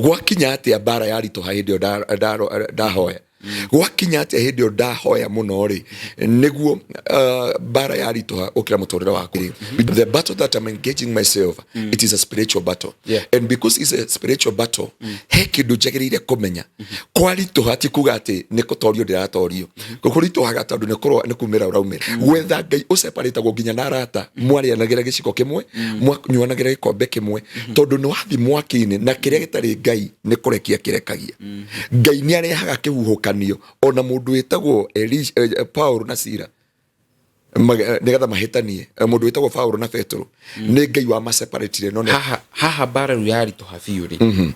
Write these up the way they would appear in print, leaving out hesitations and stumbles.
Gwakinya atia mbara yaritũha hĩndĩ ĩyo ndahoya? Gwakinya atia hĩndĩ ĩyo ndahoya mũno rĩ, nĩguo mbara yaritũha gũkĩra mũtũrĩre wakwa? The battle that I'm engaging myself, it is a spiritual battle. And because it's a spiritual battle, he kĩndũ njagĩrĩire kũmenya. Kwaritũha ti kuga atĩ nĩ kũtorio ndĩratorio. Kũritũhaga tondũ nĩ kũrũa, nĩ kumĩra ũraumĩra. Gwetha Ngai ũseparĩtagwo nginya na arata mwarĩanagĩra gĩciko kĩmwe, mwanyuanagĩra gĩkombe kĩmwe, tondũ nĩ wathi mwaki-inĩ na kĩrĩa gĩtarĩ Ngai nĩ kũrekia kĩrekagia. Ngai nĩ arehaga kĩhuhũkanio ona mũndũ wĩtagwo Paul na Sila nĩgetha mahĩtanie. Mũndũ wĩtagwo Paul na Petero nĩ Ngai wamaseparatire no nĩ Haha haha mbara rĩu yaritũha biũ rĩ,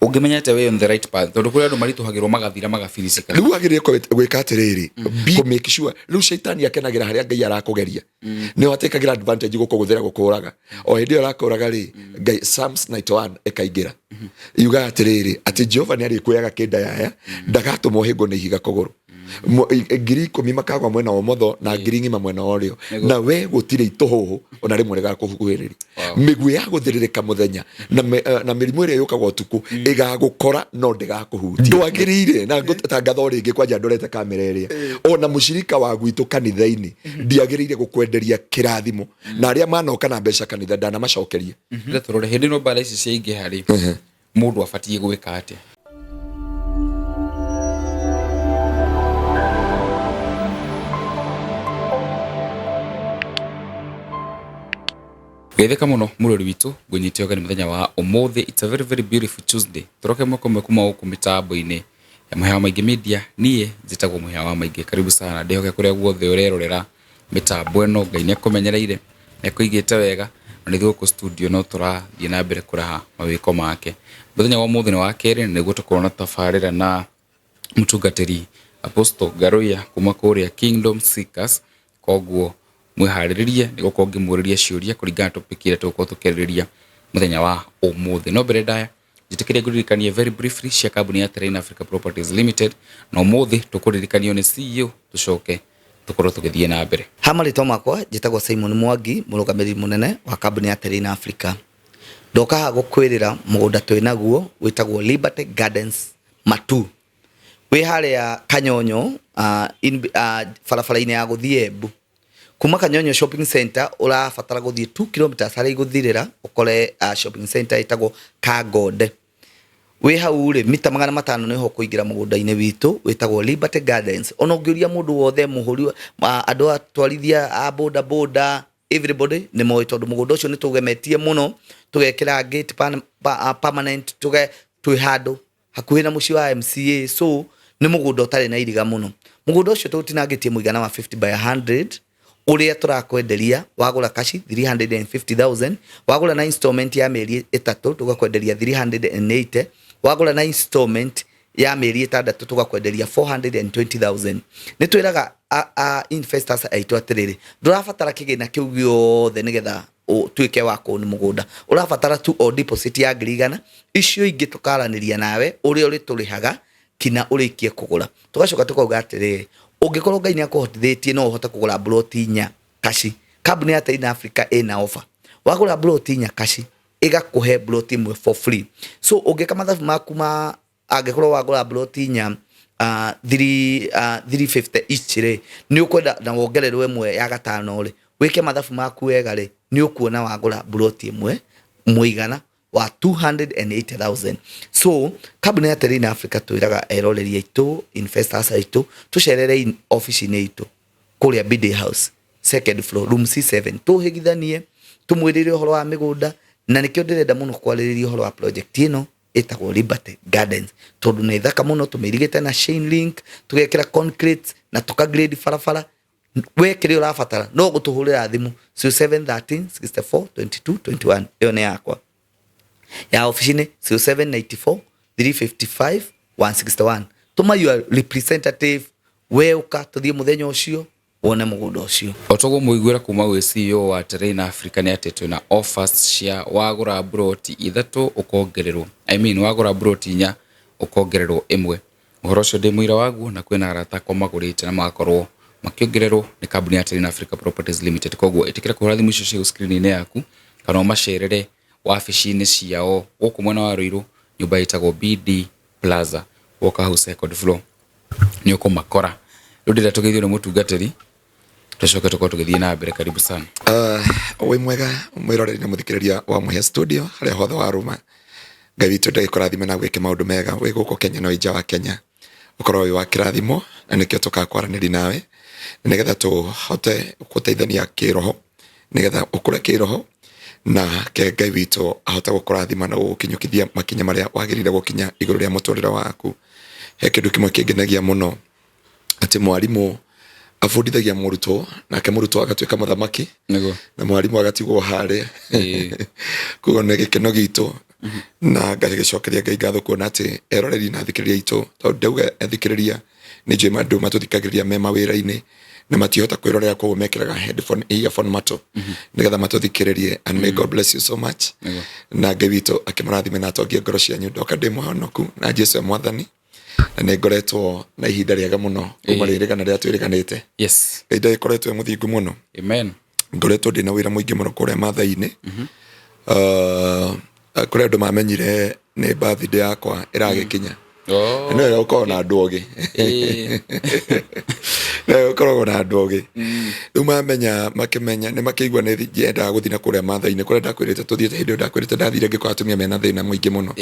ũngĩmenya atĩa wĩ on the right path? Tondũ kũrĩ andũ maritũhagĩrwo magathira, magabirisika. Rĩu wagĩrĩire gwĩka atĩrĩrĩ, kũ make sure rĩu caitani akenagĩra harĩa Ngai arakũgeria, nĩho atekagĩra advantage gũkũgũthĩra, gũkũraga. O hĩndĩ ĩyo arakũraga rĩ, Ngai, Psalms 91 ĩkaingĩra, yugaga atĩrĩrĩ, atĩ Jehova nĩ arĩkuoyaga kĩndayaya, ndagatũma ũhĩngwo nĩ ihiga kũgũrũ. 10,000 makagwa mwena wa ũmotho na ngiri ng'ima mwena wa ũrĩo, na we gũtirĩ itũhũhũ ona rĩmwe rĩgakũhuhĩrĩria. Mĩguĩ ya gũthĩrĩrĩka mũthenya na mĩrimũ ĩrĩa yũkaga ũtukũ ĩgagũkora no ndĩgakũhutia. Ndwagĩrĩire na ngũtangatha o rĩngĩ, kwanja ndorete kamera ĩrĩa, ona mũcirika wa gwitũ kanitha-inĩ ndiagĩrĩire gũkwenderia kĩrathimo, na arĩa manoka na mbeca kanitha ndanamacokeria. Reke tũrore hĩndĩ ĩno mbara ici ciaingĩha rĩ, mũndũ abatiĩ gwĩka atĩa? Geithĩka mũno mũrori witũ, ngũnyite ũgeni mũthenya wa ũmũthĩ. It's a very very beautiful Tuesday. Tũroke mwaka ũmwe kuma gũkũ mĩtambo-inĩ ya Mũhĩa wa Maingĩ Media. Niĩ njĩtagwo Mũhĩa wa Maingĩ. Karibu sana, ndĩhoke kũrĩa guothe ũrerorera mĩtambo ĩno Ngai nĩ akũmenyereire, nĩ akũigĩte wega, na nĩ gũkũ studio no tũrathiĩ na mbere kũraha mawĩko make. Mũthenya wa ũmũthĩ nĩ wa kerĩ, na nĩguo tũkorwo na tabarĩra na mũtungatĩri Apostle Ngaruiya kuma kũrĩa Kingdom Seekers. Koguo mwĩharĩrĩrie nĩ gũkorwo ngĩmũrĩria ciũria kũringana na topic ĩrĩa tũgũkorwo tũkĩarĩrĩria mũthenya wa ũmũthĩ. No mbere ndaya, njĩtĩkĩrie ngũririkanie very briefly cia kambuni ya Terrain Africa Properties Limited, na ũmũthĩ tũkũririkanio nĩ CEO, tũcoke tũkorwo tũgĩthiĩ na mbere. Ha marĩtwa makwa njĩtagwo Simon Mwangi, mũrũgamĩrĩri mũnene wa kambuni ya Terrain Africa. Ndoka haha gũkwĩrĩra mũgũnda twĩ naguo wĩtagwo Liberty Gardens Matu. Wĩ harĩa Kanyonyo, barabara-inĩ ya gũthiĩ Embu. Kuma Kanyonyo Shopping Center ũrabatara gũthiĩ 2 kilometers harĩa igũthirĩra ũkore shopping center ĩtagwo Kangonde. Wĩ hau rĩ, mita 500 nĩho ũkũingĩra mũgũnda-inĩ witũ wĩtagwo Liberty Gardens. Ona ũngĩũria mũndũ wothe, mũhũri, andũ atwarithia a boda boda, everybody nĩ moĩ, tondũ mũgũnda ũcio nĩ tũgemetie mũno, tũgekĩra gate permanent, twĩ handũ hakuhĩ na mũciĩ wa MCA, so nĩ mũgũnda ũtarĩ na iriga mũno. Mũgũnda ũcio tũtinangĩtie mũigana wa 50 by 100, ũrĩa tũrakwenderia wagũra kaci 350,000, wagũra na installment ya mĩeri 3 tũgakwenderia 380, wagũra na installment ya mĩeri 6 tũgakwenderia 420,000. Nĩ twĩraga a investors aitũ atĩrĩrĩ, ndũrabatara kĩgĩna kĩu gĩothe nĩgetha ũtuĩke wa kũũni mũgũnda, ũrabatara tu o deposit ya 100,000, icio ingĩ tũkaranĩria nawe ũrĩa ũrĩtũrĩhaga kinya ũrĩkie kũgũra. Tũgacoka tũkauga atĩrĩrĩ, ũngĩkorwo Ngai nĩ akũhotithĩtie no ũhote kũgũra mburoti 4 kaci, kambuni ya Terrain Africa ĩna offer, wagũra mburoti 4 kaci ĩgakũhe mburoti 1 for free. So ũngĩka mathabu maku ma angĩkorwo wagũra mburoti 4 350 each rĩ, nĩ ũkwenda na wongererwo 1 ya gatano rĩ, wĩke mathabu maku wega rĩ, nĩ ũkuona wagũra mburoti 1 mũigana wa 280,000. So kambuni ya Terrain Africa twĩraga eroreri aitũ, investors aitũ, tũcerere ofici-inĩ itũ kũrĩa BD House, second floor, room C7, tũhĩgithanie, tũmwĩrĩre ũhoro wa mĩgũnda, na nĩkĩo ndĩrenda mũno kwarĩrĩria ũhoro wa project ĩno ĩtagwo Liberty Gardens, tondũ nĩ thaka mũno, tũmĩirigĩte na chain link, tũgekĩra concrete na tũka grade barabara. We kĩrĩa ũrabatara no gũtũhũrĩra thimũ 0713 64 22 21, ĩyo nĩ yakwa. Ya ofici-inĩ 0794 355 161. Tũma your representative, we ũka tũthiĩ mũthenya ũcio wone mũgũnda ũcio. O toguo mũiguĩra kuma gwĩ CEO wa Terrain Africa nĩ atĩ twĩna offers cia wagũra mburoti 3 ũkongererwo, I mean wagũra mburoti 4 ũkongererwo 1. Ũhoro ũcio ndĩ mũira waguo, na kwĩna arata akwa magũrĩte na magakorwo makĩongererwo nĩ kambuni ya Terrain Africa Properties Limited. Koguo ĩtĩkĩra kũhũra thimũ icio ciĩ screen-inĩ yaku kana ũmacerere wabici-inĩ ciao gũkũ mwena wa Ruiru. Nyũmba ĩtagwo BD Plaza, woka hau second floor nĩ ũkũmakora. Rĩu ndĩrenda tũgeithio nĩ mũtungatĩri, tũcoke tũkorwo tũgĩthiĩ na mbere. Karibu sana. Wĩ mwega mwĩroreri na mũthikĩrĩria wa Mũhĩa Studio harĩa hothe warũma. Ngai witũ ndagĩkũrathime na gwĩke maũndũ mega wĩ gũkũ Kenya na wĩ nja wa Kenya, ũkorwo wĩ wa kĩrathimo, na nĩkĩo tũkakwaranĩria nawe nĩgetha tũhote gũteithania kĩroho, nĩgetha ũkũre kĩroho na ke Ngai witũ ahote gũkũrathima na gũgũkinyũkithia makinya marĩa wagĩrĩire gũkinya igũrũ rĩa mũtũrĩre waku. He kĩndũ kĩmwe kĩngenagia mũno, atĩ mwarimũ abundithagia mũrutwo, nake mũrutwo agatuĩka mũthamaki na mwarimũ agatigwo harĩa. Koguo nĩ gĩkeno gitũ na ngagĩcokeria Ngai ngatho kuona atĩ eroreri na athikĩrĩria aitũ, tondũ ndauga athikĩrĩria nĩ njũĩ andũ matũthikagĩrĩria me mawĩra-inĩ na matihota kwĩrorera, koguo mekĩraga headphone, earphone matũ nĩgetha matũthikĩrĩrie, and may God bless you so much. Na Ngai witũ akĩmũrathime na atongie ngoro cianyu. Ndoka ndĩ mũhonoku na Jesu e mwathani, na nĩ ngoretwo na ihinda rĩega mũno kuma rĩrĩgana rĩrĩa twĩrĩganĩte. Ngai ndagĩkoretwo e mũthingu mũno. Amen. Ngoretwo ndĩ na wĩra mũingĩ mũno kũrĩa Mathai-inĩ. Kũrĩ andũ mamenyire nĩ birthday yakwa ĩragĩkinya. Nĩ wega gũkorwo na andũ ogĩ. Nĩ wega gũkoragwo na andũ ogĩ. Rĩu mamenya, makĩmenya, nĩ makĩigua nĩ nyendaga gũthiĩ na kũrĩa Mathai-inĩ kũrĩa ndakwĩrĩte tũthiĩte. Hĩndĩ ĩyo ndakwĩrĩte ndathire ngĩkora atumia mena thĩna mũingĩ mũno.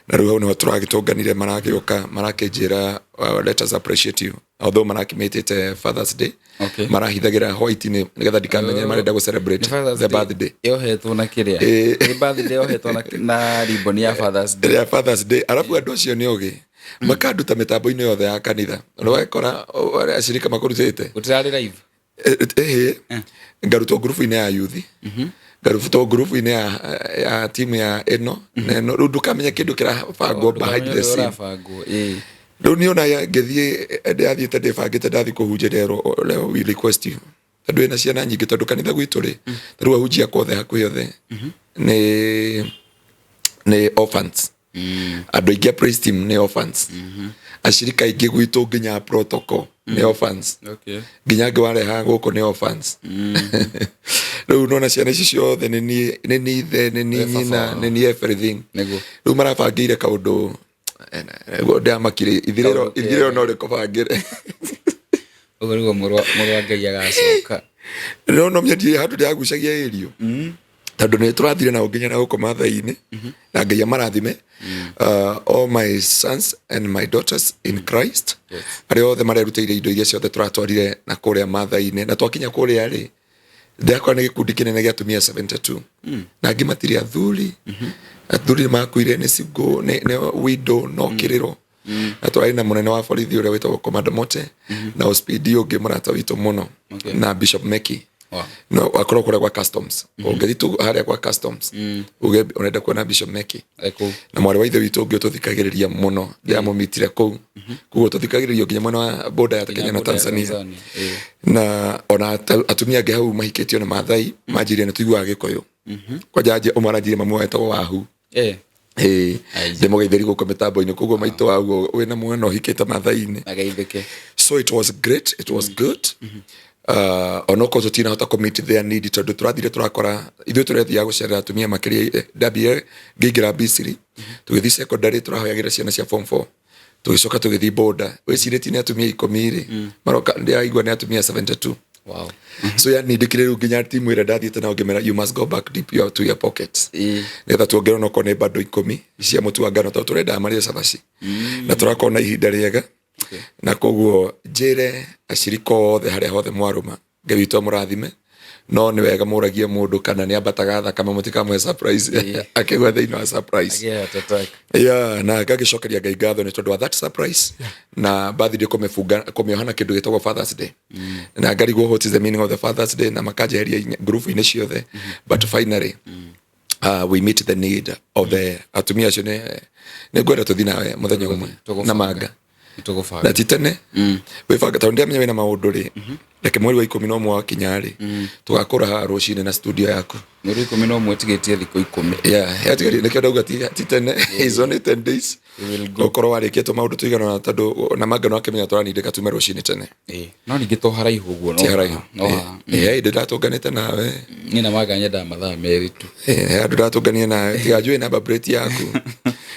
Na rĩu hau nĩho tũragĩtũnganire, maragĩũka marakĩnjĩra, "Let us appreciate you," although marakĩmĩtĩte Father's Day. Marahithagĩra white nĩ nĩgetha ndikamenye marenda gũ celebrate Nĩ Father's the Day birthday. Yohetwo na kĩrĩa? Nĩ birthday yohetwo na ribbon ya Father's Day. Ya Father's Day. Arabu andũ acio nĩ ogĩ, makanduta mĩtambo-inĩ yothe ya kanitha ũgakora arĩa acirika makũrutĩte. Gũtirarĩ live. Ĩhĩ, ngarutwo ngurubu-inĩ ya youth, ngarutwo ngurubu-inĩ ya timu ya ĩno na ĩno. Rĩu ndũkamenya kĩndũ kĩrabangwo behind the scene. Ũrabangwo, ĩĩ. Rĩu niĩ ona ngĩthiĩ, ndĩrathiĩte ndĩbangĩte ndathiĩ kũhunjia, nderwo, "Leo we request you," tondũ wĩna ciana nyingĩ, tondũ kanitha gwitũ rĩ, rĩu ahunjia akwa othe hakuhĩ othe nĩ orphans. Andũ aingĩ a praise team nĩ orphans, acirika aingĩ gwitũ nginya a protocol nĩ orphans. Nginya angĩ warehaga gũkũ nĩ orphans. Rĩu nona ciana ici ciothe nĩ niĩ ithe, nĩ niĩ We baba nyina, wao. nĩ niĩ everything. Rĩu marabangĩire kaũndũ, nĩguo ndĩamakire ithirĩro. Kaũndũ kega. Ithirĩro no rĩkũbangĩre. Ũguo nĩguo mũrũ wa Ngai agacoka. No no mĩendirie handũ ndĩragucagia ĩrio, tondũ nĩ tũrathire nao nginya na gũkũ Mathai-inĩ, na Ngai amarathime, all my sons and my daughters in Christ, arĩa othe marerutĩire indo iria ciothe tũratwarire na kũrĩa Mathai-inĩ. Na twakinya kũrĩa rĩ, ndĩrakora nĩ gĩkundi kĩnene gĩa atumia 72, na angĩ matirĩ athuri. Athuri nĩ makuire, nĩ single, nĩ widow, no kĩrĩro. Na twarĩ na mũnene wa borithi ũrĩa wĩtagwo Commander Mote, na OSPD ũngĩ mũrata witũ mũno, na Bishop Meki. No akorwo kũrĩa gwa customs, ũngĩthiĩ tu harĩa gwa customs uge ũrenda kuona Bishop Meki. Kũu. Na mwarĩ wa ithe witũ ũngĩ ũtũthikagĩrĩria mũno, ndĩramũmitire kũu. Koguo tũthikagĩrĩrio nginya mwena wa border ya Kenya na Border ya Tanzania. Tanzania, ĩĩ. Na ona atumia angĩ hau mahikĩtio na Mathai manjirie nĩ tũiguaga Gĩkũyũ kwanja. Ũmwe aranjirie mamu wetagwo Wahu. Ĩĩ. Aija. Ndĩmũgeithĩri gũkũ mĩtambo-inĩ. Koguo maitũ waguo wĩna mwana ũhikĩte Mathai-inĩ. Ageithĩke. So it was great, it was good, onokorwo tũtinahota kũ meet their need, tondũ tũrathire tũrakora ithuĩ tũrethiaga gũcerera atumia makĩria. Ndambire ngĩingĩra Misiri, tũgĩthiĩ secondary, tũrahoyagĩra ciana cia form 4, tũgĩcoka tũgĩthiĩ border. Wĩcirĩtie nĩ atumia 10 rĩ maroka, ndĩraigua nĩ atumia 72. So yanindĩkire rĩu nginya timu ĩrĩa ndathiĩte nao ngĩmera, "You must go back deep to your pockets," nĩgetha tuongerwo nokorwo nĩ bando 10 cia mũtu wa ngano, tondũ tũrendaga marĩe cabaci na tũrakorwo na ihinda rĩega. Na koguo njĩre acirika othe harĩa hothe mwarũma, Ngai witũ amũrathime. No nĩ wega mũragie mũndũ kana nĩ ambataga thakame, mũtikamũhe surprise akĩgwa thĩinĩ wa surprise. Agĩe heart attack. Yeah, na ngagĩcokeria Ngai ngatho nĩ tondũ wa that surprise na birthday kũmĩbunga, kũmĩoha na kĩndũ gĩtagwo Father's Day, na ngarigwo what is the meaning of the Father's Day, na makanjeheria ngurubu-inĩ ciothe. But finally we meet the need of the atumia acio. Nĩ ngwenda tũthi nawe mũthenya ũmwe Tũgũbanga. na manga. Nĩtũgũbanga. Na ti tene wĩbange, tondũ ndĩramenya wĩna maũndũ rĩ. Reke mweri wa 11 wakinya rĩ, tũgakũra haha rũcinĩ na studio yaku. Mweri wa 11, tigĩtie thikũ 10. Yeah, yatigarie nĩkĩo ndauga ti tene. It's only 10 days. We will go. Ũkorwo warĩkia tũmaũndũ tũigana ũna, tondũ na manga no akĩmenya tũranindĩka tume rũcinĩ tene. Ĩĩ, no ningĩ to haraihu ũguo, no Ti haraihu. No haha. Ĩĩ, ndĩratũnganĩte nawe. Niĩ na manga nyendaga mathaa 2 tu. Ĩĩ, andũ ndatũnganie nawe tiga njũĩ namba plate yaku,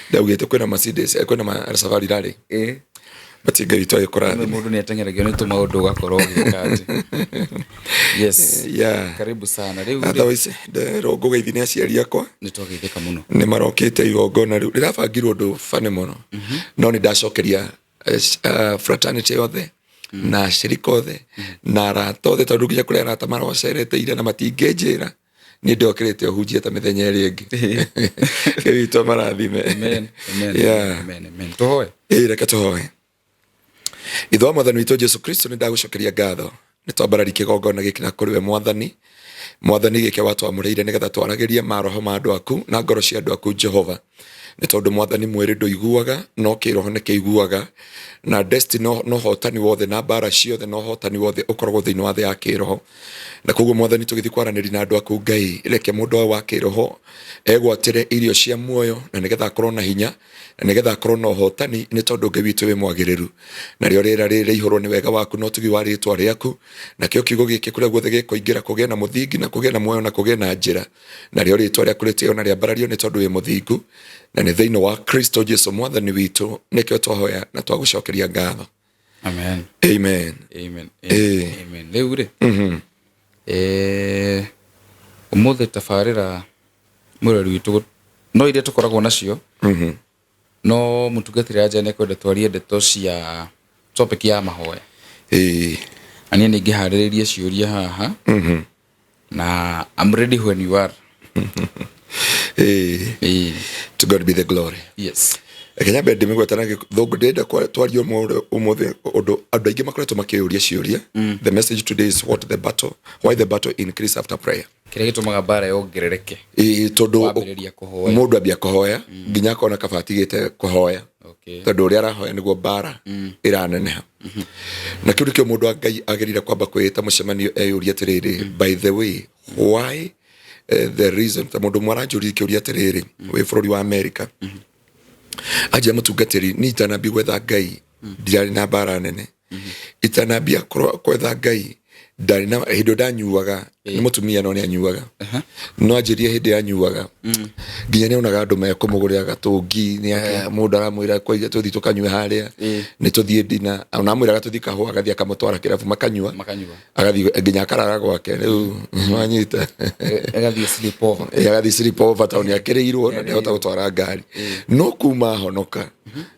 ndaugĩte kwĩna Mercedes, kwĩna Safari Rally. But Ngai witũ agĩkũrathime. Mũndũ nĩ ateng'eragio nĩ tũmaũndũ, ũgakorwo ũgĩka atĩ yes. Karibu sana rĩu rĩ. Otherwise nderwo ngũgeithie nĩ aciari akwa. Nĩ twageithĩka mũno. Nĩ marokĩte igongona rĩu rĩrabangirwo ũndũ bane mũno, no nĩ ndacokeria fraternity yothe na ashirika othe na arata othe, tondũ nginya kũrĩ arata marocerete ira na matingĩnjĩra niĩ ndokĩrĩte ũhunjie ta mĩthenya ĩrĩa ĩngĩ. Ngai witũ amarathime. Amen, amen. Amen, amen. Tũhoe. Ĩĩ, reke tũhoe. Ithe wa Mwathani witũ Jesu Kristo, nĩ ndagũcokeria ngatho nĩ twambarari kĩgongona gĩkĩ na kũrĩ we Mwathani. Mwathani, gĩkĩ watwamũrĩire nĩgetha twaragĩrie maroho ma andũ aku na ngoro cia andũ aku, Jehova, nĩ tondũ Mwathani, mwĩrĩ ndũiguaga no kĩroho nĩ kĩiguaga, na destiny no hotani wothe na mbara ciothe na ũhotani wothe ũkoragwo thĩinĩ wa thĩ ya kĩroho. Na koguo Mwathani, tũgĩthiĩ kwaranĩria na andũ aku, Ngai, reke mũndũ wa wa kĩroho egwatĩre irio cia muoyo, na nĩgetha akorwo na hinya, na nĩgetha akorwo na ũhotani, nĩ tondũ Ngai witũ wĩ mwagĩrĩru. Narĩo rĩera rĩrĩ rĩihũrwo nĩ wega waku na ũtugi wa rĩtwa rĩaku, nakĩo kiugo gĩkĩ kũrĩa guothe gĩkũingĩra kũgĩe na mũthingi na kũgĩe na muoyo na kũgĩe na njĩra, narĩo rĩtwa rĩaku rĩtĩo na rĩambarario, nĩ tondũ wĩ mũthingu, na nĩ thĩinĩ wa Kristo Jesu Mwathani witũ nĩkĩo twahoya na twagũcokeria ngatho. Amen. Amen. Amen. Amen, amen. Rĩu rĩ, ũmũthĩ tabarĩra mũrori witũ no iria tũkoragwo nacio, no mũtungatĩri anja nĩ kwenda twarie ndeto cia topic ya mahoya. Na niĩ nĩ ngĩharĩrĩrie ciũria haha, na I'm ready when you are. Ĩĩ. To God be the glory. Reke nyambe ndĩmĩgweta na Gĩthũngũ. Ndĩrenda twarie ũmũthĩ ũndũ andũ aingĩ makoretwo makĩyũria ciũria. The message today is what the battle why the battle increase after prayer. Kĩrĩa gĩtũmaga mbara yongerereke Ĩĩ, tondũ wambĩrĩria kũhoya. Mũndũ ambia kũhoya nginya akona kaba atigĩte kũhoya, tondũ ũrĩa arahoya nĩguo mbara ĩraneneha. Na kĩu nĩkĩo mũndũ wa Ngai agĩrĩire kwamba kwĩĩta mũcemanio eyũrie atĩrĩrĩ, by the way, why the reason. Ta mũndũ ũmwe aranjũria kĩũria atĩrĩrĩ, wĩ bũrũri wa America, anjia, "Mũtungatĩri, niĩ itanambia gwetha Ngai ndirarĩ na mbara nene. Itanambia gwetha Ngai ndarĩ na hĩndĩ ĩyo ndanyuaga." Nĩ mũtumia no nĩ anyuaga, no anjĩrie hĩndĩ anyuaga nginya nĩ onaga andũ mekũmũgũrĩra gatũngi, nĩ mũndũ aramwĩra kwaiga tũthiĩ tũkanyue harĩa, nĩ tũthiĩ ndina, ona amwĩraga tũthiĩ kahũa, agathiĩ akamũtwara kĩrabu makanyua. Makanyua. Agathiĩ nginya akarara gwake rĩu, wanyita? Agathiĩ sleep over. Ĩ, agathiĩ sleep over tondũ nĩ akĩrĩirwo na ndahota gũtwara ngari. No kuma honoka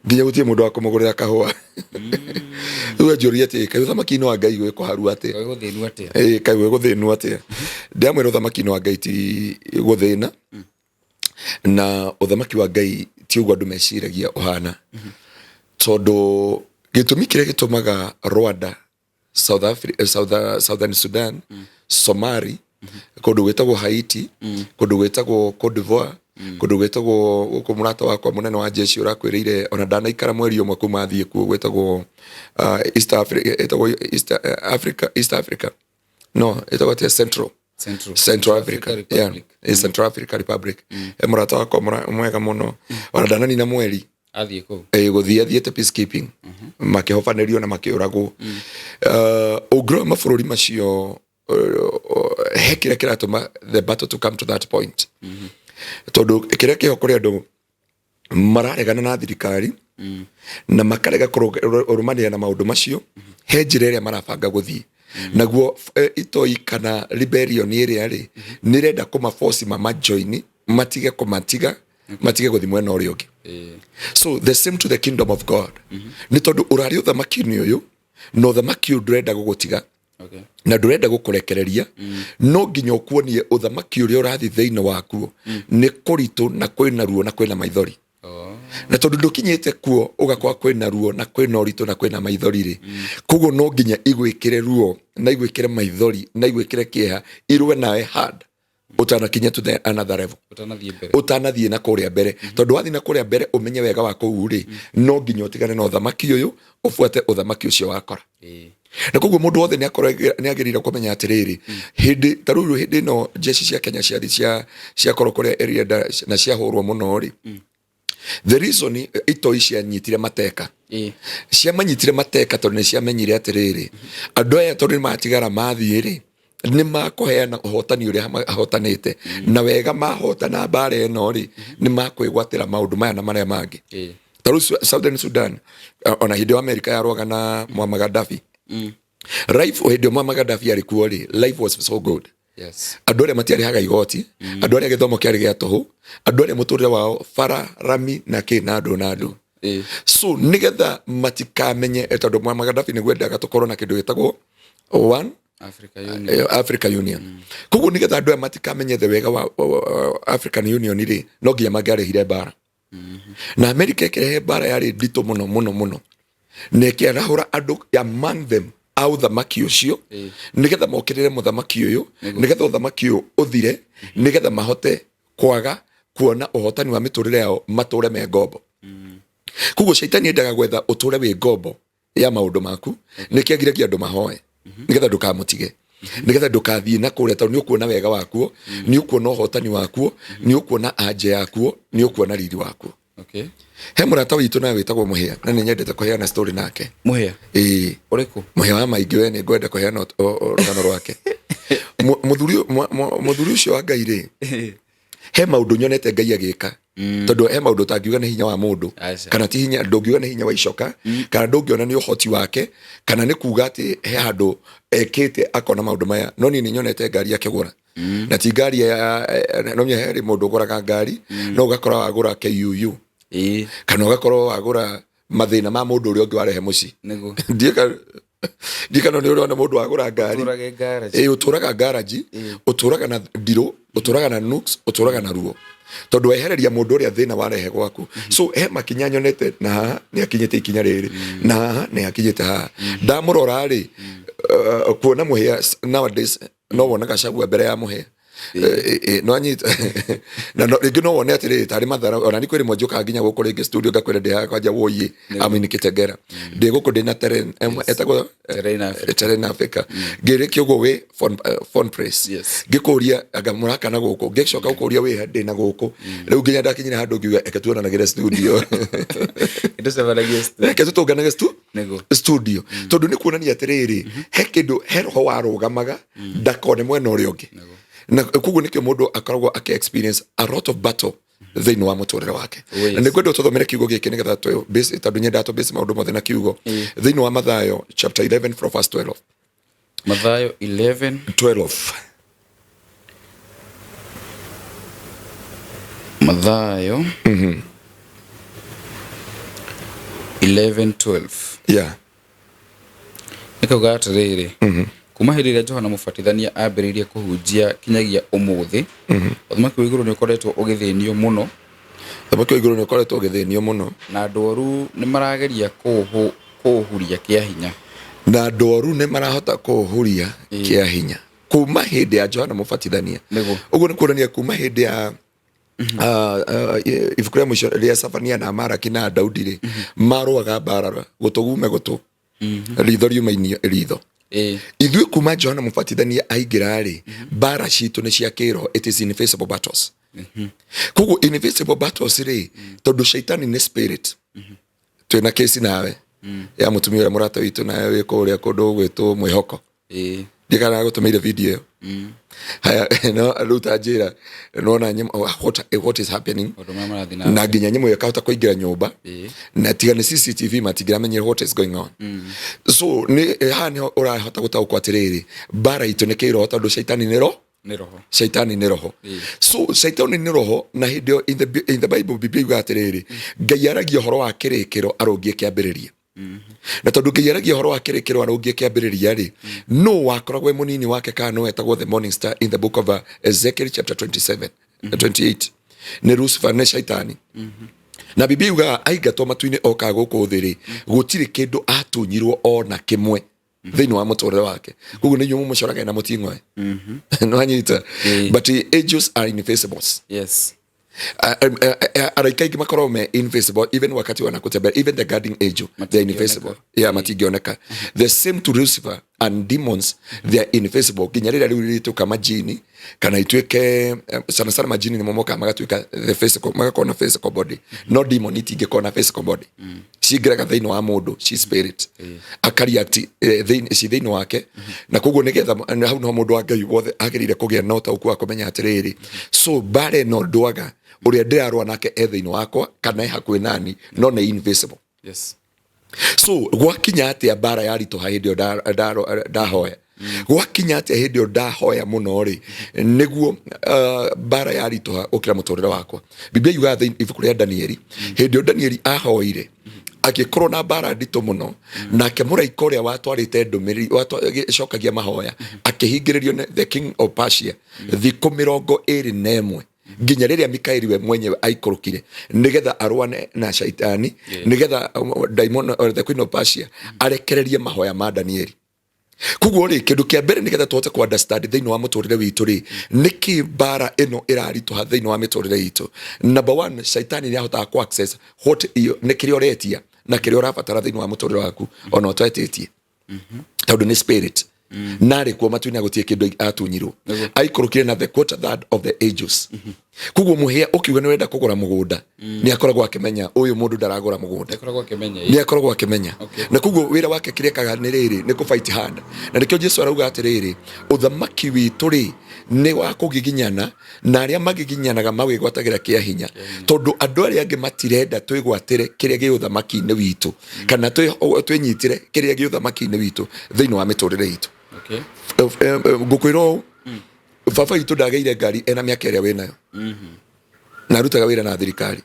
nginya gũtirĩ mũndũ wa kũmũgũrĩra kahũa. Rĩu anjũria atĩ kaĩ ũthamaki-inĩ wa Ngai gwĩ kũharu atĩa? Kaĩ gũthĩnu atĩa? Ĩ, kaĩ gwĩ gũthĩnu atĩa? Ndĩramwĩra ũthamaki-inĩ wa Ngai ti gũthĩna, na ũthamaki wa Ngai ti ũguo andũ meciragia ũhana, tondũ gĩtũmi kĩrĩa gĩtũmaga Rwanda, South Africa, Southern Sudan, Somali, kũndũ gwĩtagwo Haiti, kũndũ gwĩtagwo Cote d'Ivoire, kũndũ gwĩtagwo gũkũ mũrata wakwa mũnene wa jeshi ũrakwĩrĩire ona ndanaikara mweri ũmwe kuma athiĩ kuo, gwĩtagwo East Africa, ĩtagwo East Africa, East Africa, no ĩtagwo atĩa? Central Central Central Africa, yeah. Republic. Central Africa Republic. Mũrata wakwa mwega mũno ona ndananina mweri athiĩ kũu. Gũthiĩ athiĩte peacekeeping, makĩhobanĩrio na makĩũragwo. Ũngĩrora mabũrũri macio, he kĩrĩa kĩratũma the battle to come to that point, tondũ kĩrĩa kĩho kũrĩ andũ mararegana na thirikari na makarega kũrũmanĩrĩra na maũndũ macio. He njĩra ĩrĩa marabanga gũthiĩ naguo, itoi kana rebellion ĩrĩa rĩ nĩ ĩrenda kũmaboci mamajoini, matige kũmatiga, matige gũthiĩ mwena ũrĩa ũngĩ. So the same to the kingdom of God, nĩ tondũ ũrarĩ ũthamaki-inĩ ũyũ na ũthamaki ũyũ ndũrenda gũgũtiga na ndũrenda gũkũrekereria. No nginya ũkuonie ũthamaki ũrĩa ũrathiĩ thĩinĩ wakuo nĩ kũritũ na kwĩna ruo na kwĩna maithori. Na tondũ ndũkinyĩte kuo ũgakora kwĩna ruo na kwĩna ũritũ na kwĩna maithori rĩ, koguo no nginya igwĩkĩre ruo na igwĩkĩre maithori na igwĩkĩre kĩeha, irũe nawe hard. Ũtanakinya to the another level. Ũtanathiĩ mbere. Ũtanathiĩ na kũrĩa mbere, tondũ wathiĩ na kũrĩa mbere ũmenye wega wa kũu rĩ, no nginya ũtigane na ũthamaki ũyũ, ũbuate ũthamaki ũcio wakora. Na koguo mũndũ wothe nĩ agĩrĩire kũmenya atĩrĩrĩ, hĩndĩ ta rĩu hĩndĩ ĩno jeshi cia Kenya ciathiĩ ciakorwo kũrĩa area na ciahũrwo mũno rĩ, the reason itoi cianyitire mateka, ciamanyitire mateka tondũ nĩ ciamenyire atĩrĩrĩ, andũ aya tondũ nĩ matigara mathiĩ rĩ, nĩ makũheana ũhotani ũrĩa mahotanĩte na wega mahotana mbara ĩno rĩ, nĩ makwĩgwatĩra maũndũ maya na marĩa mangĩ. Ta rĩu Southern Sudan, ona hĩndĩ ĩyo Amerika yarũaga na Muammar Gaddafi, life hĩndĩ ĩyo Muammar Gaddafi arĩ kuo rĩ, life was so good. Andũ arĩa matiarĩhaga igoti, andũ arĩa gĩthomo kĩarĩ gĩa tũhũ, andũ arĩa mũtũrĩre wao bara rami na kĩ na andũ na andũ. So nĩgetha matikamenye, tondũ Muammar Gaddafi nĩguo endaga tũkorwo na kĩndũ gĩtagwo one Africa Union. Africa Union. Koguo nĩgetha andũ aya matikamenye the wega wa African Union rĩ, no nginya mangĩarehire mbara na America ĩkĩrehe mbara yarĩ nditũ mũno mũno mũno na ĩkĩarahũra andũ among them a ũthamaki ũcio, nĩgetha mokĩrĩre mũthamaki ũyũ, nĩgetha ũthamaki ũyũ ũthire, nĩgetha mahote kwaga kuona ũhotani wa mĩtũrĩre yao, matũre me ngombo. Koguo caitani endaga gwetha ũtũre wĩ ngombo ya maũndũ maku. Nĩkĩo agiragia andũ mahoe, nĩgetha ndũkamũtige, nĩgetha ndũkathiĩ na kũrĩa, tondũ nĩ ũkuona wega wakuo, nĩ ũkuona ũhotani wakuo, nĩ ũkuona anja yakuo, nĩ ũkuona riri wakuo. He mũrata witũ nawe wĩtagwo Mũhĩa, na nĩ nyendete kũheana story nake. Mũhĩa? Ĩĩ. Ũrĩkũ? Mũhĩa wa maingĩ. We nĩ ngwenda kũheana rũgano rwake. Mũthuri ũcio wa Ngai rĩ, he maũndũ nyonete Ngai agĩka, tondũ he maũndũ ũtangiuga nĩ hinya wa mũndũ. Aca. Kana ti hinya, ndũngiuga nĩ hinya wa icoka, kana ndũngĩona nĩ ũhoti wake, kana nĩ kuga atĩ he handũ ekĩte akona maũndũ maya. No niĩ nĩ nyonete ngari akĩgũra, na ti ngari ya no menya harĩ mũndũ ũgũraga ngari, no ũgakora wagũra KUU, kana ũgakorwo wagũra mathĩna ma mũndũ ũrĩa ũngĩ warehe mũciĩ. Ndiĩ kana nĩ ũrona mũndũ wagũra ngari. Ũtũrage garage. Ĩ, ũtũraga garage, ũtũraga na ndirũ, ũtũraga na nooks, ũtũraga na ruo, tondũ wehereria mũndũ ũrĩa thĩna warehe gwaku. So he makinya nyonete, na haha nĩ akinyĩte ikinya rĩrĩ, na haha nĩ akinyĩte haha. Ndamũrora rĩ, kuona mũhĩa nowadays no wonaga cagua mbere ya mũhĩa. No anyita na rĩngĩ no wone atĩrĩrĩ tarĩ mathara. Ona nĩ kwĩ rĩmwe njũkaga nginya gũkũ rĩngĩ studio ngakwĩra ndĩ haha kwanja woiĩ I'm in Kitengela, ndĩ gũkũ ndĩ na terrain etagwo Terrain Africa. Terrain Africa, ngĩrĩkia ũguo wĩ phone press. Ngĩkũria anga mũraka na gũkũ, ngĩcoka gũkũria wĩ ndĩ na gũkũ. Rĩu nginya ndakinyire handũ ngiuga eke tuonanagĩre studio. Tũcemanagie studio. Reke tũtũnganage studio. Studio, tondũ nĩ kuonania atĩrĩrĩ, he kĩndũ, he roho warũgamaga ndakone mwena ũrĩa ũngĩ. Na koguo nĩkĩo mũndũ akoragwo akĩ experience a lot of battle thĩinĩ wa mũtũrĩre wake. Na nĩ ngwenda tũthomere kiugo gĩkĩ nĩgetha tondũ nyendaga tũ base maũndũ mothe na kiugo, thĩinĩ wa Mathayo chapter 11 from verse 12. Mathayo 11. 12. Mathayo 11:12. Nĩkauga atĩrĩrĩ, kuma hĩndĩ ĩrĩa Johana Mũbatithania ambĩrĩirie kũhunjia kinyagia ũmũthĩ, ũthamaki wa igũrũ nĩ ũkoretwo ũgĩthĩnio mũno. Thamaki wa igũrũ nĩ ũkoretwo ũgĩthĩnio mũno. Na andũ oru nĩ marageria kũũhuria kĩa hinya. Na andũ oru nĩ marahota kũũhuria kĩa hinya kuma hĩndĩ ya Johana Mũbatithania. Ũguo nĩ kuonania kuma hĩndĩ ya ibuku rĩa mũico rĩa Sabania na Maraki na Daudi rĩ, marũaga mbara gũtũ gume gũtũ, ritho riuma ritho. Ithuĩ kuma Johana Mũbatithania aingĩra rĩ, mbara citũ nĩ cia kĩroho. It is invisible battles. Koguo invisible battles rĩ, tondũ shaitani nĩ spirit. Twĩna kesi nawe ya mũtumia ũrĩa mũrata witũ nawe wĩ kũrĩa kũndũ gwĩtwo Mwĩhoko. Ndikana gũtũmĩire video ĩyo. Haya, no rĩu ta njĩra nona what is happening? Maũndũ marĩa marathiĩ na Na nginya nyamũ ĩyo ĩkahota kũingĩra nyũmba, na tiga nĩ CCTV matingĩramenyire what is going on. So nĩ haha nĩho ũrahota gũtaũkwo atĩrĩrĩ, mbara itũ nĩ kĩroho, tondũ shaitani nĩ roho. Nĩ roho. Shaitani nĩ roho. So shaitani nĩ roho, na hĩndĩ ĩyo in the Bible, Biblia yugaga atĩrĩrĩ, Ngai aragia ũhoro wa kĩrĩkĩro arũngie kĩambĩrĩria. Na tondũ Ngai aragia ũhoro wa kĩrĩkĩro arũngie kĩambĩrĩria rĩ, no wakoragwo e mũnini wake kana no etagwo the morning star in the book of Ezekiel chapter 27, 28, nĩ Lucifer, nĩ shaitani. Na Biblia yugaga aingatwo matu-inĩ okaga gũkũ thĩ rĩ, gũtirĩ kĩndũ atunyirwo ona kĩmwe. Thĩinĩ wa mũtũrĩre wake. Koguo nĩ inyuĩ mũmũcorage na mũting'oe. Nĩwanyita? But angels are invisibles. Araika aingĩ makoragwo me invisible even wakati wanakutembea, even the guarding angel, they are invisible. Yeah, matingĩoneka. The same to Lucifer and demons, they are invisible nginya rĩrĩa rĩu rĩtuĩka majini kana ituĩke sana sana majini nĩmo mokaga magatuĩka the physical, magakorwo na physical body. No demon itingĩkorwo na physical body. Cingĩraga thĩinĩ wa mũndũ ci spirit, akareact ci thĩinĩ wake. Na koguo nĩgetha hau no mũndũ wa Ngai wothe agĩrĩire kũgĩa na ũtaũku wa kũmenya atĩrĩrĩ, so mbara ĩno ndwaga ũrĩa ndĩrarũa nake e thĩinĩ wakwa kana e hakuhĩ nani, no nĩ invisible. So gwakinya atĩa mbara yaritũha hĩndĩ ĩyo ndahoya? Gwakinya atĩa hĩndĩ ĩyo ndahoya mũno rĩ, nĩguo mbara yaritũha gũkĩra mũtũrĩre wakwa? Biblia yugaga thĩinĩ ibuku rĩa Danieli, hĩndĩ ĩyo Danieli ahoire agĩkorwo na mbara nditũ mũno, nake mũraika ũrĩa watwarĩte ndũmĩrĩri cokagia mahoya akĩhingĩrĩrio nĩ the king of Persia thikũ 21 nginya rĩrĩa Mikaeli we mwenyewe aikũrũkire nĩgetha arũane na shaitani, nĩgetha daimon or the queen of Persia arekererie mahoya ma Danieli. Koguo rĩ, kĩndũ kĩa mbere nĩgetha tũhote ku understand thĩinĩ wa mũtũrĩre witũ rĩ, nĩkĩ mbara ĩno ĩraritũha thĩinĩ wa mĩtũrĩre itũ? Number one, shaitani nĩ ahotaga ku access what nĩ kĩrĩa ũretia na kĩrĩa ũrabatara thĩinĩ wa mũtũrĩre waku ona ũtetĩtie, tondũ nĩ spirit. Narĩ kuo matu-inĩ gũtirĩ kĩndũ atunyirwo, aikũrũkire na the quarter third of the angels. Koguo mũhĩa ũkiuga nĩ ũrenda kũgũra mũgũnda, nĩ akoragwo akĩmenya ũyũ mũndũ ndaragũra mũgũnda. Akoragwo akĩmenya. Nĩ akoragwo akĩmenya. Na koguo wĩra wake kĩrĩa ekaga nĩ rĩrĩ, nĩ kũ fight hard. Na nĩkĩo Jesu arauga atĩrĩrĩ, ũthamaki witũ rĩ nĩ wa kũgiginyana, na arĩa magiginyanaga mawĩgwatagĩra kĩa hinya, tondũ andũ arĩa angĩ matirenda twĩgwatĩre kĩrĩa gĩ ũthamaki-inĩ witũ kana twĩnyitĩre kĩrĩa gĩ ũthamaki-inĩ witũ thĩinĩ wa mĩtũrĩre itũ. Ngũkwĩra ũũ, baba witũ ndagĩire ngari ena mĩaka ĩrĩa wĩnayo, na arutaga wĩra na thirikari.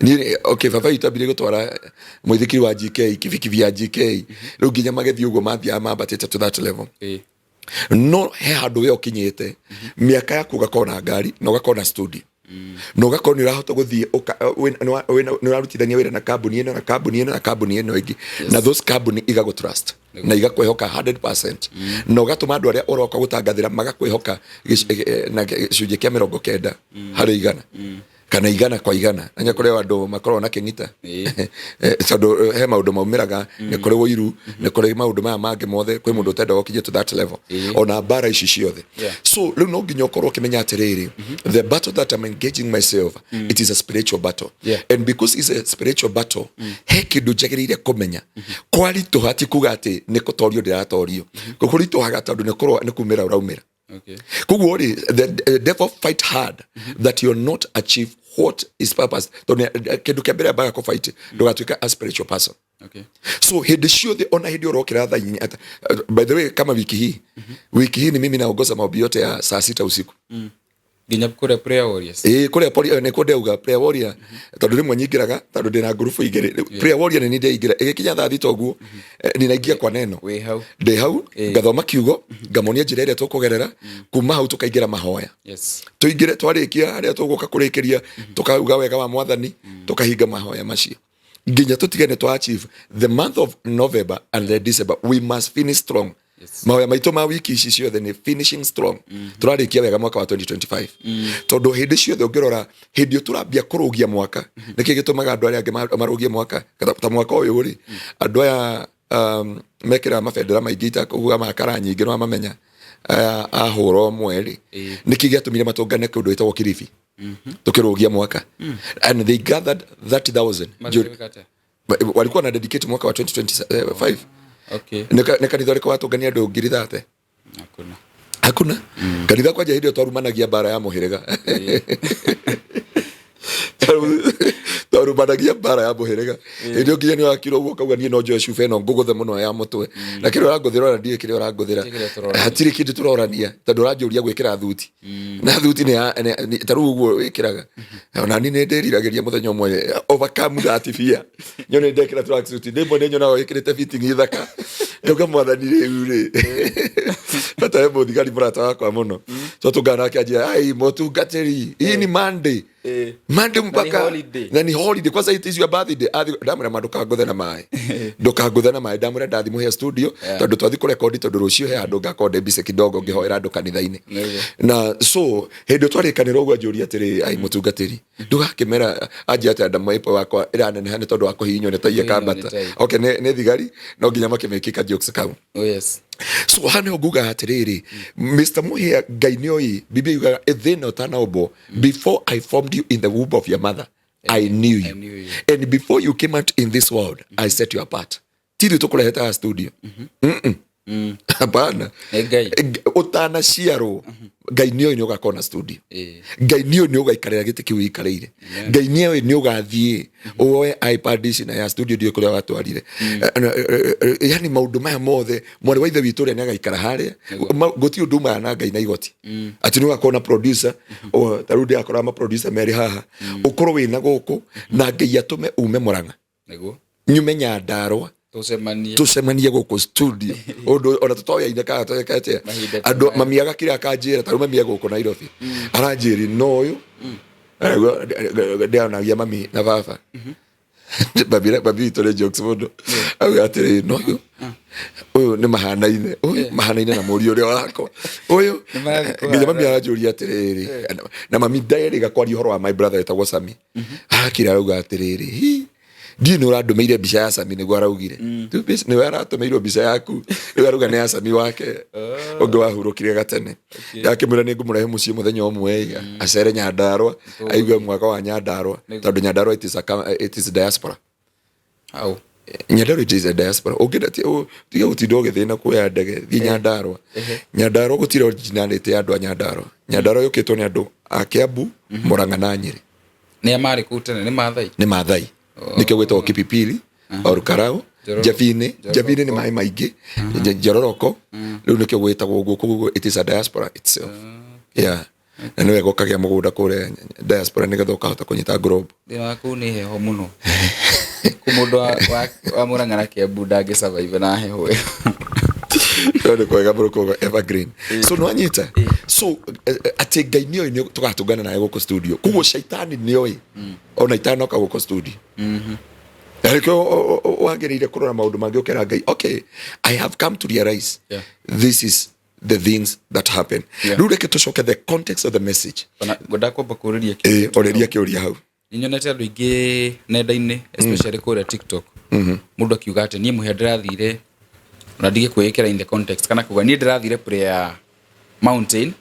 Niĩ, okay, baba witũ ambire gũtwara mũithikiri wa GK, kibikibi ya GK, rĩu nginya magĩthiĩ ũguo mathiaga mambatĩte to that level. No he handũ we ũkinyĩte mĩaka yaku, ũgakorwo na ngari na ũgakorwo na studio na ũgakorwo nĩ ũrahota gũthiĩ nĩ ũrarutithania wĩra na kambuni ĩno na kambuni ĩno na kambuni ĩno ĩngĩ, na those kambuni igagũ trust na igakwĩhoka 100%, na ũgatũma andũ arĩa ũroka gũtangathĩra magakwĩhoka na gĩcunjĩ kĩa 90 harĩ 100 kana 100%. Na kũrĩ andũ makoragwo na kĩng'ita. Tondũ he maũndũ maumĩraga, nĩ kũrĩ ũiru, nĩ kũrĩ maũndũ maya mangĩ mothe, kwĩ mũndũ ũtendaga ũkinye to that level ona mbara ici ciothe. So rĩu no nginya ũkorwo ũkĩmenya atĩrĩrĩ, the battle that I'm engaging myself, it is a spiritual battle. And because it's a spiritual battle, he kĩndũ njagĩrĩire kũmenya. Kwaritũha ti kuga atĩ nĩ kũtorio ndĩratorio. Kũritũhaga tondũ nĩ kũrũa, nĩ kumĩra ũraumĩra. Koguo rĩ, the devil fight hard that you're not achieve what is purpose, tondũ kĩndũ kĩa mbere ambaga kũ fight ndũgatuĩka a spiritual person. So hĩndĩ ciothe, ona hĩndĩ ũrokĩra thaa 8, by the way, kama wiki hii ni mimi naongoza maombi yote ya saa 6 usiku. Nginya kũrĩa prayer warriors? Ĩĩ, kũrĩa nĩkuo ndauga prayer warrior, tondũ rĩmwe nyingĩraga tondũ ndĩna ngurubu igĩrĩ. Rĩu prayer warrior nĩ nĩ ndeingĩra ĩgĩkinya thaa 6 ũguo, ninaingia kwa neno. Wĩ hau. Ndĩ hau, ngathoma kiugo, ngamonia njĩra ĩrĩa tũkũgerera. Kuma hau tũkaingĩra mahoya. Tũingĩre, twarĩkia harĩa tũgũka kũrĩkĩria, tũkauga wega wa Mwathani, tũkahinga mahoya macio nginya tũtige nĩ twa achieve. The month of November and the December, we must finish strong. Mahoya maitũ ma wiki ici ciothe nĩ finishing strong. Tũrarĩkia wega mwaka wa 2025, tondũ hĩndĩ ciothe ũngĩrora hĩndĩ ĩyo tũrambia kũrũgia mwaka, nĩkĩ gĩtũmaga andũ arĩa angĩ marũgie mwaka ta mwaka ũyũ rĩ, andũ aya mekĩraga mabendera maingĩ itakuga makara nyingĩ, no mamenya aya ahũra ũmwe rĩ, nĩkĩ gĩatũmire matũngane kũndũ ĩtagwo Kilifi tukĩrũgia mwaka? And they gathered 30,000. Magĩtuĩka atĩa? Walikuwa na dedicate mwaka wa 2025. Nĩ kanitha ũrĩkũ watũngania andũ 30,000? Hakuna. Hakuna kanitha. Kwanja hĩndĩ ĩyo twarumanagia mbara ya mũhĩrĩga, twarumanagia mbara ya mũhĩrĩga. Hĩndĩ ĩyo nginya nĩ wakirwo ũguo ũkauga niĩ no njoe cuba ĩno ngũgũthe mũno ya mũtwe, na kĩrĩa ũrangũthĩra ona ndiũĩ kĩrĩa ũrangũthĩra. Hatirĩ kĩrĩa tũrorania. Hatirĩ kĩndũ tũrorania, tondũ ũranjũria gwĩkĩra thuti na thuti nĩ ta rĩu ũguo wĩkĩraga. Ona niĩ nĩ ndĩriragĩria mũthenya ũmwe overcome that fear, nyone ndekĩra tracksuit. Rĩmwe nĩ nyonaga wĩkĩrĩte fitting thaka, ngauga Mwathani rĩu rĩ bata he mũthigari mũrata wakwa mũno. Twatũngana nake anjĩra, ai mũtungatĩri, hii ni Monday. Monday Na ni mpaka holiday. na ni holiday kwanza, it is your birthday. Athi ndamwĩra, ma ndũkangũthe na maĩ, ndũkangũthe na maĩ. Ndamwĩra ndathi mũhĩa studio tondũ twathi kũrekondi, tondũ rũciũ he handũ ngakorwo ndĩ busy kidogo ngĩhoera andũ kanitha-inĩ. Na so hĩndĩ ĩyo twarĩkanĩra ũguo, anjũria atĩrĩ, ai mũtungatĩri, ndũgakĩmera anjia atĩ ndamaĩpo wakwa ĩraneneha nĩ tondũ wa kũhihinywo nĩ tai. Kũhihinywo nĩ ĩkambata tai. Okay, nĩ thigari no nginya makĩmĩkĩka jokes kau. Oh yes. So haha nĩho ngugaga atĩrĩrĩ, Mr Muhia, Ngai nĩ oĩ. Biblia yugaga thĩna ũtanaũmbwo, before I formed you in the womb of your mother, I knew you, I knew you. And before you came out in this world, I set you apart. Tithuĩ tũkũrehete haha studio. Hapana. Nĩ Ngai. Ũtanaciarwo, Ngai nĩ oĩ nĩ ũgakorwo na studio. Ngai nĩ oĩ nĩ ũgaikarĩra gĩtĩ kĩu ũikarĩire. Ngai nĩ oĩ nĩ ũgathiĩ woe iPad ici na ya studio ndiũĩ kũrĩa watwarire. Yani maũndũ maya mothe, mwarĩ wa ithe witũ ũrĩa nĩ agaikara harĩa. Gũtirĩ ũndũ umaga na Ngai na igoti atĩ nĩ ũgakorwo na producer. Ta rĩu ndĩrakora ma producer merĩ haha, ũkorwo wĩna gũkũ na Ngai atũme ume Mũrang'a, nyume Nyandarũa, Tũcemanie. Tucemanie gũkũ studio, ũndũ ona tũtoyaine kana twekete. Mahinda ta Andũ maya. mami agakira akanjĩra, tarĩu mami e gũkũ Nairobi aranjĩri no ũyũ ndĩonagia mami na baba. Mami witũ nĩ jokes mũno, auga atĩrĩ, no ũyũ ũyũ nĩ mahanaine, ũyũ mahanaine na mũriũ ũrĩa wakwa ũyũ. Nĩ marathiĩ Nginya mami kũhana. aranjũria atĩrĩrĩ, na mami nderĩga kwaria ũhoro wa my brother wĩtagwo Sami, arakira arauga atĩrĩrĩ, hi ndiĩ nĩ ũrandũmĩire mbica ya Sami, nĩguo araugire. Nĩwe aratũmĩirwo mbica yaku, rĩu arauga nĩ ya Sami wake ũngĩ wahurũkire gatene. Ndakĩmwĩra nĩ ngũmũrehe mũciĩ mũthenya ũmwe ĩ, acere Nyandarũa, aigue mwaka wa Nyandarũa, tondũ Nyandarũa it is diaspora. Hau. Nyandarua it is a diaspora. Ũngĩenda tiga gũtinda ũgĩthĩna kuoya ndege, thiĩ Nyandarua. Nyandarua gũtirĩ originality ya andũ a Nyandarua. Nyandarua yũkĩtwo nĩ andũ a Kiambu, Murang'a na Nyĩrĩ. Nĩ a marĩ kũu tene nĩ Maathai. Nĩ Maathai, nĩkĩo gwĩtagwo Kipipiri or Karau. Njororoko. Njabinĩ, Njabinĩ nĩ maĩ maingĩ. Njororoko rĩu nĩkĩo gwĩtagwo ũguo. Koguo it is a diaspora itself, yeah. Na nĩ wega ũkagĩa mũgũnda kũrĩa diaspora nĩgetha ũkahota kũnyita globe. Thĩna wa kũu nĩ heho mũno. Kũ mũndũ wa Murang'a na Kiambu ndangĩ survive na heho ĩyo. No nĩ kwega mũno kuga evergreen. So nĩwanyita, so atĩ Ngai nĩoĩ nĩ tũgatũngana nawe gũkũ studio, koguo shaitani nĩoĩ ona itanoka gũkũ studio. Na nĩkĩo wagĩrĩire kũrora maũndũ mangĩ, ũkera Ngai, okay, I have come to realize this is the things that happen. Rĩu reke tũcoke the context of the message. Ona ngwendaga kwamba kũũrĩria kĩũria. Ĩ, ũrĩria kĩũria hau. Nĩnyonete andũ aingĩ nenda-inĩ, especially kũrĩa TikTok, mũndũ akiuga atĩ niĩ mũhĩa ndĩrathire, ona ndige kwĩĩkĩra in the context, kana kuga niĩ ndĩrathire prayer mountain,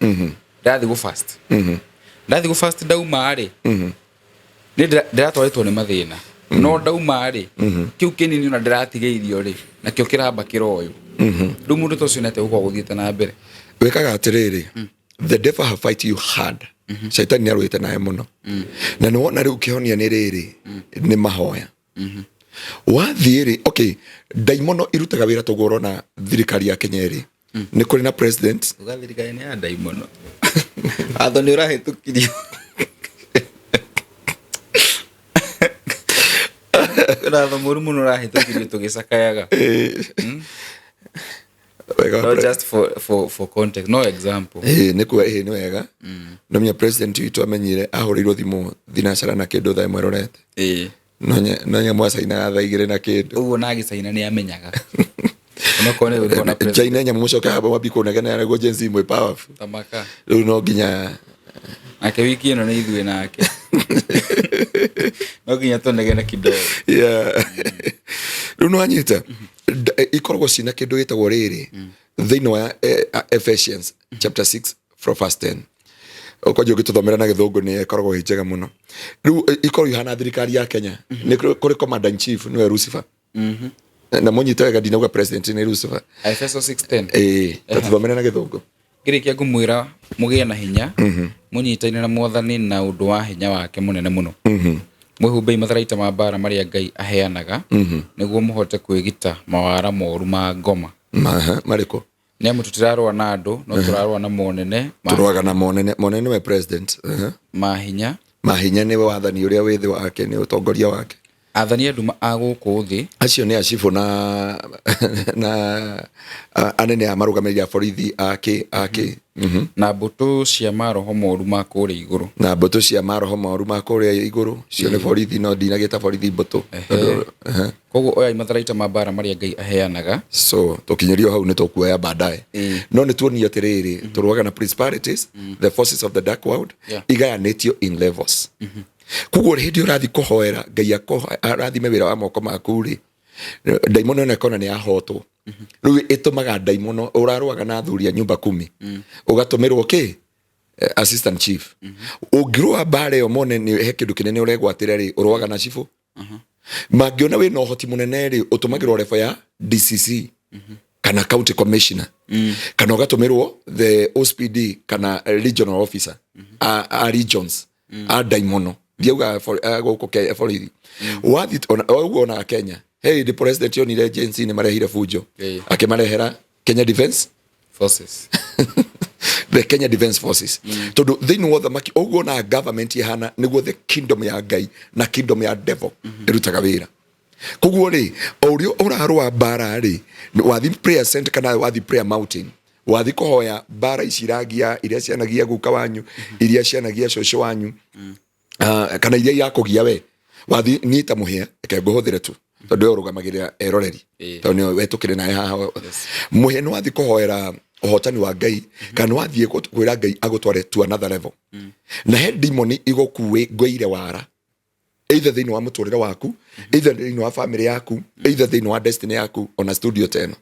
ndĩrathiĩ gũ fast, ndathiĩ gũ fast, ndauma rĩ, nĩ ndĩratwarĩtwo nĩ mathĩna, no ndauma rĩ, kĩu kĩnini ona ndĩratigĩirio rĩ, nakĩo kĩramba kĩroywo. Rĩu mũndũ ta ũcio nĩ atĩa gũkorwo gũthiĩte na mbere? Wĩkaga atĩrĩrĩ, the devil have fight you hard. Shaitani nĩ arũĩte nawe mũno, na nĩ wona rĩu kĩhonia nĩ rĩrĩ, nĩ mahoya. Wathiĩ rĩ, okay, ndaimono irutaga wĩra toguo ũrona thirikari ya Kenya ĩrĩ, nĩ kũrĩ na president. Uga thirikari nĩ ya ndaimono, watho nĩ ũrahĩtũkirio. Watho mũru mũno ũrahĩtũkirio tũgĩcakayaga. Wega. No, just for context, no example. Ĩĩ, nĩ kuga ĩĩ nĩ wega no menya president witũ amenyire ahũrĩirwo thimũ thinacara na kĩndũ thaa 1 rorete. No nye mwacainaga thaa 2 na kĩndũ. Ũguo na agĩcaina nĩ amenyaga onokorwo nĩ gũkorwo na president. China nyamũ mũcoke haba mwambi kũnegena nĩguo Gen Z mwĩ powerful. Tamaka. Rĩu no nginya Nake wiki ĩno nĩ ithuĩ nake, no nginya tũnegene kidogo. Yeah. Rĩu nĩ wanyita, ikoragwo cina kĩndũ gĩtagwo rĩrĩ thĩinĩ wa Ephesians chapter 6 from verse 10. Ũkwanja ũgĩtũthomera na Gĩthũngũ nĩ ĩkoragwo ĩ njega mũno. Rĩu ikoragwo ihana thirikari ya Kenya, nĩ kũrĩ commander in chief, nĩwe Lucifer. Na mũnyite wega, ndinauga president nĩ Lucifer. Efeso 6:10. Ĩĩ, tatũthomere na Gĩthũngũ. Ngĩrĩkia ngũmwĩra mũgĩe na hinya mũnyitaine na Mwathani na ũndũ wa hinya wake mũnene mũno, mwĩhumbei matharaita ma mbara marĩa Ngai aheanaga nĩguo mũhote kwĩgita mawara moru ma ngoma. Maha, marĩkũ? Nĩ amu tũtirarũa na andũ, no tũrarũa na monene ma, Tũrũaga na monene. Monene nĩwe president. Ma hinya. Mahinya nĩwe wathani ũrĩa wĩ thĩ wake, nĩ ũtongoria wake. Athani a nduma a gũkũ thĩ. Acio nĩ acibũ na anene a marũgamĩrĩri a borithi akĩ akĩ. Na mbũtũ cia maroho moru ma kũrĩa igũrũ. Na mbũtũ cia maroho moru ma kũrĩa igũrũ, cio nĩ borithi, no ndinagĩta borithi mbũtũ. Tondũ. Koguo oyai matharaita ma mbara marĩa Ngai aheanaga. So tũkinyĩrio hau nĩ tũkuoya baadaye. No nĩ tuonio atĩrĩrĩ, tũrũaga na principalities, the forces of the dark world, igayanĩtio in levels. Koguo hĩndĩ ũrathiĩ kũhoera Ngai arathime wĩra wa moko maku rĩ, ndaimono ĩno ĩkona nĩ yahotwo. Rĩu ĩtũmaga ndaimono ũrarũaga na athuri a nyumba kumi, ũgatũmĩrwo kĩ assistant chief. Ũngĩrũa mbara ĩyo mone nĩ he kĩndũ kĩnene ũregwatĩra rĩ, ũrũaga na cibũ. Mangĩona wĩna ũhoti mũnene rĩ, ũtũmagĩrwo level ya DCC kana county commissioner, kana ũgatũmĩrwo the OCPD kana regional officer a regions a ndaimono. Ndiauga gũkũ borithi wathi ũguo onaga Kenya he hĩndĩ president onire Gen Z nĩ marehire bunjo, akĩmarehera Kenya Defence Forces. The Kenya Defence Forces. Tondũ thĩinĩ wa ũthamaki ũguo na government ihana nĩguo the kingdom ya Ngai na kingdom ya devil ĩrutaga wĩra. Koguo rĩ, o ũrĩa ũrarũa mbara rĩ, wathi prayer center kana wathi prayer mountain, wathi kũhoya mbara ici iragia iria cianagia guka wanyu, iria cianagia cũcũ wanyu, kana iria irakũgia we, wathi niĩ ta mũhĩa, reke ngũhũthĩre tu tondũ we ũrũgamagĩrĩra eroreri, tondũ nĩwe we tũkĩrĩ nawe haha. Mũhĩa nĩ wathiĩ kũhoera ũhotani wa Ngai kana nĩ wathiĩ kwĩra Ngai agũtware to another level, na he demoni igũkuĩ wara either thĩinĩ wa mũtũrĩre waku, either thĩinĩ wa family yaku, either thĩinĩ wa destiny yaku, ona studio ta ĩno.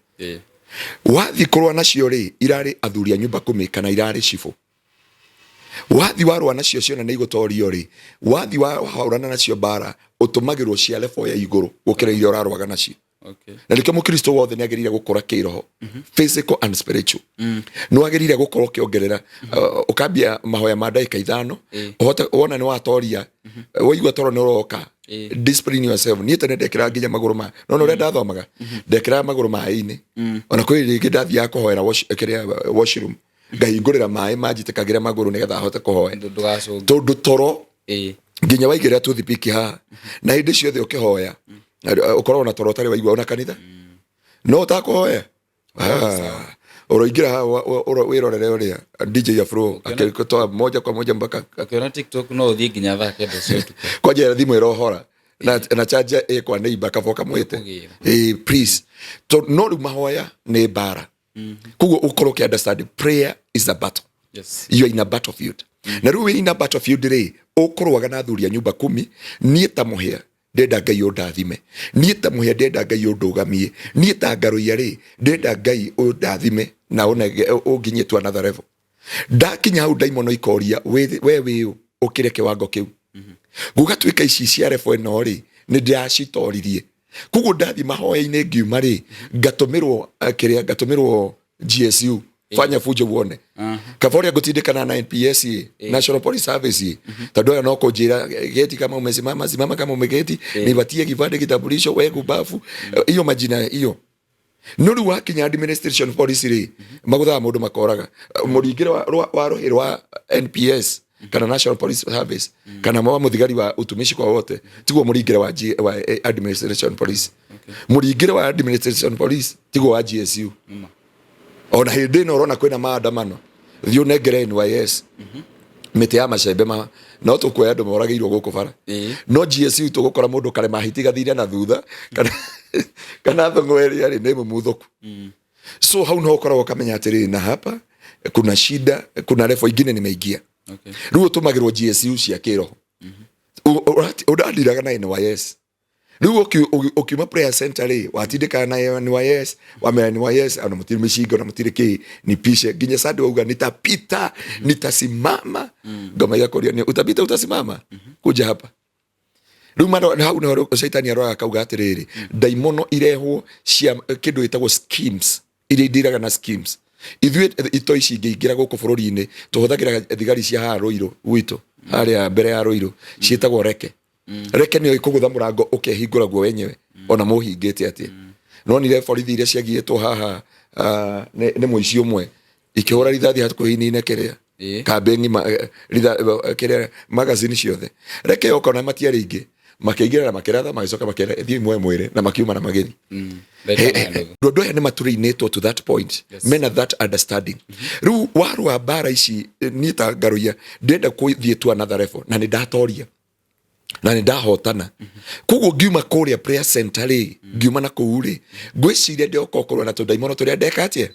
Wathiĩ kũrũa nacio rĩ, irarĩ athuri a nyumba kumi kana irarĩ cibũ. Wathi warũa nacio ciona nĩ igũtorio rĩ, wathi wahũrana nacio mbara, ũtũmagĩrwo cia level ya igũrũ gũkĩra iria ũrarũaga nacio. Na nĩkĩo mũkristo wothe nĩ agĩrĩire gũkũra kĩroho, physical and spiritual. Nĩ wagĩrĩire gũkorwo ũkĩongerera, ũkambia mahoya ma ndagĩka 5, ũhote wona nĩ watoria, waigua toro nĩ ũroka, discipline yourself. Niĩ tene ndekĩraga nginya magũrũ ma no ũrĩa ndathomaga, ndekĩraga magũrũ maĩ-inĩ. Ona kwĩ rĩngĩ ndathiaga kũhoera kĩrĩa washroom, ngahingũrĩra maĩ manjitĩkagĩre magũrũ nĩgetha ahote kũhoya. Ndũgacũnge. Tondũ toro nginya waigĩrĩra toothpick haha na hĩndĩ ciothe ũkĩhoya ũkoragwo na toro ũtarĩ waigua ona kanitha no ũtakũhoya. Ũroingĩra haha wĩrorere ũrĩa DJ Afro akĩtoa moja kwa moja mpaka Ũkĩona TikTok no ũthiĩ nginya thaa 9 cia ũtukũ. Kwanja thimũ ĩrohora na charger ĩ kwa neighbor kaba ũkamwĩte. Ũkũgĩra. Please. To no rĩu mahoya nĩ mbara, koguo ũkorwo ũkĩ understand prayer is a battle. You are in a battlefield. Na rĩu wĩ in a battlefield rĩ, ũkũrũaga na athuri a nyumba kumi. Niĩ ta mũhĩa ndĩrenda Ngai ũndathime, niĩ ta mũhĩa ndĩrenda Ngai ũndũgamie, niĩ ta ngaruiya rĩ, ndĩrenda Ngai ũndathime na ũnginyie to another level. Ndakinya hau ndaimono ikoria, we wĩũ ũkĩre kĩwango kĩu? Gũgatuĩka ici cia level ĩno rĩ, nĩ ndĩracitoririe. Koguo ndathiĩ mahoya-inĩ ngiuma rĩ, ngatũmĩrwo kĩrĩa, ngatũmĩrwo GSU, fanya fujo uone. Kaba ũrĩa ngũtindĩkana na NPS ĩ, National Police Service ĩ, tondũ aya no kũnjĩra geti kama umesimama, simama kama umeketi, nipatie kibande, kitambulisho, we kumbafu, hiyo majina hiyo. No rĩu wakinya administration police rĩ, magũthaga mũndũ makoraga mũringĩre wa rũhĩ rwa NPS kana National Police Service kana wa mũthigari wa utumishi kwa wote, tiguo mũringĩre wa administration police. Mũringĩre wa administration police tiguo wa GSU. Ona hĩndĩ ĩno ũrona kwĩna maandamano, thiĩ ũnengere NYS mĩtĩ ya macembe ma no tũkuoya andũ moragĩirwo gũkũ bara. No GSU tũgũkora mũndũ karema hiti gathire na thutha kana thong'o ĩrĩa rĩ nĩ mũmuthũku. So hau no ũkoragwo ũkamenya atĩrĩrĩ, na hapa kuna shida, kuna level ingine nimeingia. Rĩu ũtũmagĩrwo GSU cia kĩroho. Ũrandiraga na NYS. Rĩu ũkiuma prayer center rĩ, watindĩkana na NYS, wamera NYS ona mũtirĩ mĩcinga, ona mũtirĩ kĩ, nipishe nginya Sunday wauga nitapita, nitasimama. Ngoma igakũria nĩ utapita utasimama, kuja hapa. Rĩu hau nĩho caitani aroraga akauga atĩrĩrĩ, ndaimono irehwo cia kĩndũ gĩtagwo schemes, iria indiraga na schemes. Ithuĩ ito ici ingĩingĩra gũkũ bũrũri-inĩ tũhũthagĩra thigari cia haha Rũirũ gwitũ, harĩa mbere ya Rũirũ, ciĩtagwo reke. Reke nĩyo ĩkũgũtha mũrango ũkehingũra guo wenyewe ona mũhingĩte atĩa. Nonire borithi iria ciagiĩtwo haha nĩ mũici ũmwe ikĩhũra rithathi hakuhĩ inine kĩrĩa kambĩ ng'ima, kĩrĩa magazine ciothe. Reke yoka ona matiarĩ aingĩ. Makĩingĩra na makĩratha, magĩcoka makĩra, "Thiĩ muoe mwĩrĩ," na makiuma na magĩthiĩ. Ndagĩka na nuthu. Andũ aya nĩ matũrĩinĩtwo to that point. Mena that understanding. Rĩu warũa mbara ici, niĩ ta Ngaruiya ndĩrenda kũthiĩ to another level, na nĩ ndatoria na nĩ ndahotana. Koguo ngiuma kũrĩa prayer center rĩ, ngiuma na kũu rĩ, ngwĩciria ndĩoka kũrũa na tũndaimono tũrĩa ndeka atĩa,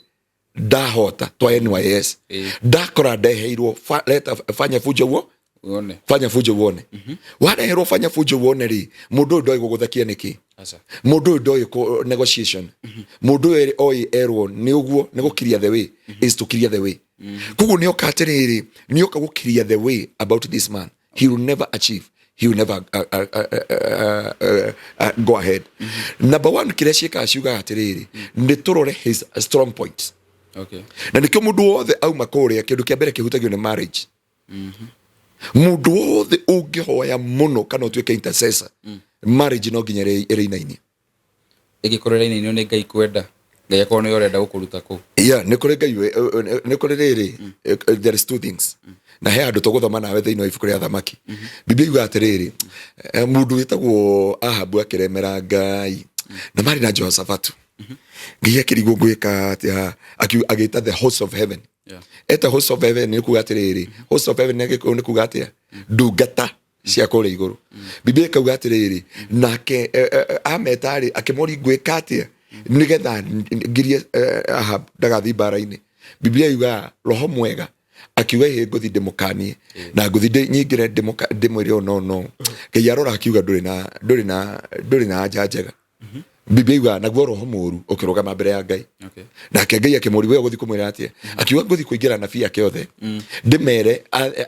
ndahota twa NYS. Ndakora ndeheirwo leta fanya fujo uo Uone. Fanya fujo uone. Wareherwo fanya fujo uone rĩ, mũndũ ũyũ ndoĩ gũgũthekia nĩkĩ. Aca. Mũndũ ũyũ ndoĩ negotiation. Mũndũ ũyũ oĩ erwo nĩ ũguo, nĩ gũkiria. The way is to clear the way. Koguo nĩ oka atĩrĩrĩ, nĩ oka gũkiria the way about this man. He will never achieve, he will never go ahead. Number one, kĩrĩa ciĩkaga, ciugaga atĩrĩrĩ, nĩ tũrore his strong points. Na nĩkĩo mũndũ wothe auma kũrĩa, kĩndũ kĩa mbere kĩhutagio nĩ marriage. Mũndũ wothe ũngĩhoya mũno kana ũtuĩke intercessor, marriage no nginya ĩrĩinainie. Ĩngĩkorwo ĩrainainio nĩ Ngai kwenda, Ngai akorwo nĩwe ũrenda gũkũruta kũu. Yeah, nĩ kũrĩ Ngai nĩ kũrĩ rĩrĩ, there is two things, na he handũ tũgũthoma nawe thĩinĩ wa ibuku rĩa Thamaki. Biblia yugaga atĩrĩrĩ, mũndũ wĩtagwo Ahabu akĩremera Ngai na marĩ na Jehoshafatu. Ngai akĩrigwo, "Ngwĩka atĩa?" Agĩta the host of heaven. Eta host of heaven, nĩ kuga atĩrĩrĩ, host of heaven nĩ Gĩkũyũ nĩ kuga atĩa? Ndungata cia kũrĩa igũrũ. Biblia ĩkauga atĩrĩrĩ, nake ameta rĩ, akĩmũria, "Ngwĩka atĩa nĩgetha ngirie Ahab ndagathiĩ mbara-inĩ?" Biblia yugaga roho mwega akiuga, "Ĩ, ngũthi ndĩmũkanie na ngũthi nyingĩre ndĩmwĩre ũũ." No no Ngai arora akiuga, "Ndũrĩ na ndũrĩ na ndũrĩ na anja njega." Biblia yugaga naguo roho mũru ũkĩrũgama mbere ya Ngai. Nake Ngai akĩmũria, "We ũgũthiĩ kũmwĩra atĩa?" Akiuga, "Ngũthiĩ kũingĩra anabii ake othe, ndĩmere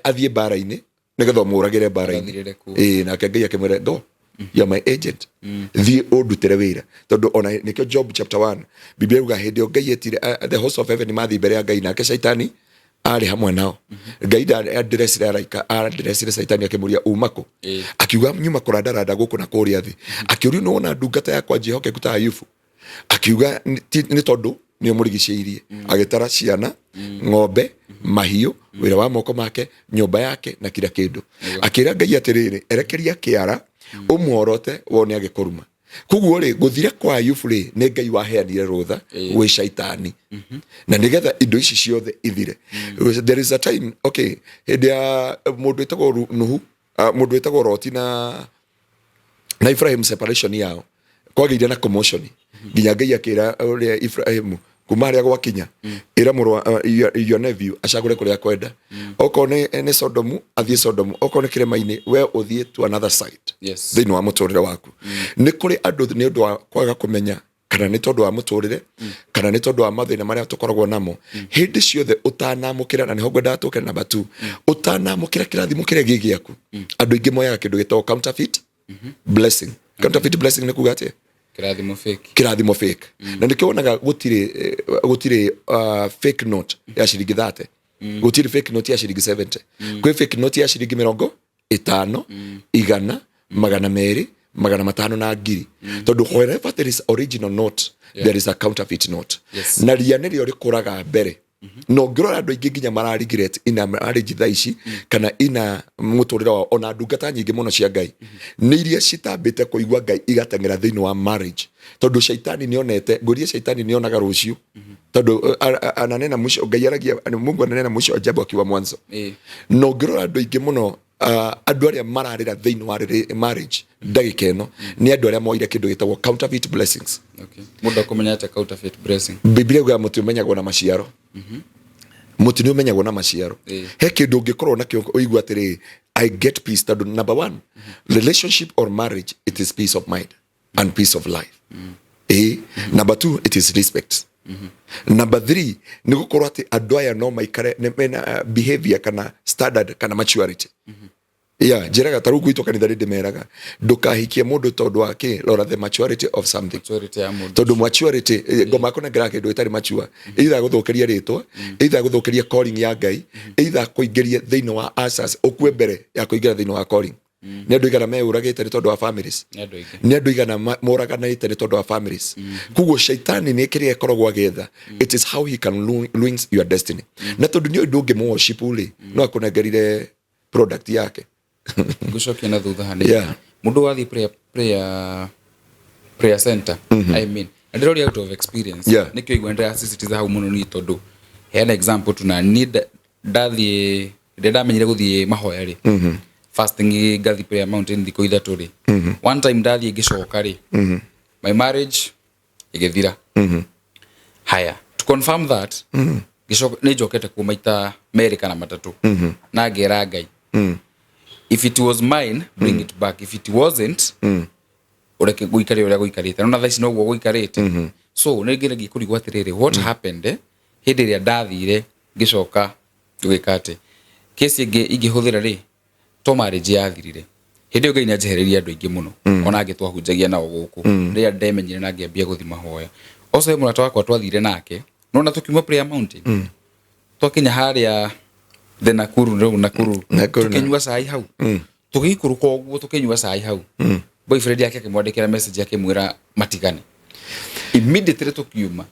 athiĩ mbara-inĩ nĩgetha ũmũragĩre mbara-inĩ." Agathirĩre kuo. Ĩĩ, nake Ngai akĩmwĩra, "Go, you are my agent, thiĩ ũndutĩre wĩra." Tondũ ona nĩkĩo Job chapter 1, Biblia yuga hĩndĩ ĩyo Ngai etire the host of heaven mathiĩ mbere ya Ngai, nake Shaitani arĩ hamwe nao. Ngai ndaaddressire araika, addressire Shaitani, akĩmũria, "Uma kũ?" Akiuga, "Nyuma kũrandaranda gũkũ na kũrĩa thĩ." Akĩũrio, "Nĩ wona ndungata yakwa njĩhokeku ta Ayubu?" Akiuga, "Nĩ tondũ nĩ ũmũrigicĩirie." Agĩtara ciana, ng'ombe, mahiũ, wĩra wa moko make, nyũmba yake na kila kĩndũ. Akĩra Ngai atĩrĩrĩ, "Erekeria kĩara ũmuorote wone agĩkũruma." Koguo rĩ, gũthira kwa Ayubu rĩ, nĩ Ngai waheanire rũtha gwĩ Shaitani na nĩgetha indo ici ciothe ithire. There is a time, okay, hĩndĩ ya mũndũ wĩtagwo Nuhu, mũndũ wĩtagwo Loti na Ibrahim, separation yao kwagĩire na commotion nginya Ngai akĩra ũrĩa Ibrahim, kuma harĩa gwakinya, ĩra mũrũ wa your nephew acagũre kũrĩa kwenda. Okorwo nĩ Sodomu, athiĩ Sodomu; okorwo nĩ kĩrĩma-inĩ, we ũthiĩ to another side. Thĩinĩ wa mũtũrĩre waku nĩ kũrĩ andũ, nĩ ũndũ wa kwaga kũmenya, kana nĩ tondũ wa mũtũrĩre, kana nĩ tondũ wa mathĩna marĩa tũkoragwo namo hĩndĩ ciothe, ũtanamũkĩra, na nĩho ngwendaga tũke number two, ũtanamũkĩra kĩrathimo kĩrĩa gĩ gĩaku, andũ aingĩ moyaga kĩndũ gĩtagwo counterfeit blessing. Counterfeit blessing nĩ kuga atĩa? Kĩrathimo fake. Kĩrathimo fake. Na nĩkĩo wonaga gũtirĩ fake note ya ciringi 30, gũtirĩ fake note ya ciringi 70. Kwĩ fake note ya ciringi 50, 100, 200, 500 na 1000, tondũ wherever there is original note, there is a counterfeit note. Na ria nĩrĩo rĩkũraga mbere. Na ũngĩrora, andũ aingĩ nginya mara regret ina marriage thaa ici kana ina mũtũrĩre wao, ona ndungata nyingĩ mũno cia Ngai nĩ iria citambĩte kũigua Ngai igateng'era thĩinĩ wa marriage, tondũ shaitani nĩonete ngũria, shaitani nĩonaga rũciũ, tondũ ananena mwisho. Ngai aragia, Mungu ananena mwisho wa jambo akiwa mwanzo. Na ũngĩrora andũ aingĩ mũno, andũ arĩa mararĩra thĩinĩ wa marriage ndagĩka ĩno nĩ andũ arĩa moire kĩndũ gĩtagwo counterfeit blessings. Okay. Mũndũ akũmenya atĩa counterfeit blessing? Biblia yugaga mũtĩ ũmenyagwo na maciaro. Mũtĩ nĩ ũmenyagwo na maciaro. He kĩndũ ũngĩkorwo nakĩo ũigua atĩrĩ, "I get peace," tondũ number one, relationship or marriage, it is peace of mind and peace of life. Ĩĩ. Number two, it is respect. Number three, nĩ gũkorwo atĩ andũ aya no maikare nĩ mena behavior kana standard kana maturity. Yeah, njĩraga ta rĩu gwitũ kanitha rĩ, ndĩmeraga ndũkahikie mũndũ tondũ wa kĩ, rora the maturity of something. Maturity ya mũndũ. Tondũ maturity, ngoma akũnengera kĩndũ ĩtarĩ mature, either agũthũkĩrie rĩtwa, either agũthũkĩrie calling ya Ngai, either akũingĩrie thĩinĩ wa asas ũkue mbere ya kũingĩra thĩinĩ wa calling. Nĩ andũ igana meyũragĩte nĩ tondũ wa families. Nĩ andũ aingĩ. Nĩ andũ igana moraganĩte nĩ tondũ wa families. Koguo shaitani nĩ kĩrĩa ĩkoragwo agĩetha, it is how he can ruin your destiny. Na tondũ nĩ ũndũ ũngĩ worship rĩ, no akũnengerire product yake. Ngũcokia na thutha hanini. Mũndũ wathiĩ prayer center, I mean, na ndĩroria out of experience. Nĩkĩo igua ndĩrasisitiza hau mũno niĩ, tondũ heana example tu na niĩ ndathiĩ, rĩrĩa ndamenyire gũthiĩ mahoya rĩ, fasting, ngathiĩ Prayer Mountain thikũ 3 rĩ, one time ndathiĩ ngĩcoka rĩ, my marriage ĩgĩthira. Haya, to confirm that, ngĩcoka nĩ njokete kuo maita merĩ kana matatũ na ngera Ngai, if it was mine, bring it back, if it wasn't, ũreke gũikare ũrĩa gũikarĩte. No na thaa ici noguo gũikarĩte. So nĩ ngeragia kũrigwo atĩrĩrĩ, what happened, hĩndĩ ĩrĩa ndathire ngĩcoka gũgĩka atĩ kesi ĩngĩ ingĩhũthĩra rĩ, to marriage yathirire. Hĩndĩ ĩyo Ngai nĩanjehereirie andũ aingĩ mũno, ona angĩ twahunjagia nao gũkũ, rĩrĩa ndemenyire na ngĩambia gũthi mahoya. Also he mũrata wakwa twathire nake, nona tũkiuma Prayer Mountain, twakinya harĩa the Nakuru rĩu, Nakuru. Nakuru. Tũkĩnyua cai hau, tũgĩikũrũka ũguo tũkĩnyua cai hau, boyfriend yake akĩmwandĩkĩra message akĩmwĩra matigane immediately tũkiuma.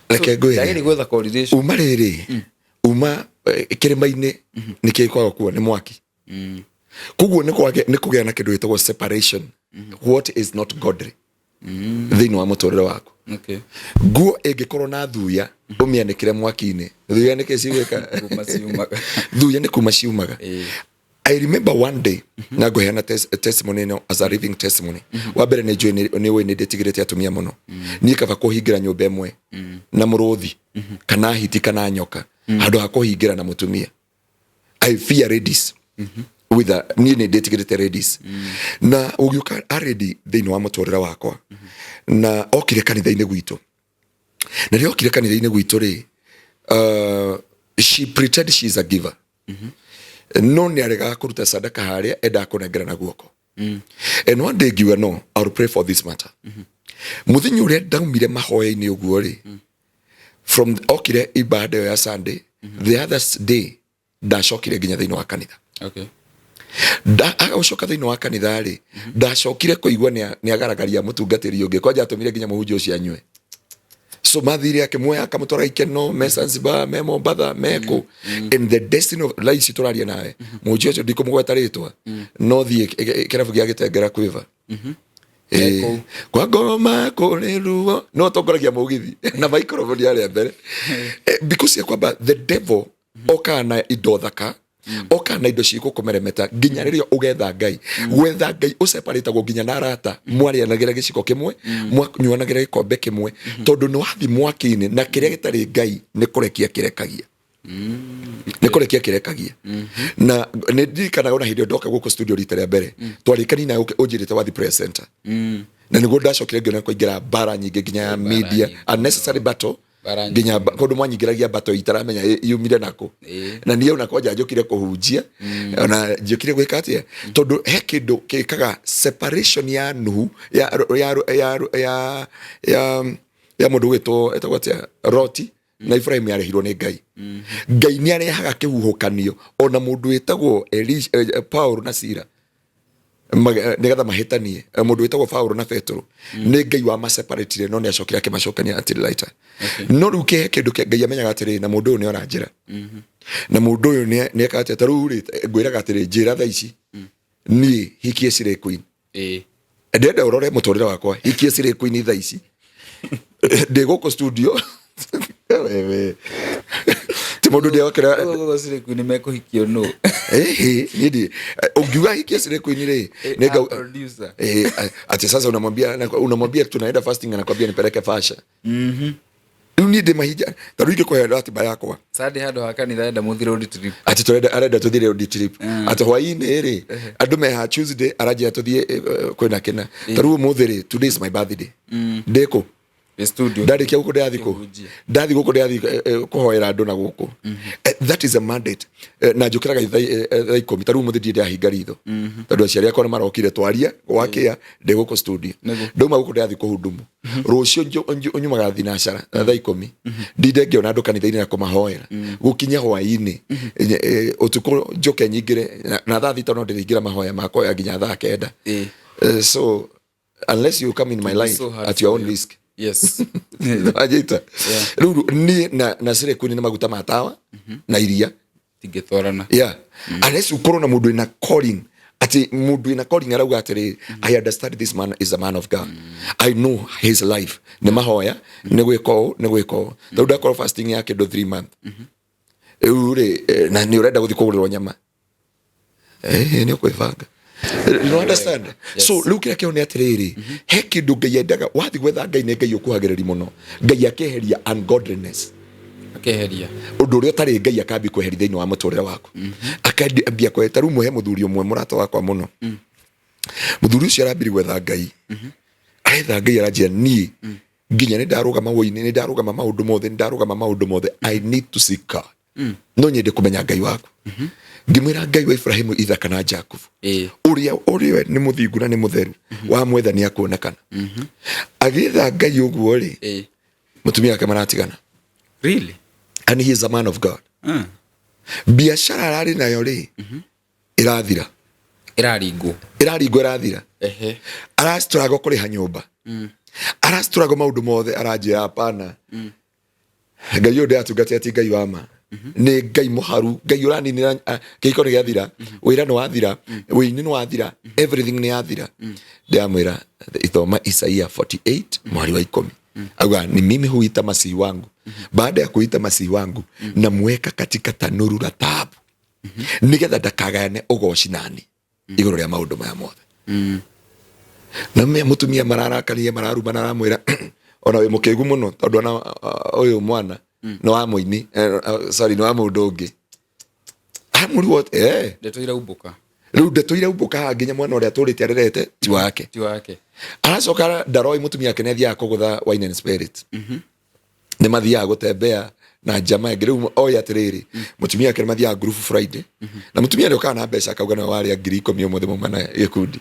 Reke ngwĩre. Ndagĩrĩ gwetha correlation. Uma rĩrĩ, uma kĩrĩma-inĩ nĩ kĩkoragwo kuo nĩ mwaki, koguo nĩ kũgĩa na kĩndũ gĩtagwo separation, what is not godly thĩinĩ wa mũtũrĩre waku. Nguo ĩngĩkorwo na thuya, ũmĩanĩkĩre mwaki-inĩ, thuya nĩkĩ cigwĩka? Kuma ciumaga. Thuya nĩ kuma ciumaga. I remember one day, na ngũheana testimony ĩno as a living testimony. Wa mbere, nĩ njũĩ nĩ ũĩ nĩ ndĩtigĩrĩte atumia mũno. Niĩ kaba kũhingĩra nyũmba ĩmwe na mũrũthi kana hiti kana nyoka handũ ha kũhingĩra na mũtumia. I fear ladies with a, niĩ nĩ ndĩtigĩrĩte ladies, na ũgĩũka a lady thĩinĩ wa mũtũrĩre wakwa na okire kanitha-inĩ gwitũ, na rĩrĩa okire kanitha-inĩ gwitũ rĩ, she pretend she is a giver, no nĩ aregaga kũruta sadaka harĩa endaga kũnengera na guoko. And one day ngiuga, "No, I'll pray for this matter." Mũthenya ũrĩa ndaumire mahoya-inĩ ũguo rĩ, from okire ibada ĩyo ya Sunday, the other day ndacokire nginya thĩinĩ wa kanitha. Agũcoka thĩinĩ wa kanitha rĩ, ndacokire kũigua nĩ agaragaria mũtungatĩri ũngĩ, kwanja atũmire nginya mũhunjia ũcio anyue. So mathire akĩmuoya akamũtwara ikeno me Zanzibar, me Mombatha, me kũ. In the destiny of la ici tũraria nawe, mũhunjia ũcio ndikũmũgweta rĩtwa, no thiĩ kĩrabu gĩa Gĩtengera kwĩva. Kũu. Kwa ngoma kũrĩ ruo, no tongoragia mũgithi na microphone yarĩa mbere. Because ya kwamba the devil okaga na indo thaka, okaga na indo cigũkũmeremeta nginya rĩrĩa ũgetha Ngai. Gwetha Ngai ũseparĩtagwo nginya na arata mwarĩanagĩra gĩciko kĩmwe, mwanyuanagĩra gĩkombe kĩmwe, tondũ nĩ wathi mwaki-inĩ na kĩrĩa gĩtarĩ Ngai nĩ kũrekia kĩrekagia, nĩ kũrekia kĩrekagia. Na nĩ ndirikanaga ona hĩndĩ ĩyo ndoka gũkũ studio rita rĩa mbere, twarĩkani nawe ũnjĩrĩte wathi prayer center, na nĩguo ndacokire ngĩona kũingĩra mbara nyingĩ nginya ya Mbara media, nyingĩ. Unnecessary battle. Mbara nyingĩ. Nginya kũndũ mwanyingĩragia battle itaramenya yumire nakũ. Na niĩ ona kwanja njũkire kũhunjia, ona njũkire gwĩka atĩa, tondũ he kĩndũ gĩkaga separation ya Nuhu ya mũndũ gwĩtwo etagwo atĩa, Loti na Ibrahim, yarehirwo nĩ Ngai. Ngai nĩ arehaga kĩhuhũkanio ona mũndũ wĩtagwo Paul na Sila, nĩgetha mahĩtanie. Mũndũ wĩtagwo Paul na Petro, nĩ Ngai wamaseparatire, no nĩ acokire akĩmacokania until later. No rĩu kĩhe kĩndũ kĩa Ngai amenyaga atĩrĩ, na mũndũ ũyũ nĩ ora njĩra, na mũndũ ũyũ nĩ eka atĩa. Ta rĩu rĩ, ngwĩraga atĩrĩ, njĩra thaa ici niĩ hikie Slay Queen. Ndĩrenda ũrore mũtũrĩre wakwa, hikie Slay Queen thaa ici ndĩ gũkũ studio. Wewe. Ti mũndũ ndĩokĩra. Ũguo Slay Queen mekũhikio nũ? Ĩhĩ, niĩ ũngiuga hikie Slay Queen rĩ, nĩ Producer. Ati sasa unamwambia tunaenda fasting, anakwambia nipeleke fasha. Rĩu niĩ ndĩ mahinda ta rĩu ingĩkũhe ratiba yakwa. Sunday handũ ha kanitha enda mũthi road trip. Ati turenda, arenda tũthiĩ road trip, atĩ hwaĩ-inĩ rĩ, andũ meha Tuesday, aranjĩra tũthiĩ kwĩna kĩna. Ta rĩu ũmũthĩ rĩ, today is my birthday, ndĩkũ? Wĩ studio. Ndarĩkia gũkũ ndĩrathiĩ kũ? Kũhunjia. Ndathiĩ gũkũ ndĩrathiĩ kũhoera andũ na gũkũ. That is a mandate. Na njũkĩraga thaa 10. Ta rĩu ũmũthĩ ndirĩ ndĩrahinga ritho tondũ aciari akwa nĩ marokire twaria gwakĩa ndĩ gũkũ studio. Ndauma gũkũ ndĩrathiĩ kũhudumu. Rũciũ nyumaga thinacara na thaa 10, ndinde ngĩona andũ kanitha-inĩ na kũmahoera gũkinya hwaĩ-inĩ. Ũtukũ njũke nyingĩre na thaa 6 no ndĩrĩingĩra mahoya makoya nginya thaa 9. So unless you come in my life So hard at your for own you. risk. Wanyita? Yeah. Rĩu niĩ na Slay Queen nĩ maguta ma tawa na iria. Tingĩtwarana. Yeah, unless ukorwo na mũndũ ina calling. Atĩ mũndũ wĩna calling arauga atĩrĩ, "I understand this man is a man of God. I know his life nĩ mahoya, nĩ gwĩka ũũ, nĩ gwĩka ũũ." Rĩu ndakorwo fasting ya kĩndũ 3 month rĩu rĩ, na nĩ ũrenda gũthiĩ kũgũrĩrwo nyama, nĩ ũkwĩbanga. You understand? Yes. So rĩu kĩrĩa kĩo nĩ atĩrĩrĩ, he kĩndũ Ngai endaga. Wathiĩ gwetha Ngai, nĩ Ngai ũkuhagĩrĩria mũno. Ngai akeheria ungodliness. Akeheria. Ũndũ ũrĩa ũtarĩ Ngai akambia kweheria thĩinĩ wa mũtũrĩre waku, akambia kweheria. Ta rĩu mũhe mũthuri ũmwe, mũrata wakwa mũno. Mũthuri ũcio arambiri gwetha Ngai, aretha Ngai, aranjia niĩ nginya nĩ ndarũgama wũini, nĩ ndarũgama maũndũ mothe, nĩ ndarũgama maũndũ mothe. I need to seek God. No nyende kũmenya Ngai waku. Ngĩmwĩra Ngai wa Ibrahimu, Ithaka na Jakubu, ũrĩa ũrĩa nĩ mũthingu na nĩ mũtheru, wamwetha nĩ akuonekana. Agĩetha Ngai ũguo rĩ, mũtumia wake maratigana. Really? And he is a man of God. Biacara ararĩ nayo rĩ, ĩrathira. Ĩraringwo. Ĩraringwo, ĩrathira. Arastruggle kũrĩha nyũmba, arastruggle maũndũ mothe. Aranjĩra, "Hapana, Ngai ũyũ ndĩratungatĩra ti Ngai wa ma, nĩ Ngai mũharu, Ngai ũraninĩra." Ah, kĩhiko nĩ gĩathira, wĩra nĩ wathira, wĩini nĩ wathira, everything nĩ yathira. Ndĩramwĩra ithoma Isaia 48 mwari wa 10. Auga, "Ni mimi huita masihi wangu. Baada ya kuita masihi wangu, namweka katika tanuru la taabu, nigetha ndakagayane ũgoci nani igũrũ rĩa maũndũ maya mothe." Na me mũtumia mararakarire, mararumana, aramwĩra, "Ona wĩ mũkĩgu mũno, tondũ ona ũyũ mwana nĩ wa mũini, sorry, nĩ wa mũndũ ũngĩ." Amũriwo Ndeto iraumbũka. Rĩu ndeto iraumbũka haha, nginya mwana ũrĩa atũrĩte arerete ti wake. Ti wake. Aracoka ndaroi mũtumia ake nĩ athiaga kũgũtha wine and spirit, nĩ mathiaga gũtembea na njama ĩngĩ. Rĩu oĩ atĩrĩrĩ, mũtumia wake nĩ mathiaga group Friday, na mũtumia nĩ okaga na mbeca, akauga nĩwe warĩa 10,000 ũmũthĩ mauma na gĩkundi.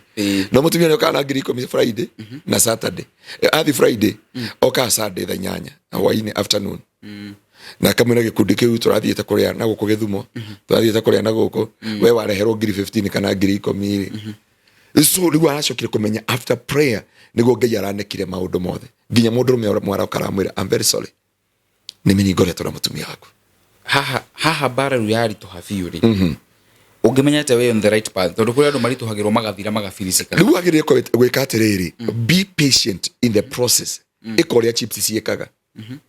No mũtumia nĩ okaga na 10,000 Friday na Saturday. Athi Friday, okaga Sunday thaa 8 hwainĩ, afternoon, na akamwĩra, "Gĩkundi kĩu tũrathiĩte kũrĩa na gũkũ Gĩthumo, tũrathiĩte kũrĩa na gũkũ, we wareherwo ngiri 15 kana 10,000 rĩ." So rĩu aracokire kũmenya after prayer nĩguo Ngai aranekire maũndũ mothe, nginya mũndũrũme mwaroka aramwĩra, "I'm very sorry, nĩ mini ngoretwo na mũtumia waku." Haha haha mbara rĩu yaritũha biũ rĩ, ũngĩmenya atĩa wĩ on the right path? Tondũ kũrĩ andũ maritũhagĩrwo magathira, magabirisika. Rĩu wagĩrĩire gwĩka atĩrĩrĩ, be patient in the process. Ĩka ũrĩa chips ciĩkaga.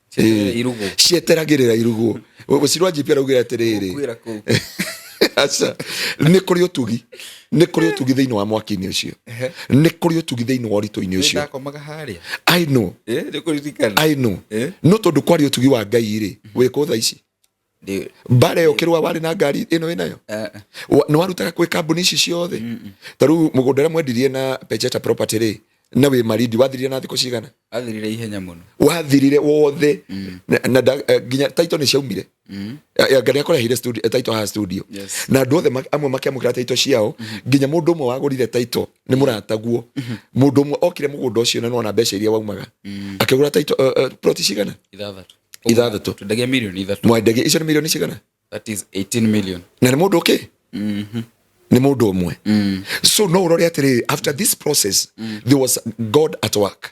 Cieterere irugwo. Cieteragĩrĩra irugwo. Mũciri wa GP araugire atĩrĩrĩ, Gũkuĩra kũu. Aca, nĩ kũrĩ ũtugi, nĩ kũrĩ ũtugi thĩinĩ wa mwaki-inĩ ũcio, nĩ kũrĩ ũtugi thĩinĩ wa ũritũ-inĩ Nĩ ũcio. Ndakomaga harĩa. I know. Nĩ kũririkana. I know. No tondũ kwarĩ ũtugi wa Ngai rĩ, wĩ kũ thaa ici? Mbara ĩyo kĩrũa warĩ na ngari ĩno wĩnayo? Nĩ warutaga kwĩ kambuni ici ciothe? Ta rĩu mũgũnda ũrĩa mwendirie na Pecheta Property rĩ, na wĩ Marindi, wathirire na thikũ cigana? Athirire ihenya mũno. Wathirire wothe na nginya title nĩ ciaumire. Ngai akũrehire studio, title haha studio. Na andũ othe amwe makĩamũkĩra title ciao, nginya mũndũ ũmwe wagũrire title nĩ mũrataguo. Mũndũ ũmwe okire mũgũnda ũcio na nĩwona mbeca iria waumaga, akĩgũra title, plot cigana? 6. 6. Twendagia mirioni 3. Mwendagia icio nĩ mirioni cigana? That is 18 million. Na nĩ mũndũ ũkĩ nĩ mũndũ ũmwe. So no ũrore atĩrĩrĩ, after this process there was God at work.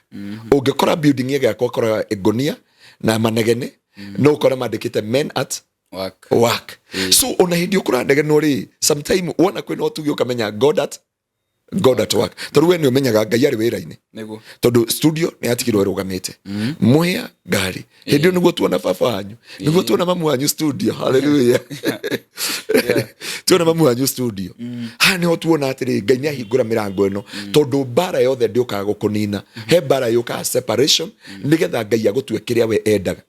Ũngĩkora building ĩgĩakwo, ũkoraga ngũnia na manegene, no ũkore mandĩkĩte "Men at work". Work. So ona hĩndĩ ũkũranegenwo rĩ, sometime wona kwĩna ũtugi, ũkamenya God at work, tondũ we nĩ ũmenyaga Ngai arĩ wĩra-inĩ. Tondũ studio nĩ yatigirwo ĩrũgamĩte, mũhĩa ngari hĩndĩ ĩyo nĩguo tuona baba wanyu, nĩguo tuona mamu wanyu studio. Haleluya, tuona mamu wanyu studio. Haha nĩho tuona atĩrĩ, Ngai nĩ ahingũra mĩrango ĩno, tondũ mbara yothe ndĩũkaga gũkũnina. He mbara yũkaga separation, nĩgetha Ngai agũtue kĩrĩa we endaga.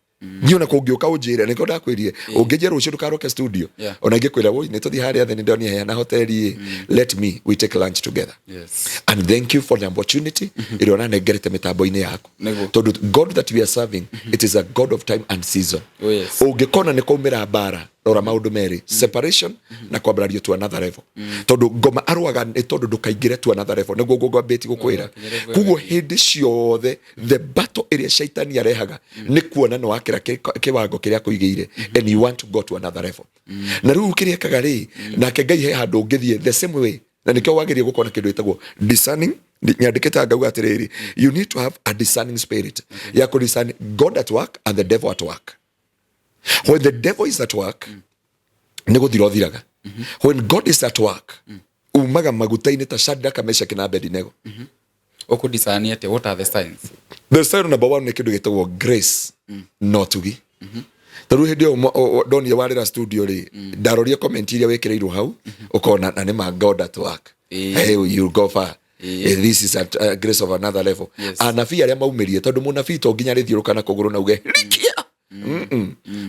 Niĩ ona kũngĩũka ũnjĩre, nĩkĩo ndakwĩrire, ũngĩnjĩra rũciũ ndũkaroke studio, ona ingĩkwĩra, "Woi, nĩ tũthiĩ harĩa thĩ, nĩ ndonire heana hoteli," let me, we take lunch together. And thank you for the opportunity ĩrĩa ũranengerete mĩtambo-inĩ yaku, tondũ God that we are serving, it is a God of time and season. Ũngĩkona nĩ kwaumĩra mbara, rora maũndũ merĩ, separation na kwambarario to another level, tondũ ngoma arũaga nĩ tondũ ndũkaingĩre to another level. Nĩguo ngwambĩtie gũkwĩra. Ũgakinya level. Koguo hĩndĩ ciothe the battle ĩrĩa shaitani arehaga nĩ kuona nĩ wakĩra kĩwango kĩrĩa akũigĩire and you want to go to another level. Na rĩu kĩrĩa ekaga rĩ, nake Ngai he handũ ũngĩthiĩ the same way, na nĩkĩo wagĩrĩire gũkorwo na kĩndũ gĩtagwo discerning. Nyandĩkĩte ngauga atĩrĩrĩ, you need to have a discerning spirit ya kũ discern God at work and the devil at work. When the devil is at work, nĩ gũthira ũthiraga. When God is at work, Umaga maguta-inĩ ta Shadraka, Meshaki na Abednego. Ũkũ-discern atĩa? What are the signs? The sign number one nĩ kĩndũ gĩtagwo grace na ũtugi. Tarĩu hĩndĩ ĩyo ndonire warĩra studio rĩ, ndarorie comment iria wĩkĩrĩirwo hau, ũkona na nĩ ma God at work. Hey, you go far. This is a grace of another level. Anabii arĩa maumĩrire, tondũ mũnabii to nginya arĩthiũrũka na kũgũrũ na uge rikia.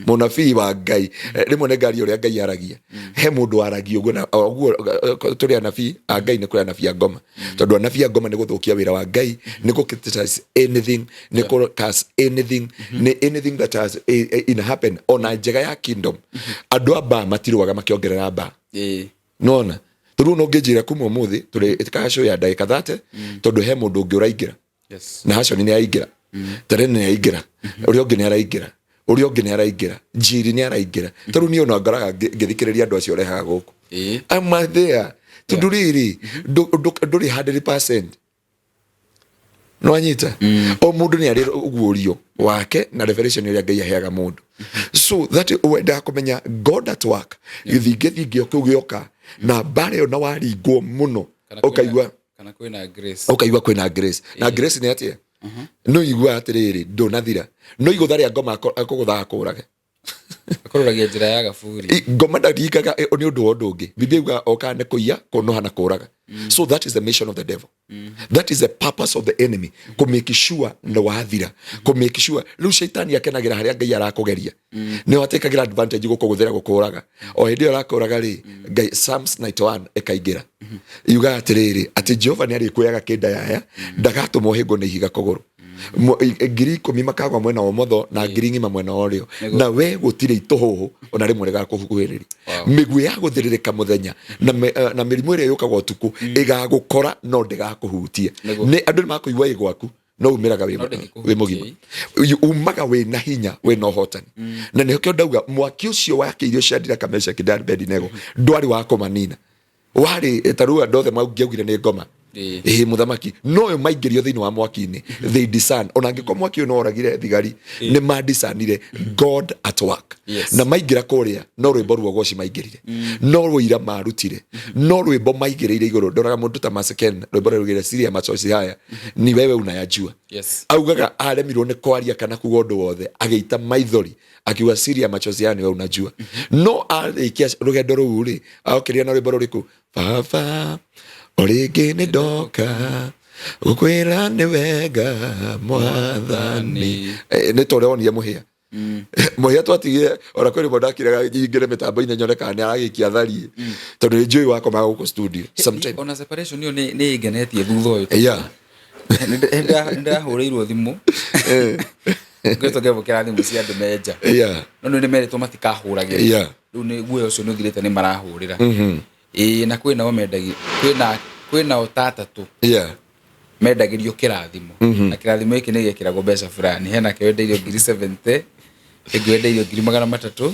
Mũnabii wa Ngai, rĩmwe nĩ ngari ũrĩa Ngai aragia. He mũndũ aragia ũguo na ũguo tũrĩ anabii a Ngai, nĩ kũrĩ anabii a ngoma, tondũ anabii a ngoma nĩ gũthũkia wĩra wa Ngai, nĩ gũ criticize anything, nĩ kũ curse anything, nĩ anything that has in happen ona njega ya kingdom. Andũ a mbaa matirũaga makĩongerera mbaa. Nona tondũ no ngĩnjĩra kuma ũmũthĩ tũrĩ kacũ ya ndagĩka 30, tondũ he mũndũ ũngĩ ũraingĩra. Na Haconi nĩ araingĩra, Terene nĩ araingĩra, ũrĩa ũngĩ nĩ araingĩra, ũrĩa ũngĩ nĩ araingĩra, Njiri nĩ araingĩra. Tarĩu niĩ ona ngoraga ngĩthikĩrĩria andũ acio ũrehaga gũkũ. I'm there tondũ rĩrĩ ndũrĩ 100%. Nĩwanyita, o mũndũ nĩ arĩ ũguũrio wake na revelation ĩrĩa Ngai aheaga mũndũ, so that wendaga kũmenya God at work. Gĩthingĩthingĩ kĩu gĩoka na mbara ĩyo na waringwo mũno, Kana kwĩna- ũkaigua kana kwĩna grace. Ũkaigua kwĩna grace, na grace nĩ atĩa? No igua atĩrĩrĩ, ndũnathira, no igũtha rĩa ngoma akũgũthaga kũrage. Akũroragia njĩra ya gaburi. Ngoma ndaringaga nĩ ũndũ wa ũndũ ũngĩ. Biblia yugaga okaga nĩ kũiya, kũnoha na kũraga. So that is the mission of the devil, that is the purpose of the enemy, kũ make sure nĩ wathira, kũ make sure rĩu shaitani akenagĩra harĩa Ngai arakũgeria, nĩ atekagĩra advantage gũkũgũthĩra gũkũraga. O hĩndĩ ĩyo arakũraga rĩ, Ngai, Psalms 91 ĩkaingĩra, yugaga atĩrĩrĩ, atĩ Jehova nĩ arĩkuoyaga kĩndayaya, ndagatũma ũhĩngwo nĩ ihiga kũgũrũ. 10,000 makagwa mwena wa ũmotho na ngiri ng'ima mwena wa ũrĩo, na we gũtirĩ itũhũhũ ona rĩmwe rĩgakũhuhĩrĩria. Mĩguĩ ya gũthĩrĩrĩka mũthenya na mĩrimũ ĩrĩa yũkaga ũtukũ ĩgagũkora no ndĩgakũhutia. Nĩ andũ nĩ makũigua ĩ gwaku, no umĩraga No ndĩngĩkũhutia. Wĩ mũgima. Umaga wĩ na hinya, wĩ na ũhotani, na nĩkĩo ndauga mwaki ũcio wakĩirio Shadraka, Meshaki na Abednego ndwarĩ wa kũmanina, warĩ ta rĩu andũ othe mangĩaugire nĩ ngoma. Ĩĩ mũthamaki, no ũyũ maingĩrio thĩinĩ wa mwaki-inĩ, they discern. Ona angĩkorwo mwaki ũyũ no oragire thigari, nĩ madiscernire God at work. Na maingĩra kũrĩa, no rwĩmbo rwa ũgoci maingĩrire, no rũira marutire, no rwĩmbo maigĩrĩire igũrũ. Ndoraga mũndũ ta Maseken, rwĩmbo rũrugire siri ya machozi haya ni wewe unayajua. Augaga aremirwo nĩ kwaria kana kuga ũndũ wothe, agĩita maithori akiuga, "Siri ya machozi haya ni wewe unajua." No arĩkia rũgendo rũu rĩ, aokĩrire na rwĩmbo rũrĩkũ? "Baba, o rĩngĩ nĩ ndoka gũkwĩra nĩ wega Mwathani." Nĩ ta ũrĩa wonire mũhĩa, mũhĩa twatigire ona kwĩ rĩmwe ndakiraga nyingĩre mĩtambo-inĩ nyone kana nĩ aragĩkia tharie, tondũ nĩ njũĩ wakomaga gũkũ studio sometime. Ona separation ĩyo nĩ ĩngenetie thutha ũyũ. Nĩ ndahũrĩirwo thimũ, ngoretwo ngĩamũkĩra thimũ cia andũ me nja, no nĩ merĩtwo matikahũragĩre. Rĩu nĩ guoya ũcio nĩ ũthirĩte, nĩ marahũrĩra. Ĩĩ, na kwĩnao mendagi, kwĩnao ta atatũ mendagĩrio kĩrathimo, na kĩrathimo gĩkĩ nĩ gĩekĩragwo mbeca fulani. Hena kĩo wendeirio ngiri 70, ĩngĩ wendeirio 300,000,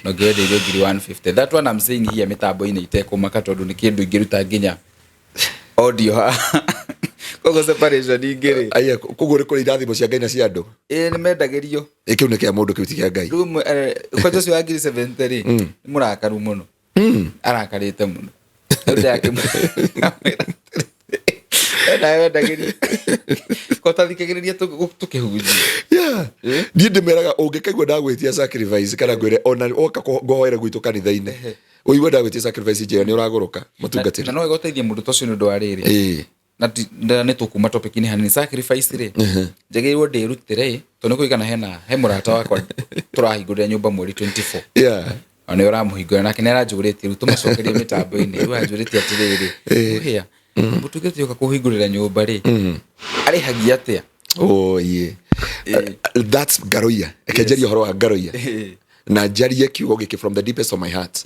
na ũngĩ wendeirio ngiri 150. That one I'm saying here mĩtambo-inĩ itekũmaka, tondũ nĩ kĩndũ ingĩruta nginya audio haha. Koguo separation ingĩ rĩ, Aya, koguo nĩ kũrĩ irathimo cia Ngai na cia andũ. Ĩĩ, nĩ mendagĩrio. Ĩ, kĩu nĩ kĩa mũndũ, kĩu ti kĩa Ngai. Rĩu kwanja ũcio wa ngiri 70 rĩ, nĩ mũrakaru mũno, arakarĩte mũno. Rĩu ndĩrakĩmwĩra, nawe wendagĩria ko tathikagĩrĩria tũkĩhunjia. Niĩ ndĩmeraga ũngĩkaigua ndagwĩtia sacrifice kana ngwĩre ona woka ngũhoere gwitũ kanitha-inĩ, ũigue ndagwĩtia sacrifice, njĩra nĩ ũragũrũka mũtungatĩri. Na no ĩgũteithie mũndũ ta ũcio nĩ ũndũ wa rĩrĩ, na nĩ tũkuma topic-inĩ hanini. Sacrifice rĩ, njagĩrĩirwo ndĩrutĩre, tondũ nĩ kũigana hena he mũrata wakwa tũrahingũrĩra nyũmba mweri 24, na nĩ ũramũhingũra, nake nĩ aranjũrĩtie rĩu tũmacokerie mĩtambo-inĩ. Rĩu anjũrĩtie atĩrĩrĩ, mũhĩa mũtungati ũka kũhingũrĩra nyũmba rĩ, arĩhagia atĩa? Oh, yeah. That's ngaroia. Reke njarie ũhoro wa ngaroia na njarie kiugo gĩkĩ from the deepest of my heart.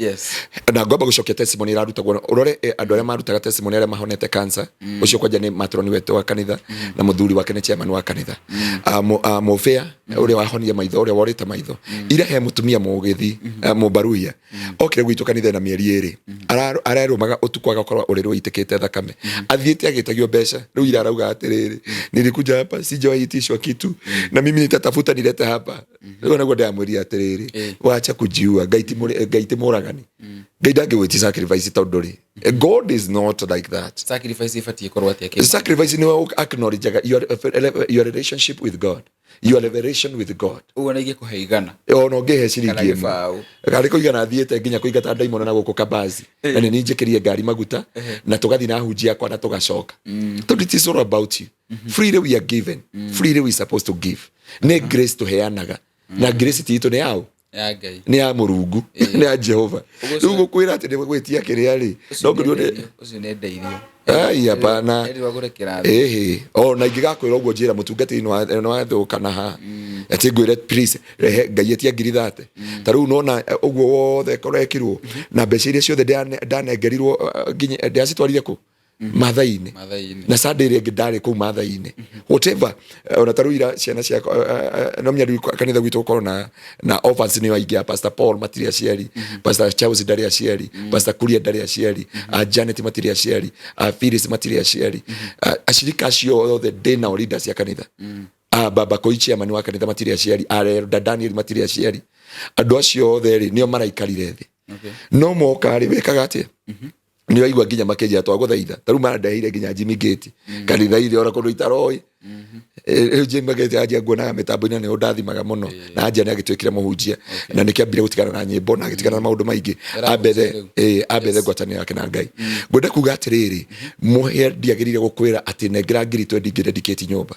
Na ngwamba gũcokia testimony ĩrarutagwo, ũrore andũ arĩa marutaga testimony, arĩa mahonete cancer. Ũcio kwanja nĩ matroni wetũ wa kanitha, na mũthuri wake nĩ chairman wa kanitha. Ah, Mũbĩa. Ũrĩa wahonia maitho, ũrĩa worĩte maitho ira, he mũtumia mũgĩthi mũmbaruhia okire gwitũ kanitha na mĩeri 2 arerũmaga ũtukũ agakorwo ũrĩrĩ ũitĩkĩte thakame, athiĩte agĩtagio mbeca. Rĩu ira arauga atĩrĩrĩ, "Nilikuja hapa, sijawahi itishwa kitu na mimi nitatafuta nilete hapa." Rĩu naguo ndĩramwĩrire atĩrĩrĩ, wacha kujiua. Ngai ti mũragani. Ngai ndangĩgwĩtia sacrifice, tondũ rĩ, God is not like that. Sacrifice ibatiĩ ĩkorwo atĩa kĩ? Sacrifice nĩwe acknowledge your relationship with God, your revelation with God. Ũguo na ingĩkũhe 100? Ona ũngĩhe ciringi Kana 1. 0. Karĩ kũigana thiĩte nginya kũingata ndaimono na gũkũ kabazi, na nĩ njĩkĩrie ngari maguta na tũgathiĩ na hunjia yakwa na tũgacoka, tondũ it is all about you. Freely we are given, freely we supposed to give. Nĩ grace tũheanaga, na grace ti itũ, nĩ yao. Ya Ngai. Nĩ ya Mũrungu, nĩ ya Jehova. Ũguo Rĩu gũkwĩra atĩ nĩ gwĩtia kĩrĩa rĩ, no ngũrio nĩ Ũcio nĩ endeirio. Ai, hapana. Erirwo agũre kĩrathi. Ĩhĩ, o na ingĩgakwĩra ũguo, njĩra mũtungatĩri nĩ wathũka na haha atĩ ngwĩre, "Please rehe Ngai etia ngiri 30." Ta rĩu nona ũguo wothe korekirwo na mbeca iria ciothe ndanengerirwo, nginya ndĩracitwarire kũ Mathai-inĩ. Mathai-inĩ. Na Sunday ĩrĩa ĩngĩ ndarĩ kũu Mathai-inĩ, whatever. Ona ta rĩu ira ciana ciakwa, no menya rĩu kanitha gwitũ gũkorwo na orphans nĩo aingĩ. A Pastor Paul matirĩ aciari, Pastor Charles ndarĩ aciari, Pastor Kuria ndarĩ aciari, a Janet matirĩ aciari, a Phyllis matirĩ aciari. Acirika acio othe ndĩ nao, leaders ya kanitha, a Baba Koi chairman wa kanitha matirĩ aciari, a Elder Daniel matirĩ aciari. Andũ acio othe rĩ, nĩo maraikarire thĩ. No moka rĩ, wĩkaga atĩa? Nĩ waigua nginya makĩnjĩra twagũthaitha. Ta rĩu marandeheire nginya Jimmy Gate kanitha-inĩ, ona kũndũ itaroĩ. Rĩu Jimmy Gate anjia nguonaga mĩtambo-inĩ, nĩ ũndathimaga mũno, na anjia nĩ agĩtuĩkire mũhunjia, na nĩkĩambire gũtigana na nyĩmbo na agĩtigana na maũndũ maingĩ. Ĩrahunjia Ambethe rĩu. Ambethe ngwatanĩro yake na Ngai. Ngwenda kuga atĩrĩrĩ, mũhĩa ndiagĩrĩire gũkwĩra atĩ nengera ngiri 20 ngĩdedicate nyũmba.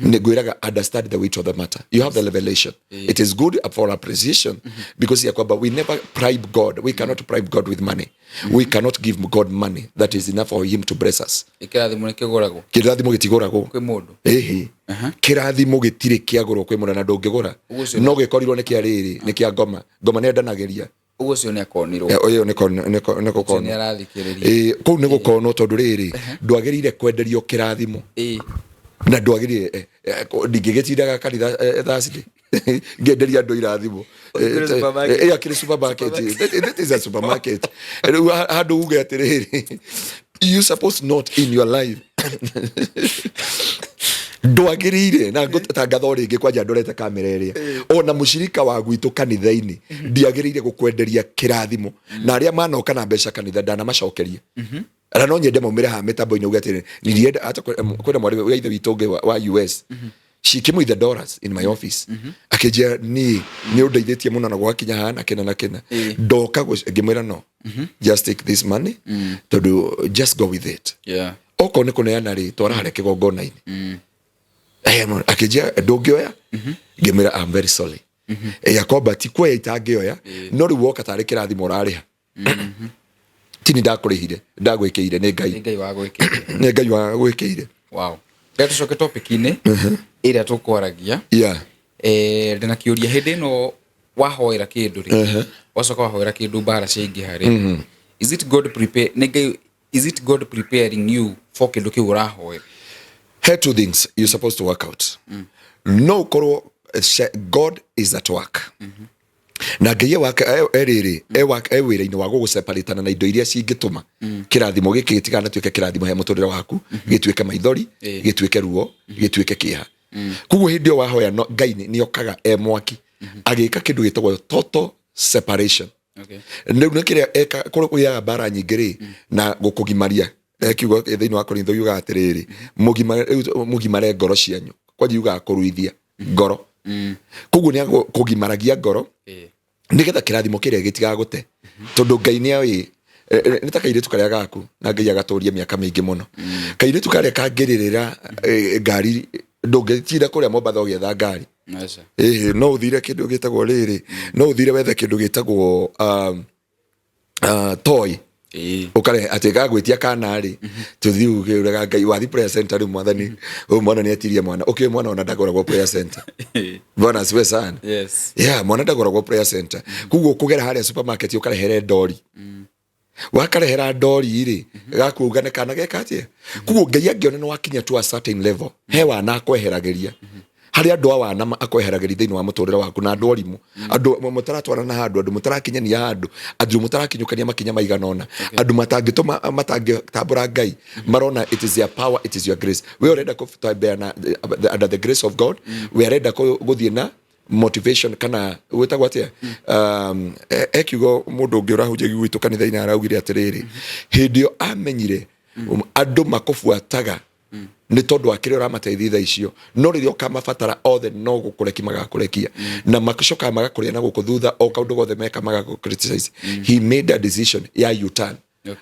Nĩ ngwĩraga, understand the weight of the matter. You have the revelation. It is good for appreciation because ya kwamba we never bribe God. We cannot bribe God with money. We cannot give God money that is enough for him to bless us. Kĩrathimo nĩ kĩgũragwo? Kĩrathimo gĩtigũragwo. Kwĩ mũndũ? Ĩhĩ, kĩrathimo gĩtirĩ kĩagũrwo kwĩ mũndũ, na ndũngĩgũra. Ũguo ũcio No gĩkorirwo nĩ kĩa rĩrĩ, nĩ kĩa ngoma. Ngoma nĩ endanagĩria. Ũguo ũcio nĩ akonirwo. Ĩyo nĩ Ũcio nĩ gũkonwo. arathikĩrĩria. Ĩĩ, kũu nĩ gũkonwo, tondũ rĩrĩ, ndwagĩrĩire kwenderio kĩrathimo. Na ndwagĩrĩire ndingĩgĩtindaga kanitha Thursday ngĩenderia andũ irathimo. Ũkĩrĩ supermarket. Akĩrĩ supermarket. That is a supermarket. Rĩu handũ uge atĩrĩrĩ, you suppose not in your life, ndwagĩrĩire na ngũtangatha o rĩngĩ kwanja ndorete kamera ĩrĩa, ona mũcirika wa gwitũ kanitha-inĩ ndiagĩrĩire gũkwenderia kĩrathimo. Na arĩa manoka na mbeca kanitha ndanamacokeria, na no nyende maumĩre haha mĩtambo-inĩ uge atĩrĩ, nilienda hata kwĩna mwarĩ wa ithe witũ ũngĩ wa US. She came with the dollars in my office, akĩnjĩra niĩ nĩ ũndeithĩtie mũno na gwakinya haha na kĩna na kĩna. Ndoka ngĩmwĩra, "No, just take this money, tondũ just go with it." Okorwo nĩ kũneana rĩ, twara harĩa kĩgongona-inĩ. Akĩnjĩra, "Ndũngĩoya?" Ngĩmwĩra, "I'm very sorry." Yakoba ti kuoya itangĩoya, no rĩu woka tarĩ kĩrathimo ũrarĩha, tini ndakũrĩhire, ndagwĩkĩire, nĩ Ngai. Nĩ Ngai wagwĩkĩire. Nĩ Ngai wagwĩkĩire. Wow, reke tũcoke topic-inĩ ĩrĩa tũkwaragia. Ndĩna kĩũria. Hĩndĩ ĩno wahoera kĩndũ rĩ, wacoka wahoera kĩndũ, mbara ciaingĩha rĩ, is it God prepare, nĩ Ngai, is it God preparing you for kĩndũ kĩu ũrahoera? Here two things you're supposed to work out. No ũkorwo God is at work, na Ngai wake erĩrĩ e wĩra-inĩ wa gũgũseparatana na indo iria cingĩtũma kĩrathimo gĩkĩ gĩtiganatuĩke kĩrathimo he mũtũrĩre waku, gĩtuĩke maithori, gĩtuĩke ruo, gĩtuĩke kĩeha. Koguo hĩndĩ ĩyo wahoya, Ngai nĩ okaga e mwaki agĩka kĩndũ gĩtagwo total separation. Rĩu nĩ kĩrĩa eka kũrĩa kũgĩaga mbara nyingĩ rĩ, na gũkũgimaria. Kiugo thĩinĩ wa Korintho yugaga atĩrĩrĩ, "Rĩu mũgimare ngoro cianyu." Kwanja yugaga kũruithia ngoro. Koguo nĩ kũgimaragia ngoro nĩgetha kĩrathimo kĩrĩa gĩtigagũte, tondũ Ngai nĩ oĩ. Nĩ ta kairĩtu karĩa gaku, na Ngai agatũria mĩaka mĩingĩ mũno, kairĩtu karĩa kangĩrĩrĩra ngari, ndũngĩtinda kũrĩa Mombatha ũgĩetha ngari. Aca. Ĩhĩ, no ũthire kĩndũ gĩtagwo rĩrĩ, no ũthire wethe kĩndũ gĩtagwo toy, ũkarehe atĩ gagwĩtia kana rĩ, tũthiĩ ũkĩũraga Ngai wathi prayer center. Rĩu Mwathani, ũyũ mwana nĩ etirie mwana, ũkĩũĩ mwana ona ndagũragwo prayer center. Bwana asifiwe sana. Yeah, mwana ndagũragwo prayer center. Koguo kũgera harĩa supermarket ũkarehere ndori, wakarehera ndori rĩ, gakuuga nĩ kana geka atĩa. Koguo Ngai angĩona nĩ wakinya to a certain level, he wana akweheragĩria. Harĩ andũ a wana akweheragĩria thĩinĩ wa mũtũrĩre waku, na andũ orimũ, andũ mũtaratwarana handũ, andũ mũtarakinyania handũ, andũ mũtarakinyũkania makinya maigana ũna, andũ matangĩtũma, matangĩtambũra Ngai. Marona it is your power, it is your grace. We ũrenda kũtembea na under the grace of God, we arenda gũthiĩ na motivation kana gwĩtagwo atĩa, he kiugo mũndũ ũngĩ ũrahunjagia gwitũ kanitha-inĩ araugire atĩrĩrĩ, hĩndĩ ĩyo amenyire andũ makũbuataga nĩ tondũ wa kĩrĩa ũramateithia thaa icio, no rĩrĩa ũkamabatara othe no gũkũrekia magakũrekia, na macokaga magakũrĩa na gũkũ thutha, o kaũndũ gothe meka magakũ criticize. He made a decision ya U-turn.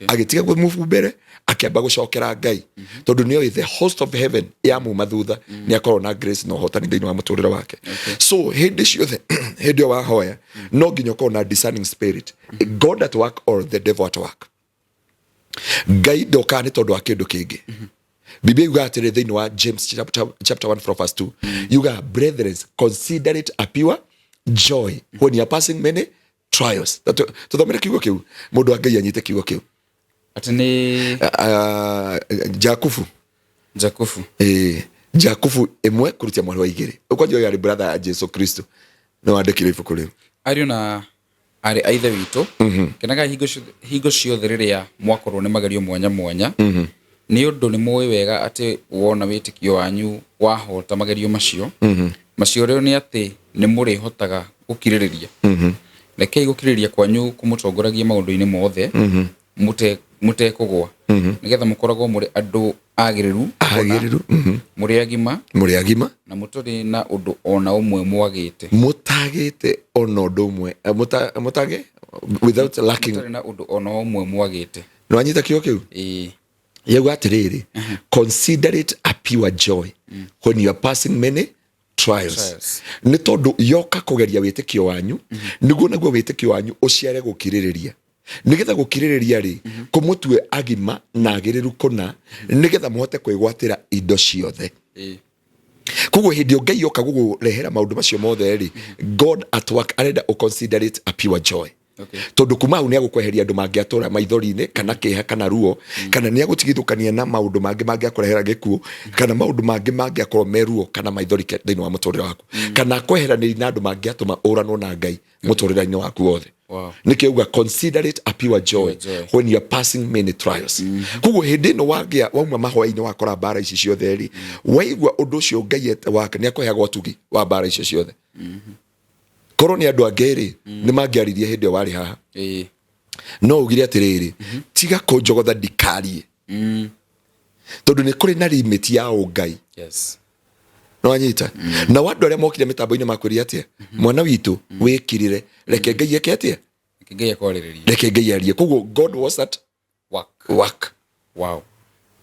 Agĩtiga kũmove mbere, akĩamba gũcokera Ngai, tondũ nĩoĩ the host of heaven yamuma thutha, nĩ akorwo na grace na ũhotani thĩinĩ wa mũtũrĩre wake. So hĩndĩ ciothe, hĩndĩ ĩyo wahoya, no nginya ũkorwo na discerning spirit, God at work or the devil at work. Ngai ndokaga nĩ tondũ wa kĩndũ kĩngĩ. Biblia yugaga atĩrĩ thĩinĩ wa James chapter 1 from verse 2, yugaga, "Brethren, consider it a pure joy when you are passing many trials." Tũthomere kiugo kĩu, mũndũ wa Ngai anyite kiugo kĩu. Atĩ nĩ Ah, Jakubu. Jakubu. Ĩĩ, Jakubu 1 kũrutia mweri wa 2. Ũkwanja ũyũ arĩ brother ya Jesu Kristo, nĩ wandĩkire ibuku rĩu. Ariũ na arĩ a Ithe witũ, kenagai hingo ciothe rĩrĩa mwakorwo nĩ magerio mwanya mwanya, nĩ ũndũ nĩ mũĩ wega atĩ wona wĩtĩkio wanyu wahota magerio macio, macio rĩo nĩ atĩ nĩ mũrĩhotaga gũkirĩrĩria. Rekei gũkirĩrĩria kwanyu kũmũtongoragie maũndũ-inĩ mothe mũtekũgũa, nĩgetha mũkoragwo mũrĩ andũ agĩrĩru kũna, agĩrĩru, mũrĩ agima, mũrĩ agima, na mũtarĩ na ũndũ ona ũmwe mwagĩte. Mũtagĩte ona ũndũ ũmwe, mũtage without lacking. Mũtarĩ na ũndũ ona ũmwe mwagĩte. Nĩ wanyita kiugo kĩu? Ĩĩ. Yauga atĩrĩrĩ, "Consider it a pure joy when you are passing many trials." Trials. Nĩ tondũ yoka kũgeria wĩtĩkio wanyu, nĩguo naguo wĩtĩkio wanyu ũciare gũkirĩrĩria, nĩgetha gũkirĩrĩria rĩ kũmũtue agima na agĩrĩru kũna, nĩgetha mũhote kwĩgwatĩra indo ciothe. Koguo hĩndĩ ĩyo Ngai yoka gũgũrehera maũndũ macio mothe rĩ, God at work, arenda ũ consider it a pure joy, tondũ kuma hau nĩ agũkweheria andũ mangĩatũra maithori-inĩ, kana kĩeha, kana ruo, kana nĩ agũtigithũkania na maũndũ mangĩ mangĩakũrehera gĩkuũ, kana maũndũ mangĩ mangĩakorwo me ruo kana maithori thĩinĩ wa mũtũrĩre waku, kana akweheranĩria na andũ mangĩatũma ũranwo na Ngai mũtũrĩre-inĩ waku wothe. Nĩkĩo uga, "Consider it a pure joy Pure joy. when you are passing many trials." Koguo hĩndĩ ĩno wagĩa wauma mahoya-inĩ, wakora mbara ici ciothe rĩ, waigua ũndũ ũcio, Ngai wake nĩ akũheaga ũtugi wa mbara icio ciothe. Korwo nĩ andũ angĩ rĩ, nĩ mangĩaririe hĩndĩ ĩyo warĩ haha, no ugire atĩrĩrĩ, "Tiga kũnjogotha ndikarie," tondũ nĩ kũrĩ na limit ya ũngai. Nĩwanyita? Na andũ arĩa mokire mĩtambo-inĩ makwĩrire atĩa? "Mwana witũ, wĩkirĩre, reke Ngai eke atĩa?" Reke Ngai akwarĩrĩrie. Reke Ngai arie. Koguo God was at work. Work.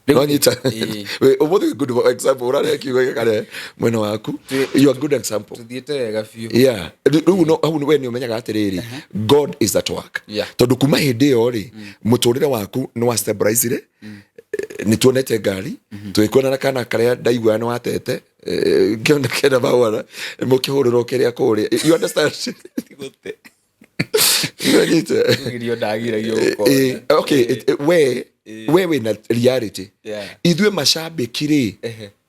Nĩwanyita? Ĩĩ. Ũmũthĩ wĩ good example, ũrarehe kiugo gĩkarĩa mwena waku. You are good example. Tũthiĩte wega biũ. Yeah, rĩu no hau we nĩ ũmenyaga atĩrĩrĩ, God is at work, tondũ kuma hĩndĩ ĩyo rĩ, mũtũrĩre waku nĩ wa stabilizire. Nĩ tuonete ngari, tũgĩkuona na kana karĩa ndaigua nĩ watete, ngĩona kena mahũa mũkĩhũrĩrwo kĩrĩa kũrĩa, you understand? Gũte. Nĩwanyita? Girio ndagiragio gũkona. Okay, we wĩna reality. Ithuĩ macambĩki rĩ,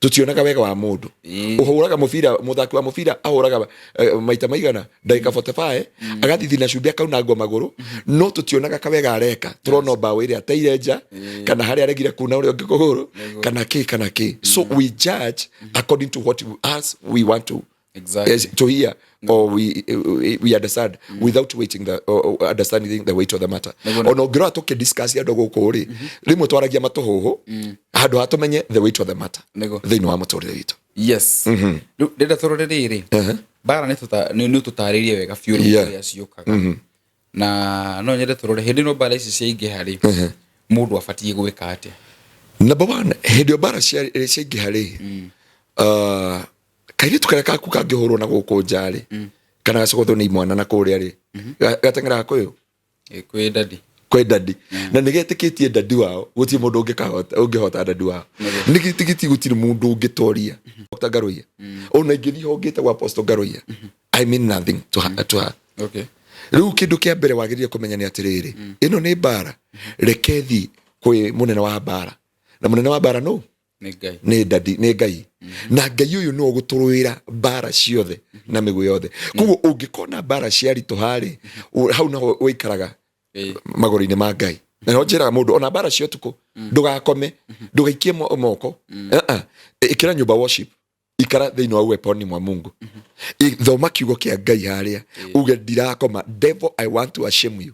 tũtionaga wega wa mũndũ. Ũhũraga mũbira, mũthaki wa mũbira ahũraga maita maigana ndagĩka 45, agathithi na cumbĩ, akaunangwo magũrũ, no tũtionaga kawega areka. Tũrona mbaũ ĩrĩa ateire nja, kana harĩa aregire kuna ũrĩa ũngĩ kũgũrũ, kana kĩ. So we judge according to what us we want to yes, to hear or we understand without waiting the or understanding the weight of the matter. Ona ũngĩrora tũkĩdiscuss andũ gũkũ rĩ, rĩmwe twaragia matũhũhũ handũ ha tũmenye the weight of the matter thĩinĩ wa mũtũrĩre witũ. Yes, rĩu ndĩrenda tũrore rĩrĩ, mbara nĩ ũtũtarĩirie wega biũ rĩu ũrĩa ciũkaga, na no nyende tũrore hĩndĩ ĩno mbara ici ciaingĩha rĩ, mũndũ abatiĩ gwĩka atĩa? Number one, hĩndĩ ĩyo mbara ciaingĩha rĩ, kairĩtu karĩa kaku kangĩhũrwo na gũkũ nja rĩ, kana gacogothwo nĩ imwana na kũrĩa rĩ, gateng'eraga kwĩũ? Kwĩ daddy. Kwĩ daddy, na nĩ getĩkĩtie daddy wao gũtirĩ mũndũ ũngĩkahota, ũngĩhota daddy wao. Nĩ gĩtĩkĩtie gũtirĩ mũndũ ũngĩtoria Dr. Ngaruiya. Ona ingĩthiĩ hongĩte gwa Apostle Ngaruiya, I mean nothing to her, to her. Rĩu kĩndũ kĩa mbere wagĩrĩire kũmenya nĩ atĩrĩrĩ, ĩno nĩ mbara, reke thi kwĩ mũnene wa mbara. Na mũnene wa mbara no Nĩ Ngai. Nĩ daddy, nĩ Ngai, na Ngai ũyũ nĩwe ũgũtũrũĩra mbara ciothe na mĩgũ yothe. Koguo ũngĩkona mbara ciaritũha-rĩ, hau naho ũikaraga magũrũ-inĩ ma Ngai. Na no njĩraga mũndũ, ona mbara cia ũtukũ, ndũgakome, ndũgaikie moko. Ah-ah. Ĩkĩra nyũmba worship, ikara thĩinĩ wa uweponi mwa Mungu. Thoma kiugo kĩa Ngai harĩa uge, "Ndirakoma, devil, I want to ashame you.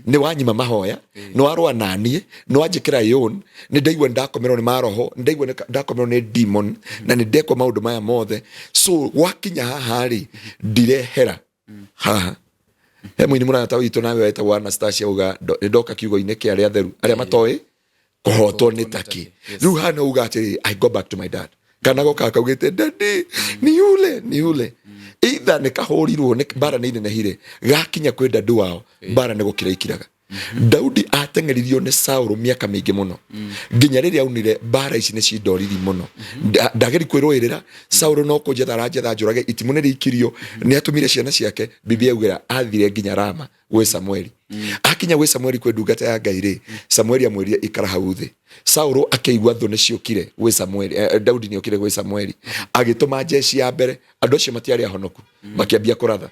Nĩ wanyima mahoya, nĩ warũa naniĩ, nĩ wanjĩkĩra yũn, nĩ ndaigua nĩ ndakomerwo nĩ maroho, nĩ ndaigua nĩ ndakomerwo nĩ demon, na nĩ ndekwo maũndũ maya mothe. So gwakinya haha rĩ, ndirehera haha." He mũini mũrata witũ nawe wetagwo Anastasia uga, "Nĩ ndoka kiugo-inĩ kĩa arĩa atheru, arĩa matoĩ kũhotwo nĩ taki." Rĩu haha no uga atĩrĩrĩ, "I go back to my dad." Kana goka kaugĩte, "Daddy ni yule, ni yule." Either nĩ kahũrirwo nĩ mbara nĩ inenehire, gakinya kwĩ daddy wao, mbara nĩ gũkira ikiraga. Daudi ateng'eririo nĩ Saũlũ mĩaka mĩingĩ mũno, nginya rĩrĩa aunire, "Mbara ici nĩ cindoriri mũno. Ndageri kwĩrũĩrĩra. Saũlũ no kũnjetha aranjetha njũrage. Itimũ nĩ rĩikirio, nĩ atũmire ciana ciake." Biblia yaugĩra athire nginya Rama gwĩ Samueli. Akinya gwĩ Samueli, kwĩ ndungata ya Ngai rĩ, Samueli amwĩrire, "Ikara hau thĩ." Saũlũ akĩigua thũ nĩ ciũkire gwĩ Samueli, Daudi nĩ okire gwĩ Samueli, agĩtũma njeci ya mbere. Andũ acio matiarĩ ahonoku, makĩambia kũratha,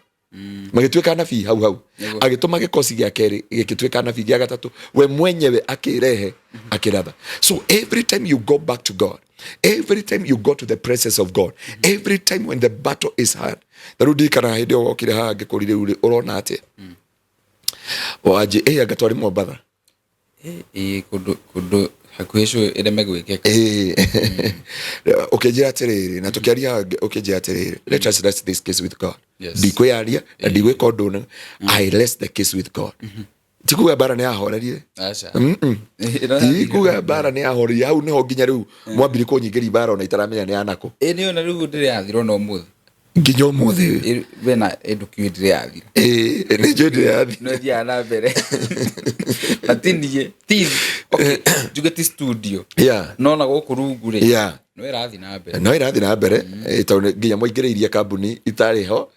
magĩtuĩka anabii hau hau. Agĩtũma gĩkosi gĩa kerĩ, gĩgĩtuĩka anabii. Gĩa gatatũ, we mwenyewe akĩrehe, akĩratha. So every time you go back to God, every time you go to the presence of God, every time when the battle is hard. Na rĩu ndirikana hĩndĩ ĩyo wokire haha ngĩkũri, rĩu rĩ, ũrona atĩa wanjĩ ĩ anga twarĩ Mombatha? Ĩĩ, kũndũ hakuhĩ cũ ĩreme gwĩkĩka. Ĩĩ. Ũkĩnjĩra atĩrĩrĩ, na tũkĩaria, ũkĩnjĩra atĩrĩrĩ, "Let us rest this case with God." Ndikwĩyaria na ndigwĩka ũndũ na I rest the case with God. Ti kuga mbara nĩ yahorerire. Aca. Ti kuga mbara nĩ yahorerire. Hau nĩho nginya rĩu mwambire kũnyingĩria mbara ona itaramenya nĩ yanakũ. Ĩ nĩ ona rĩu ndĩrĩ yathira ona ũmũthĩ. Nginya ũmũthĩ ũyũ. Ĩ, wena ĩndũkiũ ndĩrĩ yathira. Ĩĩ, nĩ njũĩ ndĩrĩ yathira. No ĩthiaga na mbere na ti niĩ, ti, okay, njuge ti studio, no na gũkũ rungu rĩ, no ĩrathiĩ na mbere. No ĩrathiĩ na mbere. Tondũ nginya mwaingĩrĩirie kambuni itarĩ ho,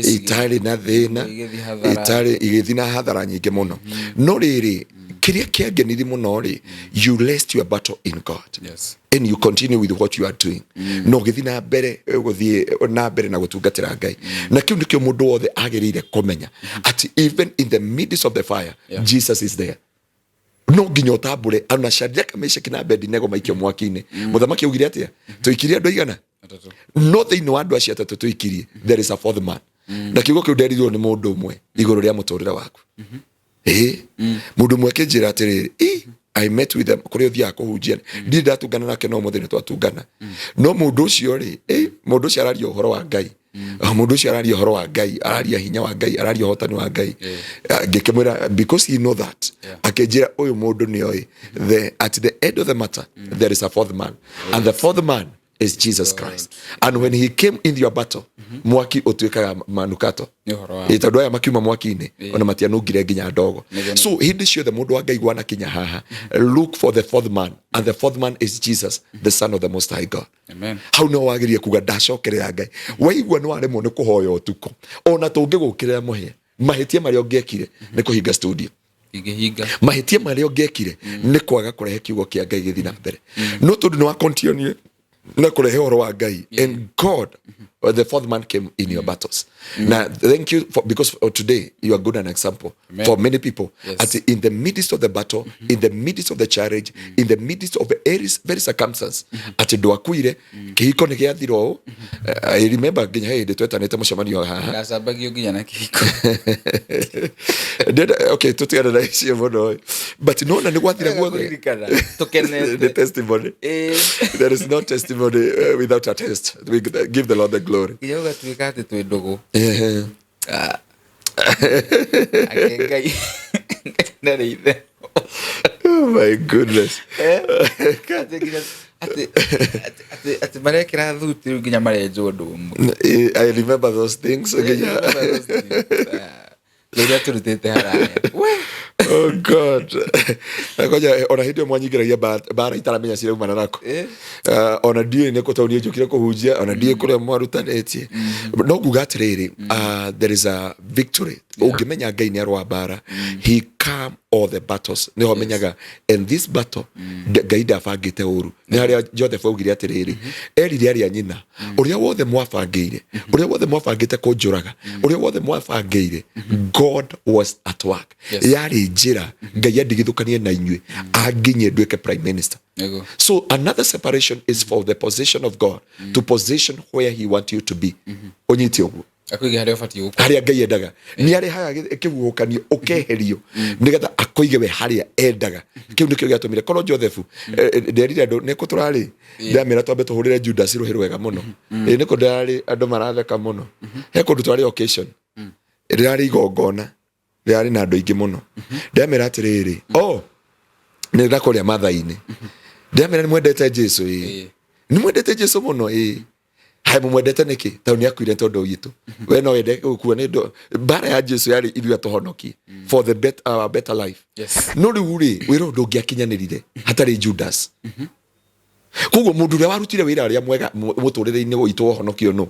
itarĩ na thĩna, Igĩthiĩ hathara. Itarĩ igĩthiĩ na hathara nyingĩ mũno. No rĩrĩ, kĩrĩa kĩangenirie mũno rĩ, you rest your battle in God and you continue with what you are doing, na ũgĩthiĩ na mbere, gũthiĩ na mbere na gũtungatĩra Ngai. Na kĩu nĩkĩo mũndũ wothe agĩrĩire kũmenya, atĩ even in the midst of the fire, Jesus is there. No nginya ũtambũre ona Shadraka, Meshaki na Abednego maikio mwaki-inĩ, mũthamaki augire atĩa? Tũikirie andũ aigana? Atatũ. No thĩinĩ wa andũ acio atatũ tũikirie, there is a fourth man. Na kiugo kĩu nderirwo nĩ mũndũ ũmwe igũrũ rĩa mũtũrĩre waku. Ĩĩ, mũndũ ũmwe akĩnjĩra atĩrĩrĩ, "Ĩ, I met with them kũrĩa ũthiaga kũhunjia. Ndirĩ ndatungana nake, no ũmũthĩ nĩ twatungana. No mũndũ ũcio rĩ, ĩ, mũndũ ũcio araria ũhoro wa Ngai. Ah, mũndũ ũcio araria ũhoro wa Ngai, araria hinya wa Ngai, araria ũhotani wa Ngai." Ah, ngĩkĩmwĩra, because he know that, akĩnjĩra, "Ũyũ mũndũ nĩoĩ the at the end of the matter there is a fourth man, and the fourth man is Jesus Christ. And when he came in your battle, mwaki ũtuĩkaga manukato." Nĩ ũhoro wa Ĩ, tondũ aya makiuma mwaki-inĩ, ona matianungire nginya ndogo. Nĩguo. So hĩndĩ ciothe mũndũ wa Ngai gwanakinya haha, look for the fourth man, and the fourth man is Jesus, the Son of the Most High God. Amen. Hau no wagĩrĩire kuga, "Ndacokerera Ngai." Waigua nĩ waremwo nĩ kũhoya ũtukũ, ona tũngĩgũkĩrĩra mũhĩa, mahĩtia marĩa ũngĩekire nĩ kũhinga studio. Ingĩhinga. Mahĩtia marĩa ũngĩekire nĩ kwaga kũrehe kiugo kĩa Ngai gĩthiĩ na mbere. No tondũ nĩ wa continue na kũrehe ũhoro wa Ngai, and God, the fourth man, came in your battles. Na thank you for, because for today you are good an example Amen. for many people, at in the midst of the battle, in the midst of the challenge, in the midst of every very circumstance, atĩ ndwakuire. Kĩhiko nĩ gĩathira ũũ. I remember nginya he hĩndĩ twetanĩte mũcemanio haha. Ndacambagio nginya na kĩhiko. Okay, tũtigane na icio mũno, but nona nĩ gwathira guothe. Kũririkana tũkenete. The testimony. There is no testimony without a test. We give the Lord the glory. Nginya ũgatuĩka atĩ twĩ ndũgũ. Ah. Ake Ngai ndarĩ ithe. Oh my goodness. Atĩ nginya atĩ marekĩra thuti rĩu nginya marenjwo ndũmũ. I remember those things nginya. Rĩrĩa tũrutĩte haraya. We. Oh God. Ngoja, ona hĩndĩ ĩyo mwanyingĩragia mbara itaramenya ciraumana nako. Ona ndiũĩ nĩ kũ, tondũ niĩ njũkire kũhunjia, ona ndiũĩ kũrĩa mwarutanĩtie. No nguga atĩrĩrĩ, there is a victory ũngĩmenya Ngai nĩ arũa mbara. He overcome all the battles nĩho menyaga and this battle Ngai ndabangĩte ũru. Nĩ harĩa Joseph augire atĩrĩrĩ, erire arĩa nyina, ũrĩa wothe mwabangĩire, ũrĩa wothe mwabangĩte kũnjũraga, ũrĩa wothe mwabangĩire, God was at work. Yarĩ njĩra Ngai andigithũkanie na inyuĩ, anginyie nduĩke prime minister. So another separation is for the position of God to position where he want you to be. Ũnyite ũguo. Akũige harĩa ũbatiĩ gũkorwo. Harĩa Ngai endaga. Nĩ arehaga kĩhuhũkanio ũkeherio nĩgetha akũige we harĩa endaga. Kĩu nĩkĩo gĩatũmire korwo Joseph nderire andũ nĩkũ tũrarĩ, ndamĩra twambe tũhũrĩre Judas rũhĩ rwega mũno. Ĩ nĩkũ ndĩrarĩ andũ maratheka mũno. He kũndũ twarĩ occasion. Rĩrarĩ igongona rĩrarĩ na andũ aingĩ mũno. Ndamĩra atĩrĩrĩ, oh nĩ ndakũrĩa Mathai-inĩ. Ndamĩra nĩ mwendete Jesu ĩ. Nĩ mwendete Jesu mũno ĩ. Hai mũmwendete nĩkĩ? Tondũ nĩ akuire tondũ witũ. We no wende gũkua nĩ ũndũ mbara ya Jesu yarĩ ithuĩ atũhonokie for the bet, our better life. No rĩu rĩ, wĩra ũyũ ndũngĩakinyanĩrire hatarĩ Judas. Koguo mũndũ ũrĩa warutire wĩra ũrĩa mwega mũtũrĩre-inĩ witũ wa ũhonokio nũ?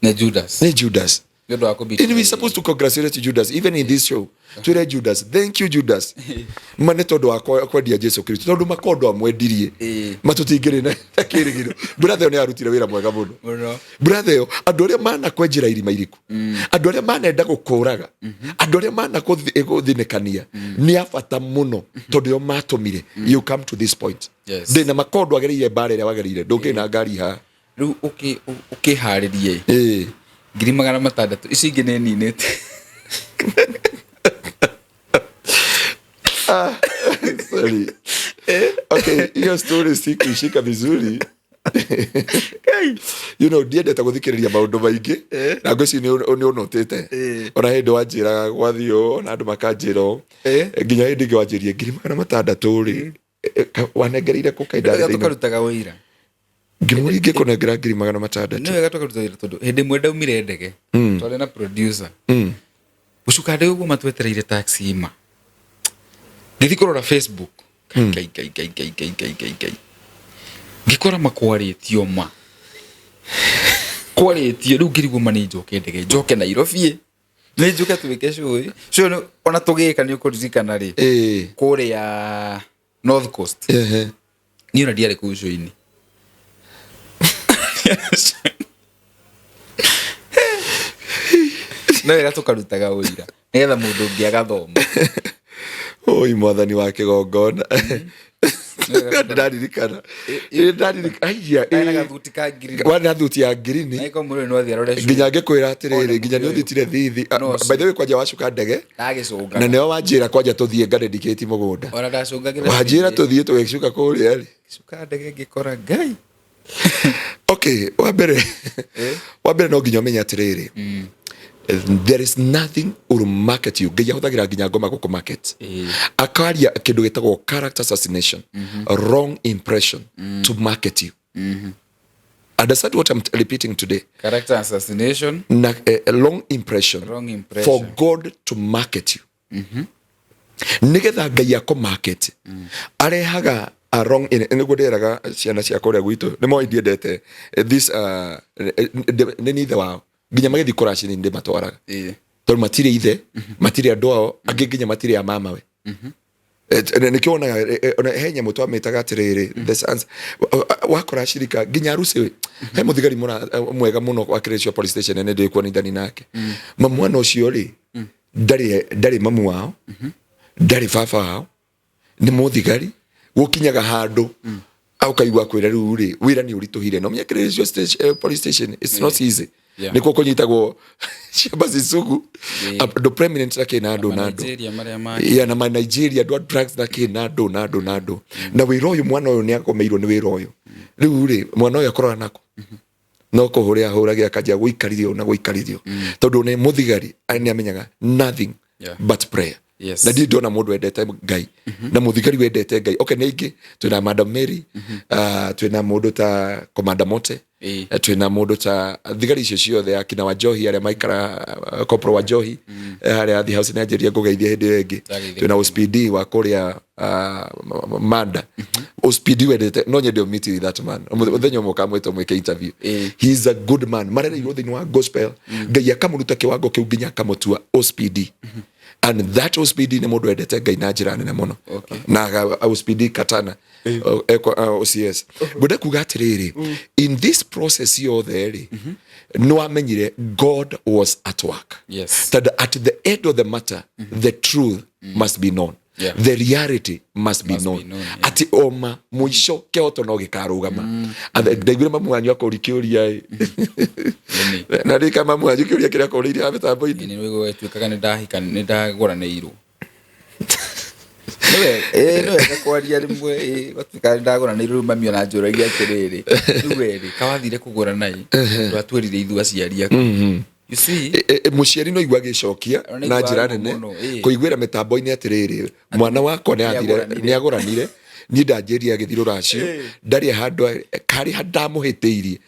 Nĩ Judas. Nĩ Judas. Nĩ ũndũ wa kũ And we supposed to congratulate Judas even in this show. Twĩre Judas, thank you Judas. Ma nĩ tondũ wa kwendia Jesu Kristo. Tondũ makondo amwendirie. Ma tũtingĩrĩ na kĩrĩgĩrĩro. Brother ĩyo nĩ arutire wĩra mwega mũno. Mũno. Brother ĩyo, andũ arĩa manakwenjera irima iriku, andũ arĩa manenda gũkũraga, andũ arĩa manakũthinĩkania nĩ a bata mũno tondũ yo matũmire you come to this point. Ndĩna makondo agereire mbara ĩrĩa wagereire, ndũngĩrĩ na ngari haha. Rĩu ũkĩharĩrie 600,000 icio ingĩ nĩ ninĩte. Sorry. Okay, hiyo story sikuishika vizuri. You know, ndiendete gũthikĩrĩria maũndũ maingĩ na ngwĩciria nĩ ũnotĩte. Ona hĩndĩ wanjĩraga gwathiĩ ũũ, ona andũ makanjĩra ũũ. Nginya hĩndĩ ĩngĩ wanjĩrie 600,000 rĩ, wanengereire kũ kaĩ Wega ndarĩ thĩinĩ? Tũkarutaga wĩira. Ngĩmũria ingĩkũnengera 600,000. Nĩ wega tũkaruta wĩra tondũ hĩndĩ ĩmwe ndaumire ndege twarĩ na producer gũcuka ndege ũguo matwetereire taxi ma ngĩthiĩ kũrora Facebook, Ngai, Ngai, Ngai, Ngai, Ngai, Ngai, Ngai, Ngai, ngĩkora makwarĩtio ma kwarĩtio. Rĩu ngĩrigwo ma nĩ njoke ndege njoke Nairobi, nĩ njũke twĩke show ĩ. Show ĩno ona tũgĩka nĩ ũkũririkana rĩ kũrĩa North Coast. Niĩ ona ndiarĩ kũu show-inĩ. No wega tũkarutaga ũira nĩgetha mũndũ ũngĩ agathoma. Oi mwathani wa kĩgongona, ndĩraririkana. Ndĩraririkana. Aiya, Arĩ na ĩĩ. gathuti ka ngirini. Warĩ na thuti ya ngirini. Na ĩkorwo mũndũ no athiĩ arore show. Nginya ngĩkwĩra atĩrĩrĩ, One nginya nĩ mũndũ ũyũ. ũthitire thithi. No By the way, kwanja wacuka ndege Ndagĩcũngaga. na nĩo wanjĩra kwanja tũthiĩ ngadedicate mũgũnda. Ona ndacũngagĩra. Wanjĩra tũthiĩ tũgĩcuka kũrĩa rĩ. Cuka ndege ngĩkora Ngai. Okay, wa mbere no nginya ũmenye atĩrĩrĩ, there is nothing will market you. Ngai ahũthagĩra nginya ngoma gũkũ market. Akaria kĩndũ gĩtagwo character assassination, wrong impression to market you. Understand what I'm repeating today? Character assassination. Na wrong impression, Wrong impression. for God to market you. Nigetha Ngai akũ market, arehaga a wrong in nĩguo ndĩraga ciana cia kũrĩa gwitũ nĩ moĩ ndiendete this nĩ ni ithe wao nginya magĩthiĩ kũraci nĩ ndĩmatwaraga tondũ matirĩ ithe, matirĩ andũ ao angĩ, nginya matirĩ a mamawe. Nĩkĩo wonaga ona he nyamũ twamĩtaga atĩrĩrĩ the sons wakora cirika nginya aruci. He mũthigari mwega mũno wa Kĩrĩcio police station nĩ ndĩ kuonithani nake. Ma mwana ũcio rĩ, ndarĩ mamu wao, ndarĩ baba wao, nĩ mũthigari. Gũkinyaga handũ ũkaigua kwĩra rĩu rĩ wĩra nĩ ũritũhire no menye Kĩrĩcio police station, it's not easy. Nĩkuo kũnyitagwo ciamba cisugu, andũ prominent na kĩ na andũ na andũ Nigeria marĩa ma ya na ma Nigeria, andũ a drugs na kĩ na andũ na andũ na andũ na wĩra ũyũ. Mwana ũyũ nĩ agomeirwo nĩ wĩra ũyũ. Rĩu rĩ, mwana ũyũ akoraga nako no kũhũrĩa ahũragĩra akanjia gũikarithio na gũikarithio tondũ nĩ mũthigari, nĩ amenyaga nothing but prayer. Na ndirĩ ndona mũndũ wendete Ngai na mũthigari wendete Ngai. Okay, nĩ aingĩ, twĩna Madam Mary, twĩna mũndũ ta Commander Mote. Twĩna mũndũ ta thigari icio ciothe akina Wanjohi arĩa maikara, Corporal Wanjohi, harĩa Athi House nĩ anjĩria ngũgeithia hĩndĩ ĩyo ĩngĩ. Ndageithia. Twĩna OSPD wa kũrĩa Manda. OSPD wendete no nyende meet with that man mũthenya ũmwe ũkamwĩta ũmwĩke interview. He is a good man, marereirwo thĩinĩ wa gospel, Ngai akamũruta kĩwango kĩu nginya akamũtua OSPD. And that OCPD nĩ mũndũ wendete Ngai na njĩra nene mũno. Na OCPD Katana, OCS. Ngwenda kuga atĩrĩrĩ, in this process yothe rĩ, nĩ wamenyire God was at work. Tondũ at the end of the matter, the truth must be known. The reality must be Must be known. known, yeah. Atĩ oma mũico kĩhoto no gĩkarũgama. Ndaiguire mamu wanyu akũri kĩũria ĩ. Nĩ. Na rĩka mamu wanyu kĩũria kĩrĩa akũrĩirie ha mĩtambo-inĩ. Nĩ nĩ gwatuĩkaga nĩ ndahika, nĩ ndagũranĩirwo. Nĩ wega kwaria rĩmwe, gwatuĩkaga nĩ ndagũranĩirwo. Rĩu mami ona njũragia atĩrĩrĩ, rĩu we rĩ, kawathire kũgũrana ĩ, ndwatwĩrire ithuĩ aciari aku. You see? Mũciari no igua agĩcokia Ona na igua njĩra ruo nene mũno, kũiguĩra mĩtambo-inĩ atĩrĩrĩ, mwana wakwa nĩ athire, Nĩagũranire. nĩ agũranire, niĩ ndanjĩrire agĩthiĩ rũracio, ndarĩ handũ karĩ ndamũhĩtĩirie.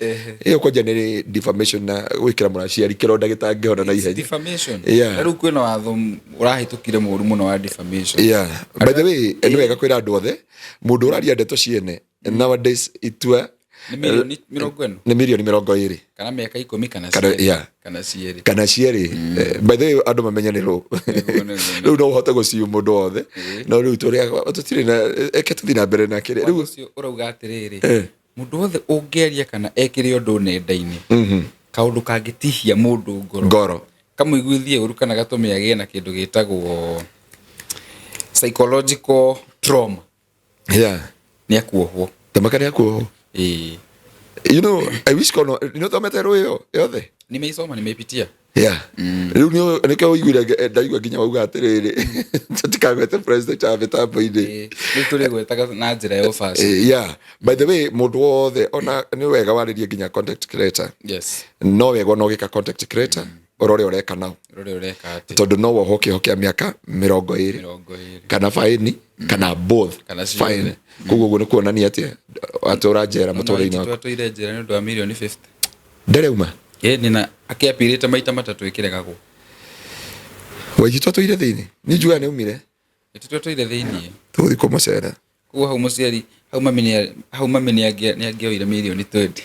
Ĩyo kwanja nĩ defamation na gwĩkĩra mũraciari kĩronda gĩtangĩhona na ihenya. Defamation. Yeah. Na rĩu kwĩna watho ũrahĩtũkire mũru mũno wa defamation. Yeah. By the way, nĩ wega kwĩra andũ othe, mũndũ ũraria ndeto ciene nowadays, itua Nĩ mirioni 40. Nĩ mirioni 20. Kana mĩaka 10 kana Kana- cierĩ. Yeah. Kana cierĩ. Kana cierĩ. By the way, andũ mamenye nĩ rũ Nĩguo. Rĩu no ũhote gũciu mũndũ wothe, no rĩu tũrĩa tũtirĩ na eke tũthiĩ na mbere na kĩrĩa Watho rĩu. ũcio ũrauga atĩrĩrĩ, mũndũ wothe ũngĩaria kana ekĩre ũndũ nenda-inĩ, kaũndũ kangĩtihia mũndũ ngoro, ngoro, kamũiguithie ũru kana gatũme agĩe na kĩndũ gĩtagwo psychological trauma, nĩ akuohwo. Tamaka nĩ akuohwo. Ĩĩ. I wish kono nĩ ũthomete rũ ĩyo yothe. Nimeisoma, nimeipitia. Yeah, rĩu nĩkĩo ũiguire ndaigua nginya wauga atĩrĩrĩ, tũtikagwete president wa mĩtambo-inĩ. Ĩĩ, rĩu tũrĩgwetaga na njĩra ya ũbaci. Yeah, by the way, mũndũ wothe ona nĩ wega warĩrie nginya content creator. No wega ona ũgĩka content creator, ũrore ũreka nao. Rũrĩa ũreka atĩ. Tondũ no wohwo kĩoho kĩa mĩaka 20. 20. Kana faini kana both. Kana ciothe. Fine. Koguo ũguo nĩ kuonania atĩ atũra njera mũtũrĩre-inĩ waku. Twatũire njera nĩ ũndũ wa mirioni 50. Ndarĩ auma. Ĩĩ, nĩ akĩapirĩte maita matatũ ĩkĩregagwo. Waigitwo atũire thĩinĩ, niĩ njugaga nĩ aumire. Ĩtitwatũire thĩiniĩ. Tũgũthiĩ kũmũcera. Koguo hau mũciari hau mami nĩ hau mami nĩ angĩoire mirioni 20.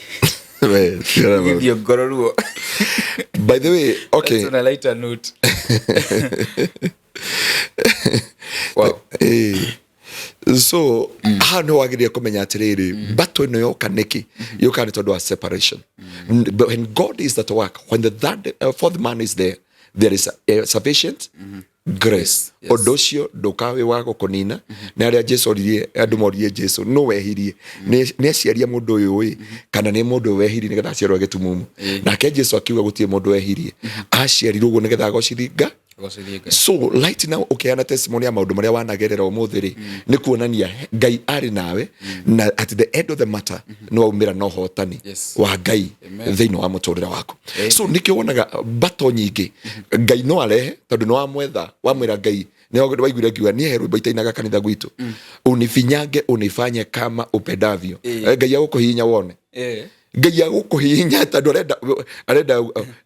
We, tigana na maũndũ. Githio ngoro ruo. By the way, okay. That's on a lighter note. Wow. So haha nĩ wagĩrĩire kũmenya atĩrĩrĩ, battle ĩno yoka nĩkĩ yũkaga? Nĩ tondũ wa separation. But when God is at work, when the third, fourth man is there, there is sufficient grace. Ũndũ ũcio ndũkaga wĩ wa gũkũnina. Nĩ arĩa Jesu oririe, andũ moririe Jesu, nũ wehirie, nĩ aciari a mũndũ ũyũ ĩ kana nĩ mũndũ ũyũ wehirie nĩgetha aciarwo gĩtumumu? Nake Jesu akiuga gũtirĩ mũndũ wehirie, aciarirwo ũguo nĩgetha agocithie Nga. Gocithie Ngai. So right now ũkĩheana testimony ya maũndũ marĩa wanagerera ũmũthĩ rĩ, nĩ kuonania Ngai arĩ nawe, na at the end of the matter nĩ waumĩra na ũhotani wa Ngai Amen. thĩinĩ wa mũtũrĩre waku. So nĩkĩo wonaga bato nyingĩ Ngai no arehe, tondũ nĩ wamwetha, wamwĩra Ngai. Nĩ waiguire ngiuga niĩ he rwĩmbo itainaga kanitha gwitũ, "Unifinyange unifanye kama upendavyo." Ngai agũkũhihinya wone. Ngai agũkũhihinya tondũ arenda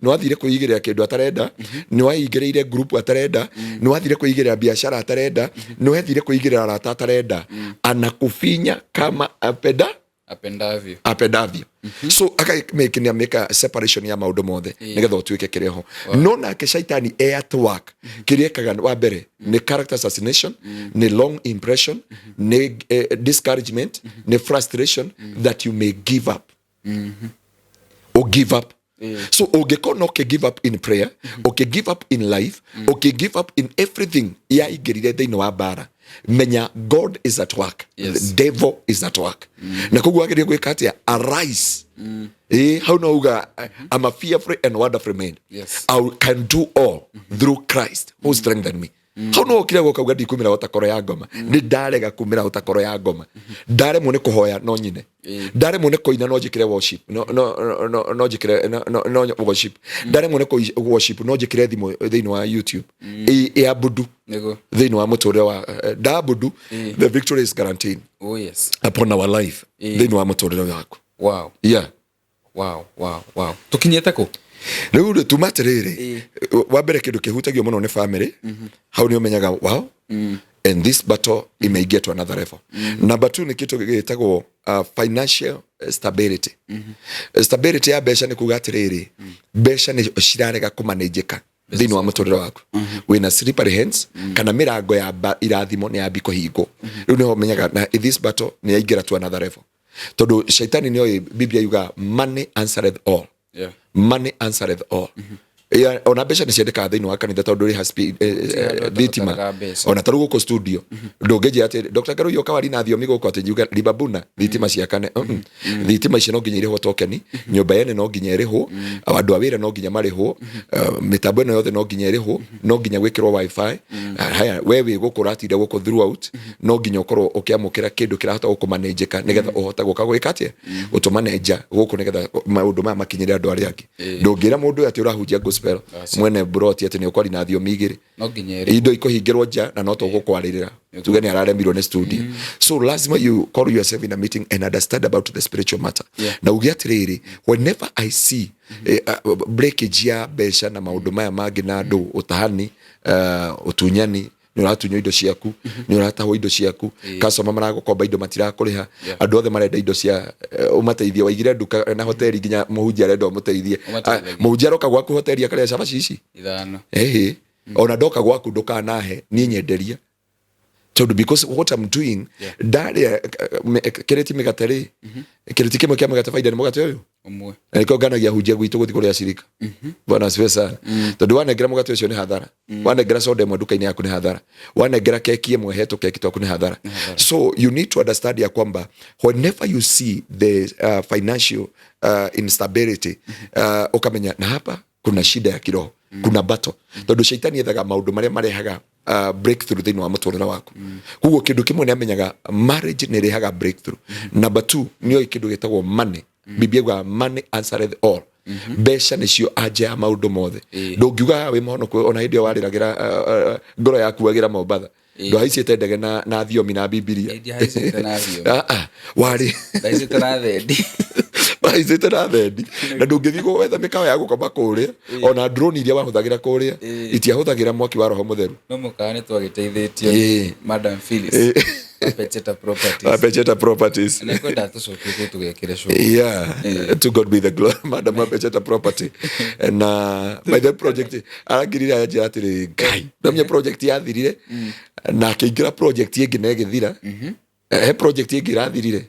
nĩ wathire kwĩigĩrĩra kĩndũ atarenda, nĩ waingĩrĩire group atarenda, nĩ wathire kwĩigĩrĩra biashara atarenda, nĩ wathire kwĩigĩrĩra arata atarenda. Anakufinya kama apenda Apendavyo. Apendavyo. So akamake nĩ amĩka separation ya maũndũ mothe nĩgetha ũtuĩke kĩrĩa ho. No nake shaitani e at work. Kĩrĩa ekaga wa mbere nĩ character assassination, nĩ long impression, nĩ discouragement, nĩ frustration, that you may give up or give up. So ũngĩkorwo no give up in prayer, ũkĩ give up in life, ũkĩ give up in everything yaingĩrire thĩinĩ wa mbara, menya God is at work. The devil is at work. Na koguo wagĩrĩire gwĩka atĩa? Arise. Ĩ hau no uga, "I'm a fearfully and wonderfully made." I can do all through Christ who strengthened me. Hau no ũkire gũkauga, "Ndikumĩra ũtakoro ya ngoma, nĩ ndarega kumĩra ũtakoro ya ngoma. Ndaremwo nĩ kũhoya no nyine, ndaremwo nĩ kũina no njĩkĩre worship, no no no no njĩkĩre no no no worship, ndaremwo nĩ worship no njĩkĩre thimũ thĩinĩ wa YouTube ĩabudu thĩinĩ wa mũtũrĩre wa ndabudu." The victory is guaranteed upon our life thĩinĩ wa mũtũrĩre waku. Yeah. Wow, tukinyĩte kũ? Rĩu rĩ, tuma atĩrĩrĩ, wa mbere kĩndũ kĩhutagio mũno nĩ family. Hau nĩ ũmenyaga, wow, and this battle imeingia to another level. Number two nĩ kĩndũ gĩtagwo financial stability. Stability ya mbeca nĩ kuga atĩrĩrĩ, mbeca nĩ cirarega kũmanĩnjĩka. Thĩinĩ wa mũtũrĩre waku wĩna slippery hands kana mĩrango ya irathimo nĩ yambi kũhingwo. Rĩu nĩho menyaga na this battle nĩ yaingĩra to another level, tondũ shaitani nĩoĩ. Biblia yuga, "Money answereth all." Money answereth all. Ya, ona mbeca nĩ ciendekaga thĩinĩ wa kanitha, tondũ rĩha thitima. Ũbataraga mbeca. Ona tarĩu gũkũ studio ndũngĩnjĩra atĩ Dr. Ngaruiyo kawari na thiomi gũkũ atĩ njuge libabuna thitima ciakane. Thitima ici no nginya irĩhwo, tokeni nyũmba yene no nginya ĩrĩhwo, andũ a wĩra no nginya marĩhwo, mĩtambo ĩno yothe no nginya ĩrĩhwo, no nginya gwĩkĩrwo wifi. Haya, we wĩ gũkũ ũratinda gũkũ throughout, no nginya ũkorwo ũkĩamũkĩra kĩndũ kĩrahota gũkũmanenjeka nĩgetha ũhote gũka gwĩka atĩa, gũtũmanenja gũkũ nĩgetha maũndũ maya makinyĩre andũ arĩa angĩ. Ndũngĩra mũndũ ũyũ atĩ ũrahunjia gospel, mwene buroti, atĩ nĩ ũkwari na thiomi igĩrĩ. No nginya ĩrĩ. Indo ikũhingĩrwo nja na no tũgũkwarĩrĩra tuge nĩ araremirwo nĩ studio. So lazima you call yourself in a meeting and understand about the spiritual matter na uge atĩrĩrĩ, whenever I see breakage ya mbeca na maũndũ maya mangĩ na andũ, ũtahani, ũtunyani, nĩ ũratunywo indo ciaku, nĩ ũratahwo indo ciaku, customer maragũkomba indo matirakũrĩha, andũ othe marenda indo cia ũmateithie, waigire nduka na hoteli, nginya mũhunjia arenda ũmũteithie. Ũmateithagie. Ah, mũhunjia aroka gwaku hoteli akarĩa cabaci ici Ithano. Ehe, ona ndoka gwaku ndukanahe niĩ nyenderia, tondũ because what I'm doing, ndarĩa kĩrĩti mĩgate rĩ, kĩrĩti kĩmwe kĩa mũgate, baida nĩ mũgate ũyũ. Ũmwe. Na nĩkĩo nganagia hunjia gwitũ gũthiĩ kũrĩa cirika. Bwana asifiwe sana, tondũ wanengera mũgate ũcio nĩ hathara, wanengera soda ĩmwe nduka-inĩ yaku nĩ hathara, wanengera keki ĩmwe he tũkeki twaku nĩ hathara. So you need to understand ya kwamba whenever you see the financial instability, ukamenya na hapa kuna shida ya kiroho, kuna battle, tondũ shaitani ethaga maũndũ marĩa marehaga breakthrough thĩinĩ wa mũtũrĩre waku. Koguo kĩndũ kĩmwe nĩ amenyaga marriage nĩ ĩrehaga breakthrough. Number two, nĩ oĩ kĩndũ gĩtagwo money. Biblia yugaga, "Money answereth all." Mbeca nĩcio anja ya maũndũ mothe. Ndũngiuga haha wĩ mũhonoku ona hĩndĩ ĩyo warĩragĩra ngoro yaku agĩra Mombatha, ndwahaicĩte ndege na thiomi na Bibilia. Ĩ, ndiahaicĩte na thiomi. Ah, ah, warĩ Ndahaicĩte na thendi. Wahaicĩte na thendi, na ndũngĩthiĩ gwetha mĩkawa ya gũkoma kũrĩa, ona drone iria wahũthagĩra kũrĩa itiahũthagĩra mwaki wa Roho Mũtheru. No mũkawa nĩ twagĩteithĩtio Madam Phyllis Pecheta Properties. Apecheta Properties. Na kwenda tũcokie kũu tũgekĩre show. Yeah, to God be the glory. Madam Apecheta Property na by the project arangirire anjĩra atĩrĩ, Ngai ndamenya project yathirire na akĩingĩra project ĩngĩ na ĩgĩthira. He project ĩngĩ ĩrathirire.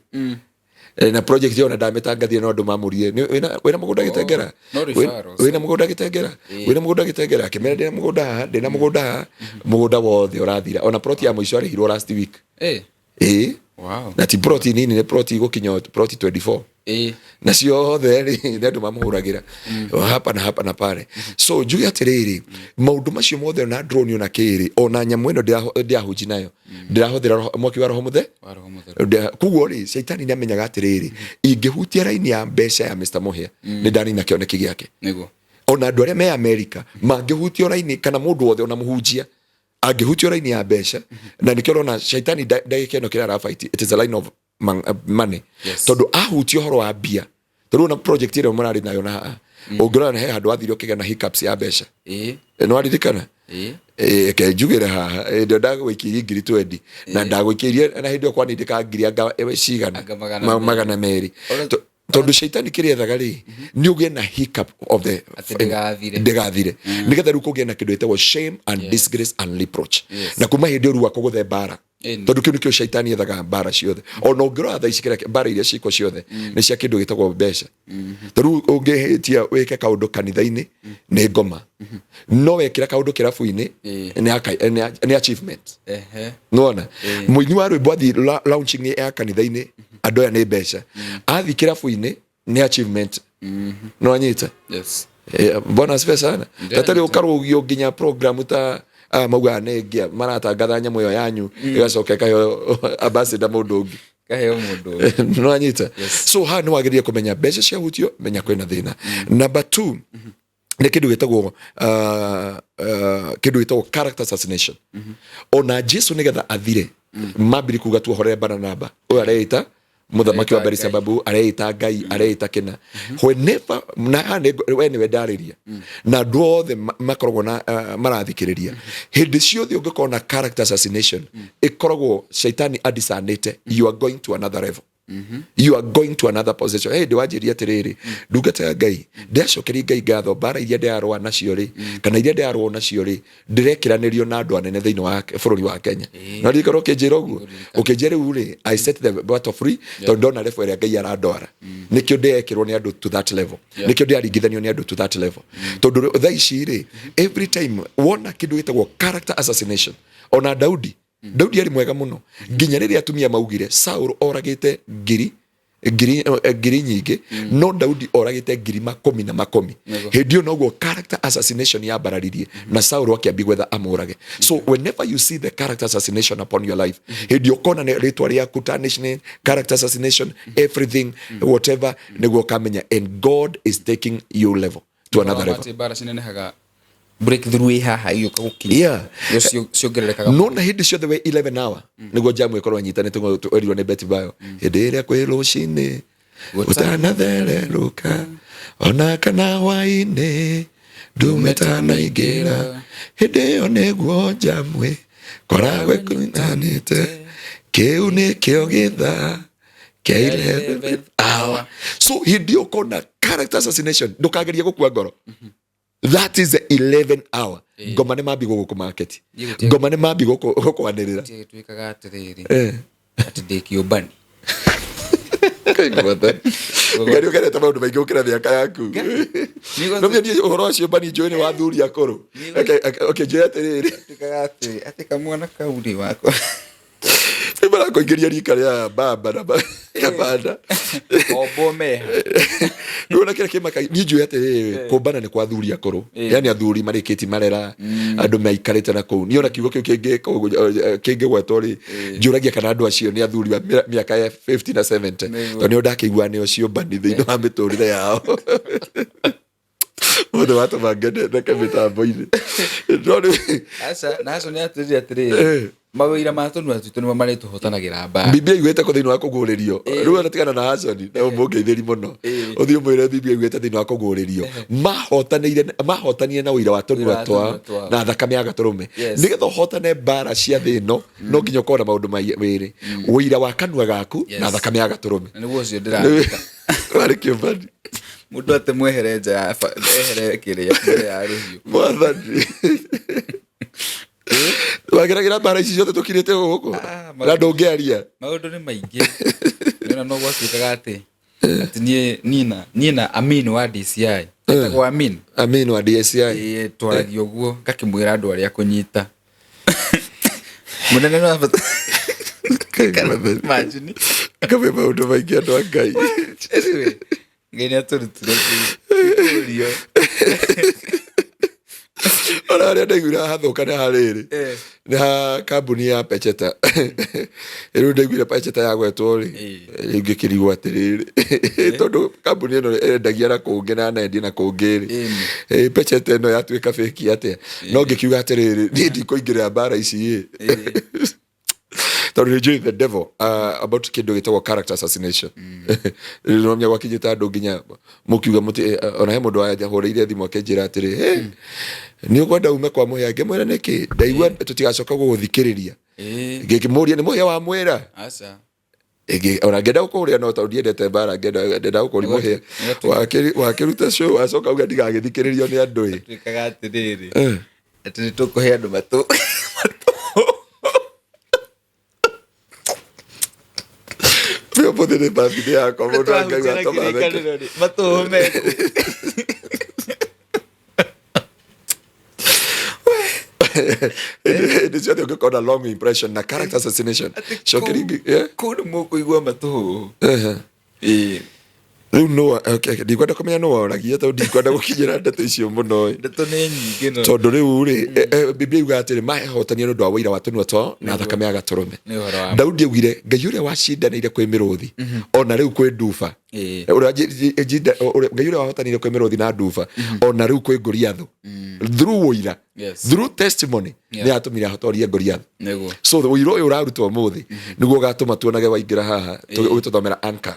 Na project ĩyo ona ndamĩtangathire no andũ mamũrie, "Wĩna mũgũnda Gĩtengera?" No referrals. "Wĩna mũgũnda Gĩtengera? Wĩna mũgũnda Gĩtengera?" Akĩmera, "Ndĩna mũgũnda haha, ndĩna mũgũnda haha." Mũgũnda wothe ũrathira. Ona plot ya mũico arĩhirwo last week. Ĩĩ. Na ti plot nini, nĩ plot igũkinya plot 24. Na ciothe rĩ, nĩ andũ mamũhũragĩra hapa na hapa na pale. So njuge atĩrĩrĩ, maũndũ macio mothe na drone ona kĩrĩ ona nyamũ ĩno ndĩrahunji nayo, ndĩrahũthĩra mwaki wa Roho Mũthe Wa Roho Mũtheru. Koguo rĩ, caitani nĩ amenyaga atĩrĩrĩ, ingĩhutia raini ya mbeca ya Mr. Mũhĩa, nĩ ndanina kĩoneki gĩake. Ona andũ arĩa me Amerika mangĩhutio raini, kana mũndũ wothe, ona mũhunjia angĩhutio raini ya mbeca. Na nĩkĩo ũrona shaitani ndagĩka ĩno kĩrĩa arabaiti, it is a line of money. Tondũ ahutia ũhoro wa mbia, tondũ ona project ĩrĩa mũrarĩ nayo na haha ũngĩrora na he handũ wathire ũkĩgĩa na hiccups ya mbeca. Nĩ waririkana? Ĩĩ. Reke njugĩre haha, hĩndĩ ĩyo ndagũikĩirie ngiri 20 na ndagũikĩirie na hĩndĩ ĩyo kwanindĩka ngiri anga cigana? Anga magana 200. 200. Tondũ shaitani kĩrĩa ethaga rĩ, nĩ ũgĩe na hiccup of the Atĩ ndĩgathire. Ndĩgathire, nĩgetha rĩu kũgĩe na kĩndũ gĩtagwo shame and disgrace and reproach. Na kuma hĩndĩ ĩyo rĩu akũgũthe mbara. Tondũ kĩu nĩkĩo shaitani ethaga, mbara ciothe. Ona ũngĩrora thaa ici kĩrĩa mbara iria ciĩkwo ciothe nĩ cia kĩndũ gĩtagwo mbeca. Tarĩu ũngĩhĩtia wĩke kaũndũ kanitha-inĩ nĩ ngoma, no wekĩra kaũndũ kĩrabu-inĩ nĩ achievement. Nĩwona mũini wa rwĩmbo athiĩ launching ya kanitha-inĩ, andũ aya nĩ mbeca, athiĩ kĩrabu-inĩ nĩ achievement. Nĩwanyita? Yes. Bwana asifiwe sana. Ndio. Tatarĩ ũkarũgio nginya program ta aya maugaga nĩ ngĩa maratangatha nyamũ ĩyo yanyu, ĩgacoka ĩkaheo ambassador mũndũ ũngĩ. Kaheo mũndũ ũngĩ. Nĩwanyita? Yes. So haha nĩ wagĩrĩire kũmenya mbeca ciahutio, menya kwĩna thĩna. Number two nĩ kĩndũ gĩtagwo character assassination. Ona Jesu nĩgetha athire mambiri kuga tuohorere Baranaba ũyũ areita mũthamaki wa Areita Belisababu, areita Ngai, areita kĩna. Whenever na haha we nĩwe ndarĩria na andũ othe makoragwo na marathikĩrĩria, hĩndĩ ciothe ũngĩkorwo na character assassination, ĩkoragwo shaitani adicanĩte you are going to another level. You are going to another position. Hey, ndĩwanjĩria atĩrĩrĩ, ndungata ya Ngai, ndĩracokeria Ngai ngatho. Mbara iria ndĩrarũa nacio rĩ, kana iria ndĩrarũa nacio rĩ, ndĩrekĩranĩrio na andũ anene thĩinĩ wa bũrũri wa Kenya. No ndirikana ũkĩnjĩra ũguo, ũkĩnjĩra rĩu rĩ, I set the battle free, tondũ ndona level ĩrĩa Ngai arandwara, nĩkĩo ndĩrekĩrwo nĩ andũ to that level, nĩkĩo ndĩraringithanio nĩ andũ to that level, tondũ thaa ici rĩ, every time wona kĩndũ gĩtagwo character assassination, ona Daudi, Daudi arĩ mwega mũno nginya rĩrĩa atumia maugire Saul oragĩte ngiri ngiri ngiri nyingĩ, no Daudi oragĩte ngiri makũmi na makũmi. Nĩguo. Hĩndĩ ĩyo noguo character assassination yambararirie na Saul akĩambia gwetha amũrage. So whenever you see the character assassination upon your life, hĩndĩ ũkona nĩ rĩtwa rĩaku tarnishing, character assassination, everything, whatever, nĩguo ũkamenya and God is taking you level to another level. Atĩ mbara cinenehaga, breakthrough ĩ haha ĩgĩũka gũkinya. Nĩo ciongererekaga. No na hĩndĩ ciothe we 11 hour nĩguo jamu ĩkorwo ĩnyitanĩte ũguo erirwo nĩ Betty Bayo, hĩndĩ ĩrĩa kwĩ rũcinĩ gũtanathererũka, ona kana hwainĩ ndume tanaingĩra, hĩndĩ ĩyo nĩguo jamu ĩkoragwo ĩkunyanĩte, kĩu nĩkĩo gĩthaa kĩa 11 hour. So hĩndĩ ĩyo ũkona character assassination, ndũkagerie gũkua ngoro. That is the 11 hour. Ngoma nĩ mambi gũgũkũ market. Ngoma nĩ mambi gũkwanĩrĩra. Gĩtuĩkaga atĩrĩrĩ, atĩ ndĩ kĩũmbani. Ngai, ũgerete maũndũ maingĩ gũkĩra mĩaka yaku. No niĩ ũhoro wa ciũmbani njũĩ nĩ wa athuri akũrũ. Okay, njĩra atĩrĩrĩ. Tuĩkaga atĩ kamwana kau rĩ wakwa. Nĩ marakũingĩria rika rĩa baba na banda. Ombo meha. Rĩu ona kĩrĩa kĩmakagia niĩ njũĩ atĩrĩrĩ, kũmbana nĩ kwa athuri akũrũ, yani athuri marĩkĩtie marera, andũ maikarĩte na kũu. Niĩ ona kiugo kĩu kĩngĩgwetwo rĩ, njũragia kana andũ acio nĩ athuri a mĩaka ya 50 na 70, tondũ nĩo ndakĩigua nĩo ciũmbani thĩinĩ wa mĩtũrĩre yao. Mũndũ watũma ngene ndeke mĩtambo-inĩ, no rĩu Aca, na acio nĩ atĩrĩrĩ, mawĩra ma tũnua twitũ nĩmo marĩtũhotanagĩra mbara. Biblia iguĩte kũ thĩinĩ wa kũguũrĩrio? Rĩu ona tigana na Hasani na ũmũngeithĩri mũno, ũthiĩ ũmwĩre Biblia iguĩte thĩinĩ wa kũguũrĩrio mahotanire na ũira wa tũnua Ũira wa twao tũnua twao. na thakame ya gatũrũme. Nĩgetha ũhotane mbara cia thĩ ĩno, no nginya ũkorwo na maũndũ wĩrĩ, ũira wa kanua gaku na thakame ya gatũrũme. Na nĩguo ũcio ndĩraruta. Warĩ kĩũmbani. Mũndũ ate mwehere nja ya ehere kĩrĩa mbere ya rũhiũ. Mwathani, wageragĩra mbara ici ciothe tũkirĩte gũkũ na ndũngĩaria. Maũndũ nĩ maingĩ. Nĩona no gwatuĩkaga atĩ niĩ na Amin wa DCI, etagwo Amin. Amin wa DSI. Ĩĩ, twaragia ũguo ngakĩmwĩra andũ arĩa kũnyita mũnene no abata. Imagine. Kabe maũndũ maingĩ, andũ a Ngai. Anyway, Ngai nĩ atũrutire kũrio. Ona harĩa ndaiguire hathũka nĩ harĩrĩ, nĩ ha kambuni ya Pecheta. Rĩu ndaiguire Pecheta yagwetwo rĩ, rĩu ngĩkĩrigwo atĩrĩrĩ, tondũ kambuni ĩno ĩrendagia na kũngĩ na anendia na kũngĩ rĩ, Pecheta ĩno yatuĩka fake atĩa? No ngĩkiuga atĩrĩrĩ, niĩ ndikũingĩrĩra mbara ici ĩ, tondũ nĩ njũĩ the devil about kĩndũ gĩtagwo character assassination. Nomenya gwakinyĩte andũ nginya mũkiuga mũti ona he mũndũ wahũrĩire thimũ akĩnjĩra atĩrĩ, "Hey, nĩ ũkwenda ume kwa Mũhĩa?" Ngĩmwĩra nĩkĩ. "Ndaigua tũtigacoka gũgũthikĩrĩria." Ngĩkĩmũria, "Nĩ Mũhĩa wamwĩra?" Aca. Ona ngĩenda gũkũria, no tondũ ndiendete mbara, ngĩenda gũkũria, Mũhĩa wakĩruta show wacoka uga ndigagĩthikĩrĩrio nĩ andũ ĩ. Tuĩkaga atĩrĩrĩ, atĩ nĩ tũkũhe andũ matũ. Rĩu ũmũthĩ nĩ birthday yakwa, mũndũ wa Ngai watũma theke. Matũhũ meku. Hĩndĩ ciothe ũngĩkorwo na long impression na character assassination, cokeria yeah? Kũu nĩ mũkũigua matũhũ. Ĩĩ. Rĩu no okay, ndikwenda kũmenya nũ woragia tondũ ndikwenda gũkinyĩra ndeto icio mũno ĩ. Ndeto nĩ nyingĩ no. Tondũ rĩu rĩ, Biblia yugaga atĩrĩ, mahotania nĩ ũndũ wa ũira wa tũnua twao na thakame ya gatũrũme. Nĩ ũhoro wa Daudi augire Ngai ũrĩa wacindanĩire kwĩ mĩrũthi ona rĩu kwĩ nduba, Ũrĩa Ngai ũrĩa wahotanire kwĩ mĩrũthi na nduba ona rĩu kwĩ Goliathu, through ũira, through testimony, nĩ atũmire ahotorie Goliathu. Nĩguo. So ũira ũyũ ũrarutwo ũmũthĩ nĩguo ũgatũma tuonage waingĩra haha ũgĩtũthomera anchor,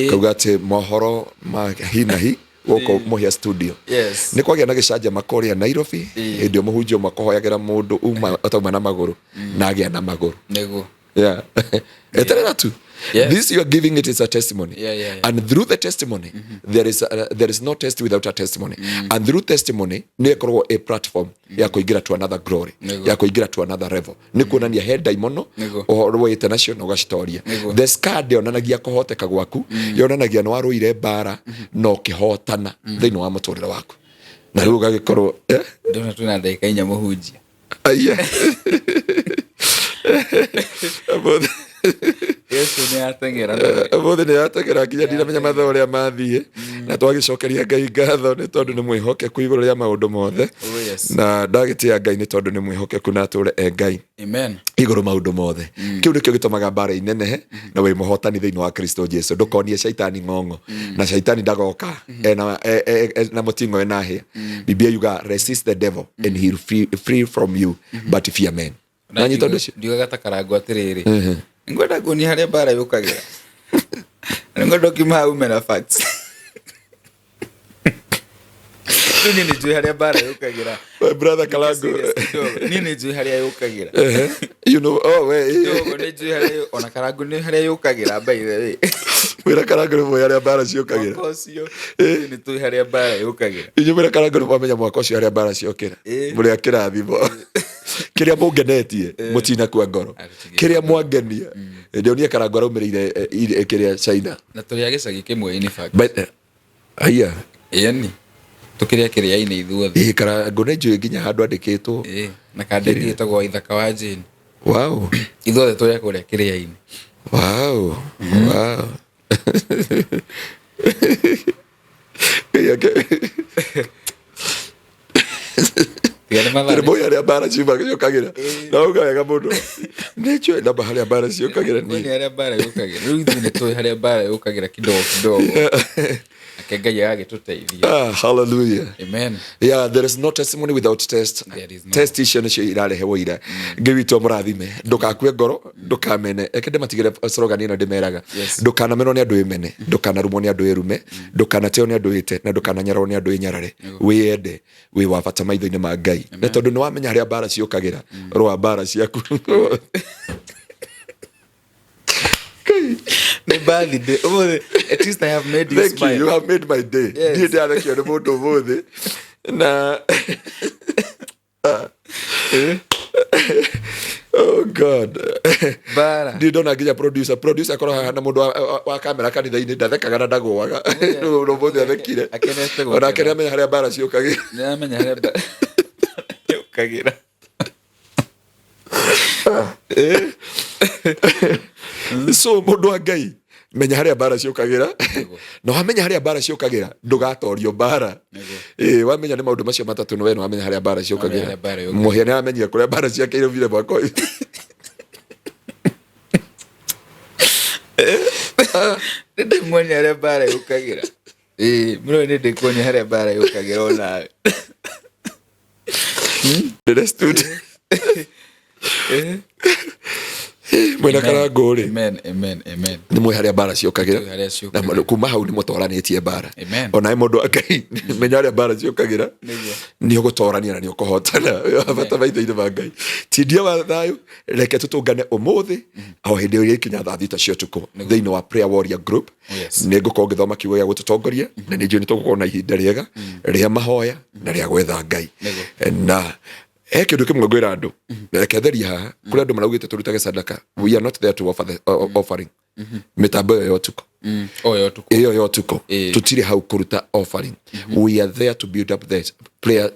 kauga atĩ mohoro ma hi na hi gũkũ Mũhĩa studio. Nĩ kwagĩa na gĩcanjama kũrĩa Nairobi. Hĩndĩ ĩyo mũhunjia ũmwe akũhoyagĩra mũndũ uma atauma na magũrũ na agĩa na magũrũ. Nĩguo. Yeah. Eterera tu. This you are giving, it is a testimony. And through the testimony, there is no test without a testimony, and through testimony nä ĩkoragwo a platform ya kũingĩra to another glory, ya kũingĩra to another level, nĩ kuonania he ndaimono ũhoro wĩte nacio na ũgacitoria. The scar ndĩonanagia kũhoteka gwaku, yonanagia nĩ warũire mbara na ũkĩhotana thĩinĩ wa mũtũrĩre waku, na rĩu ũgagĩkorwo Ndona twĩna ndagĩka 4, mũhunjia. Aya. Ũmũthĩ- Yesu nĩ ateng'era. Ũmũthĩ nĩ yateng'era nginya ndinamenya mathaa ũrĩa mathiĩ, na twagĩcokeria Ngai ngatho nĩ tondũ nĩ mwĩhokeku igũrũ rĩa maũndũ mothe. Oh, yes. Na ndagĩtĩa Ngai nĩ tondũ nĩ mwĩhokeku na atũre e Ngai Amen. Igũrũ maũndũ mothe. Kĩu nĩkĩo gĩtũmaga mbara inenehe, na wĩ mũhotani thĩinĩ wa Kristo Jesu. Ndũkonie caitani ng'ong'o, na caitani ndagoka ena na mũting'o ena hĩa. Biblia yuga, "Resist the devil and he'll free from you, but fear men." Na nyita ũndũ ũcio. Ndiugaga ta Karango atĩrĩrĩ, ngwenda kuonia harĩa mbara yũkagĩra, na ngwenda ũkiuma hau ume na facts. Rĩu niĩ nĩ njũĩ harĩa mbara yũkagĩra. My brother Kalango. Serious kidogo. Niĩ nĩ njũĩ harĩa yũkagĩra. You know, oh, we Kidogo nĩ njũĩ harĩa ona Karango nĩ harĩa yũkagĩra, by the way. Wĩra Karango nĩ mũĩ harĩa mbara ciũkagĩra. Mwaka ũcio ithuĩ nĩ tũĩ harĩa mbara yũkagĩra. Inyuĩ mwĩra Karango nĩ mwamenya mwaka ũcio harĩa mbara ciokĩra. Mũrĩ a kĩrathimo kĩrĩa mũngenetie, mũtinakua ngoro. Atigie. Kĩrĩa mwangenia, ndĩonie Karango araumĩrĩire kĩrĩa China. Na tũrĩ a gĩcagi kĩmwe, in fact. But aya. Ĩni tũkĩrĩa kĩrĩa-inĩ ithuothe. Ĩ, Karango nĩ njũĩ nginya handũ andĩkĩtwo. Ĩ, na kandĩki ĩtagwo Ithaka wa Jane. Ithuothe tũrĩa kũrĩa kĩrĩa-inĩ. Wow. Ngai Tiga nĩ mathaa. Nĩ mũĩ harĩa mbara ciũkagĩra, na uga wega mũno, nĩ njũĩ namba harĩa mbara ciũkagĩra. Kwĩ niĩ nĩ harĩa mbara yũkagĩra. Rĩu ithuĩ nĩ tũĩ harĩa mbara yũkagĩra kidogo kidogo, nake Ngai agagĩtũteithia. Ah, hallelujah. Amen. Yeah, there is no testimony without test. There is no. Test icio nĩcio irarehe wũira. Ngai witũ amũrathime. Ndũgakue ngoro, ndũkamene. Reke ndĩmatigĩre slogan ĩno ndĩmeraga. Ndũkanamenwo nĩ andũ ĩmene, ndũkanarumwo nĩ andũ ĩrume, ndũkanateo nĩ andũ ĩte, na ndũkananyararwo nĩ andũ ĩnyarare. Wĩyende, wĩ wa bata maitho-inĩ ma Ngai, na tondũ nĩ wamenya harĩa mbara ciũkagĩra, rũa mbara ciaku. Nĩ birthday ũmũthĩ, at least I have made you Thank you. smile. You have made my day. Niĩ ndĩrathekio nĩ mũndũ ũmũthĩ na, oh God. Mbara. Ndiĩ ndona nginya producer akorwo haha na mũndũ wa kamera kanitha-inĩ ndathekaga na ndagũaga. Rĩu ũmũthĩ athekire. Akenete gũkena. Onake nĩamenya harĩa mbara ciũkagĩra. Nĩ amenya harĩa mbara yũkagĩra. So mũndũ wa Ngai, menya harĩa mbara ciũkagĩra, na wamenya harĩa mbara ciũkagĩra ndũgatorio mbara. Ĩĩ, wamenya nĩ maũndũ macio matatũ, nĩ we nĩ wamenya harĩa mbara ciũkagĩra. Harĩa mbara yũkagĩra. Mũhĩa nĩ aramenyire kũrĩa mbara ciake irũmire mwaka ũyũ. Nĩ ndĩmuonia harĩa mbara yũkagĩra. Ĩĩ, mũno nĩ ndĩkuonia harĩa mbara yũkagĩra onawe. Ndĩre studio mwena Karangũ rĩ. Amen, amen, amen. Nĩ mwĩ harĩa mbara ciũkagĩra. Nĩ harĩa ciũkagĩra. Na kuma hau nĩ mũtoranĩtie mbara. Amen. Onawe mũndũ wa Ngai, menya harĩa mbara ciũkagĩra. Nĩguo. Nĩ ũgũtorania na nĩ ũkũhotana. Wĩ wa bata maitho-inĩ ma Ngai. Tindia wa thayũ, reke tũtũngane ũmũthĩ o hĩndĩ ĩrĩa ikinya thaa 6 cia ũtukũ thĩinĩ wa Prayer Warrior Group. Nĩ ngũkorwo ngĩthoma kiugo gĩa gũtũtongoria, na nĩ njũĩ nĩ tũgũkorwo na ihinda rĩega rĩa mahoya na rĩa gwetha Ngai. Na he kĩndũ kĩmwe ngwĩra andũ, reke therie haha, kũrĩ andũ maraugĩte tũrutage sadaka. We are not there to offer the offering. Mĩtambo ĩyo ya ũtukũ. O ya ũtukũ. Ĩyo ya ũtukũ. Tũtirĩ hau kũruta offering. We are there to build up the prayer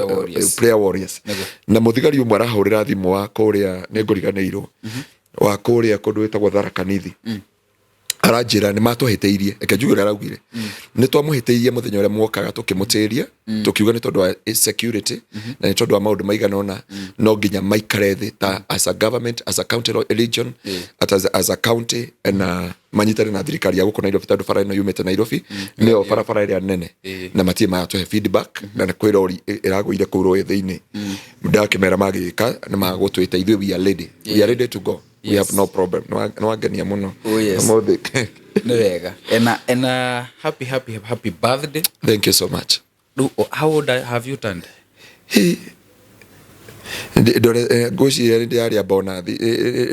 warriors. Prayer warriors. Na mũthigari ũmwe arahũrĩra thimũ wa kũrĩa, nĩ ngũriganĩirwo, wa kũrĩa kũndũ gwĩtagwo Tharaka Nithi, aranjĩra nĩ matũhĩtĩirie. Reke njuge ũrĩa araugire: nĩ twamũhĩtĩirie mũthenya ũrĩa mwokaga tũkĩmũtĩria, tũkiuga nĩ tondũ wa security na nĩ tondũ wa maũndũ maigana ũna no nginya maikare thĩ ta as a government, as a county region, as a county, na manyitane na thirikari ya gũkũ Nairobi, tondũ bara ĩno yumĩte Nairobi, nĩyo barabara ĩrĩa nene, na matirĩ maratũhe feedback, na nĩ kwĩ rori ĩragũire kũu rũĩ thĩinĩ. Ndakĩmera magĩka nĩ magũtwĩta ithuĩ, we are ready, we are ready to go, we have no problem. Nĩ wangenia mũno. Oh, yes. Ũmũthĩ. Nĩ wega. Ena happy, happy, happy birthday. Thank you so much. Rĩu, how old have you turned? Hĩ. Ndore ngwĩciria nĩ ndĩrarĩa bonathi,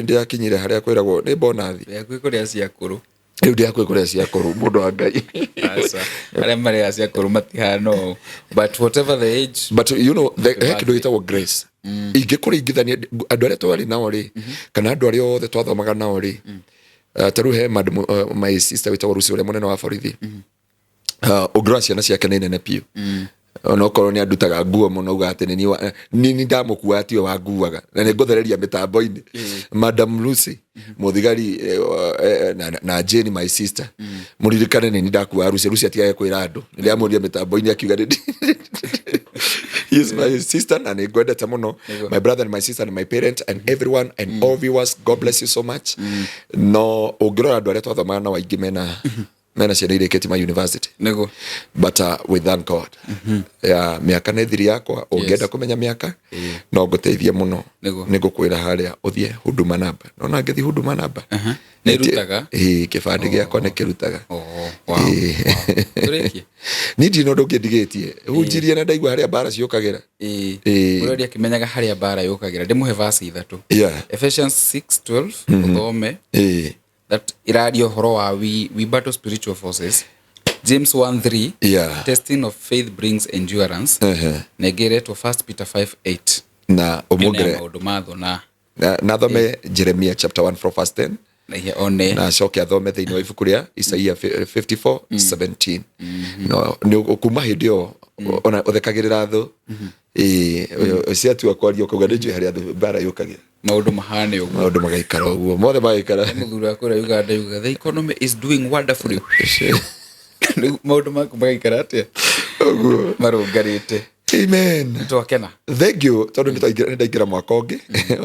ndĩrakinyire harĩa kwĩragwo nĩ bonathi. Hakuhĩ kũrĩa ciakũrũ. Rĩu ndĩ hakuhĩ kũrĩa ciakũrũ, mũndũ wa Ngai. Aca, arĩa marĩaga ciakũrũ matihana ũũ, but whatever the age. But you know he kĩndũ gĩtagwo grace. Ingĩkũringithania andũ arĩa twarĩ nao rĩ, kana andũ arĩa othe twathomaga nao rĩ, ta rĩu he madam, my sister wĩtagwo Lucy ũrĩa mũnene wa borithi. Ũngĩrora ciana ciake nĩ nene biũ, onokorwo nĩ andutaga nguo mũno, uga atĩ nĩ niĩ ndamũkuaga, tiwe wanguaga, na nĩ ngũthereria mĩtambo-inĩ. Madam Lucy mũthigari, na Jane my sister, mũririkane nĩ niĩ ndakuaga Lucy. Lucy atigage kwĩra andũ nĩ ndamũria mĩtambo-inĩ akiuga he is my sister, na nĩ ngwendete mũno, my brother and my sister and my parent and everyone and all viewers, God bless you so much. No ũngĩrora andũ arĩa twathomaga nao, aingĩ mena ciana irĩkĩtie ma university. But we thank God ya mĩaka nĩ thiri yakwa. Ũngĩenda kũmenya mĩaka, no ngũteithie mũno. Nĩ ngũkwĩra harĩa ũthiĩ Huduma Number, nona ngĩthiĩ Huduma Number. Nĩ ĩrutaga? Ĩĩ, kĩbandĩ gĩakwa nĩ kĩrutaga. Oh, wow. Tũrĩkie. Niĩ ndirĩ na ũndũ ũngĩ ndigĩtie, hunjirie na ndaigua harĩa mbara ciũkagĩra. Ĩĩ. Mũrori akĩmenyaga harĩa mbara yũkagĩra, ndĩmũhe verse ithatũ. Ephesians 6:12, ũthome. That iraria ũhoro wa we battle spiritual forces. James 1:3, testing of faith brings endurance. Na ĩngĩ ĩretwo 1 Peter 5:8. Na Ĩyo nĩ ya ũmuongere maũndũ ma thũ na na thome Jeremia chapter 1 from verse 10. Na ihe one. Na acoke athome thĩinĩ wa ibuku rĩa Isaia 54 17. No nĩ kuma hĩndĩ ĩyo ona ũthekagĩrĩra thũ. Ĩĩ, ciatua kwaria ũkauga nĩ njũĩ harĩa thũ mbara yũkagĩra. Maũndũ mahane ũguo. Maũndũ magaikara ũguo mothe magaikara. Mũthuri wa kũrĩa Uganda yugaga, "The economy is doing wonderfully." Rĩu maũndũ maku magaikara atĩa? Ũguo. Marũngarĩte. Amen. Twakena. Thank you, tondũ nĩ ndaingĩra mwaka ũngĩ,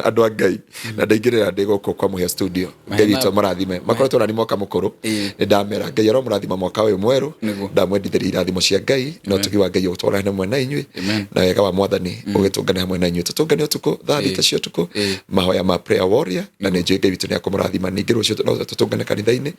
andũ a Ngai, na ndaingĩrĩra ndĩ gũkũ kwa Mũhĩa studio. Ngai witũ amũrathime. Makoretwo nani mwaka mũkũrũ, nĩ ndamera Ngai aromũrathima mwaka ũyũ mwerũ. Ndamwendithĩria irathimo cia Ngai na ũtugi wa Ngai ũtwarane hamwe na inyuĩ. Amen. Na wega wa Mwathani ũgĩtũngane hamwe na inyuĩ. Tũtũngane ũtukũ thaa 6 cia ũtukũ, mahoya ma prayer warrior, na nĩ njũĩ Ngai witũ nĩ akũmũrathima. Ningĩ rũciũ no tũtũngane kanitha-inĩ,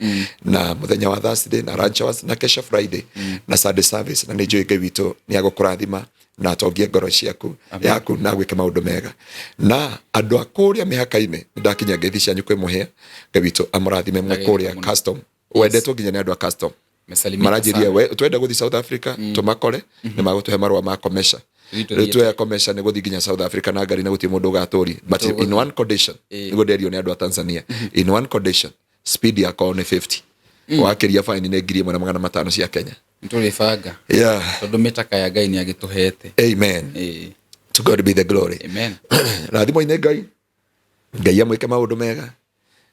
na mũthenya wa Thursday na lunch hours, na kesho Friday na Sunday service, na nĩ njũĩ Ngai witũ nĩ agũkũrathima na atongie ngoro ciaku yaku na gwĩke maũndũ mega. Na andũ a kũrĩa mĩhaka-inĩ, nĩ ndakinya ngeithi cianyu kwĩ Mũhĩa. Ngai witũ amũrathime mwe kũrĩa mũno. Custom wendetwo nginya nĩ andũ a custom. Mesalimika maranjĩria sana. We twenda gũthiĩ South Africa, tũmakore nĩ magũtũhe marũa ma commercial. Ithuĩ Rĩu tũthiĩte. tuoya commercial nĩ gũthiĩ nginya South Africa na ngari na gũtirĩ mũndũ ũgatũri, but in one condition, nĩguo nderio nĩ andũ a Tanzania, in one condition, speed yakorwo nĩ 50, wakĩria fine nĩ 1500 cia Kenya. Nĩtũrĩbanga. Tondũ mĩtaka ya Ngai nĩ agĩtũhete. Amen. To God be the glory. Amen. Rathimwo-inĩ Ngai, Ngai amwĩke maũndũ mega.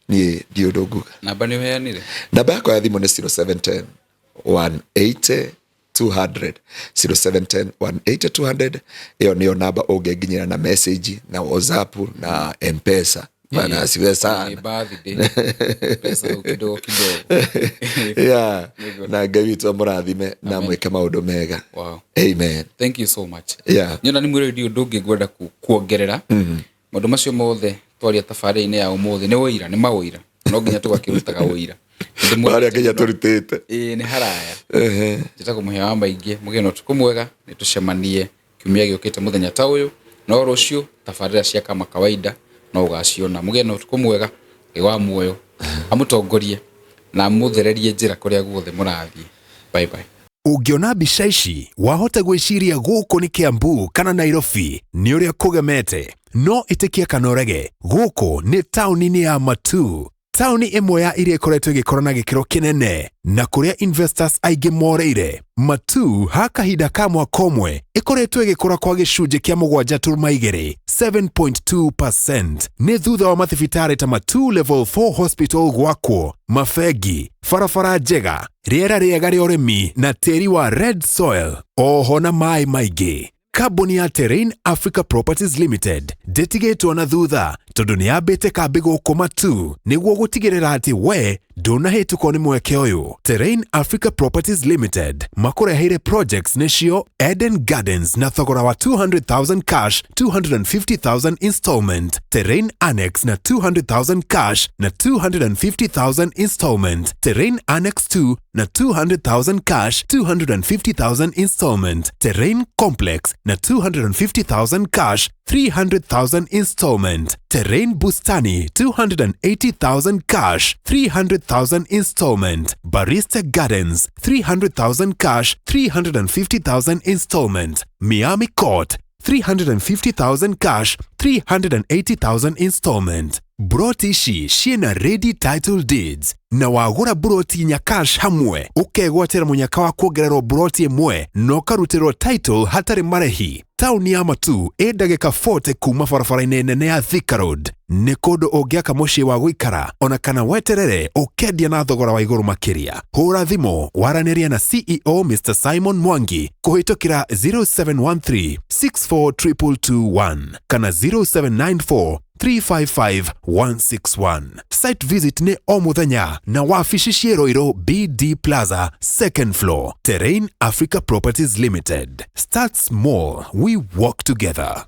Niĩ ndiũ ũndũ nguga. Namba nĩ ũheanire. Namba yakwa ya thimũ nĩ 0710 180 200, 0710 180 200. Ĩyo nĩyo namba ũngĩnginyĩra na message na WhatsApp na Mpesa. Bana asifiwe sana. Ni birthday, pesa hau kidogo kidogo. Yeah. Na Ngai witũ amũrathime na mwĩke maũndũ mega. Amen. Thank you so much. Nyona nĩ mwĩrĩ ndi ũndũ ũngĩ ngwenda kuongerera. Maũndũ macio mothe twaria tabarĩra-inĩ ya ũmũthĩ nĩ ũira, nĩ maũira, no nginya tũgakĩrutaga ũira. Harĩa nginya tũrutĩte. Ĩĩ, nĩ haraya. Njĩtagwo Mũhĩa wa Maingĩ, mũgĩe na ũtukũ mwega, nĩ tũcemanie kiumia gĩũkĩte mũthenya ta ũyũ, no rũciũ tabarĩra cia kama kawaida no ũgaciona. Mũgĩe na ũtukũ mwega, Ngai wa muoyo amũtongorie na amũthererie njĩra kũrĩa guothe mũrathiĩ. Bye bye. Ũngĩona mbica ici wahota gwĩciria gũkũ nĩ Kiambu kana Nairobi nĩ ũrĩa kũgemete, no ĩtĩkia kana ũrege, gũkũ nĩ taũni-inĩ ya Matuu, taũni ĩmwe ya iria ĩkoretwo ĩgĩkũra na gĩkĩro kĩnene na kũrĩa investors aingĩ morĩire. Matuu ha kahinda ka mwaka ũmwe ĩkoretwo ĩgĩkũra kwa gĩcunjĩ kĩa 7.2, 7.2%. Nĩ thutha wa mathibitarĩ ta Matuu Level 4 Hospital gwakwo, mabengi, barabara njega, rĩera rĩega rĩa ũrĩmi na tĩri wa red soil, oho na maĩ maingĩ. Kambuni ya Terrain Africa Properties Limited ndĩtigĩtwo na thutha. Tondũ nĩ yambĩte kambĩ gũkũ Matu nĩguo gũtigĩrĩra atĩ we ndũnahĩtũkwo nĩ mweke ũyũ. Terrain Africa Properties Limited makũreheire projects nĩcio Eden Gardens na thogora wa 200,000 cash, 250,000 installment, Terrain Annex na 200,000 cash na 250,000 installment, Terrain Annex 2 na 200,000 cash, 250,000 installment, Terrain Complex na 250,000 cash, 300,000 installment, Terrain Bustani 280,000 cash, 300,000 installment, Barista Gardens 300,000 cash, 350,000 installment, Miami Court 350,000 cash, 380,000 installment. Broti ici ciĩna ready title deeds na wagũra buroti inya cash hamwe ũkegwatĩra mũnyaka wa kuongererwo buroti ĩmwe na ũkarutĩrwo title hatarĩ marĩhi. Taũni ya Matu ĩ ndagĩka 40 kuma barabara-inĩ nene ya Thika Road. Nĩ kũndũ ũngĩaka mũciĩ wa gũikara ona kana weterere ũkendia na thogora wa igũrũ makĩria. Hũra thimũ waranĩria na CEO Mr Simon Mwangi kũhĩtũkĩra 0713 642221 kana 0794 355161. Site visit nĩ o mũthenya na wabici ciĩ Ruiru BD Plaza, second floor. Terrain Africa Properties Limited. Start small, we work together.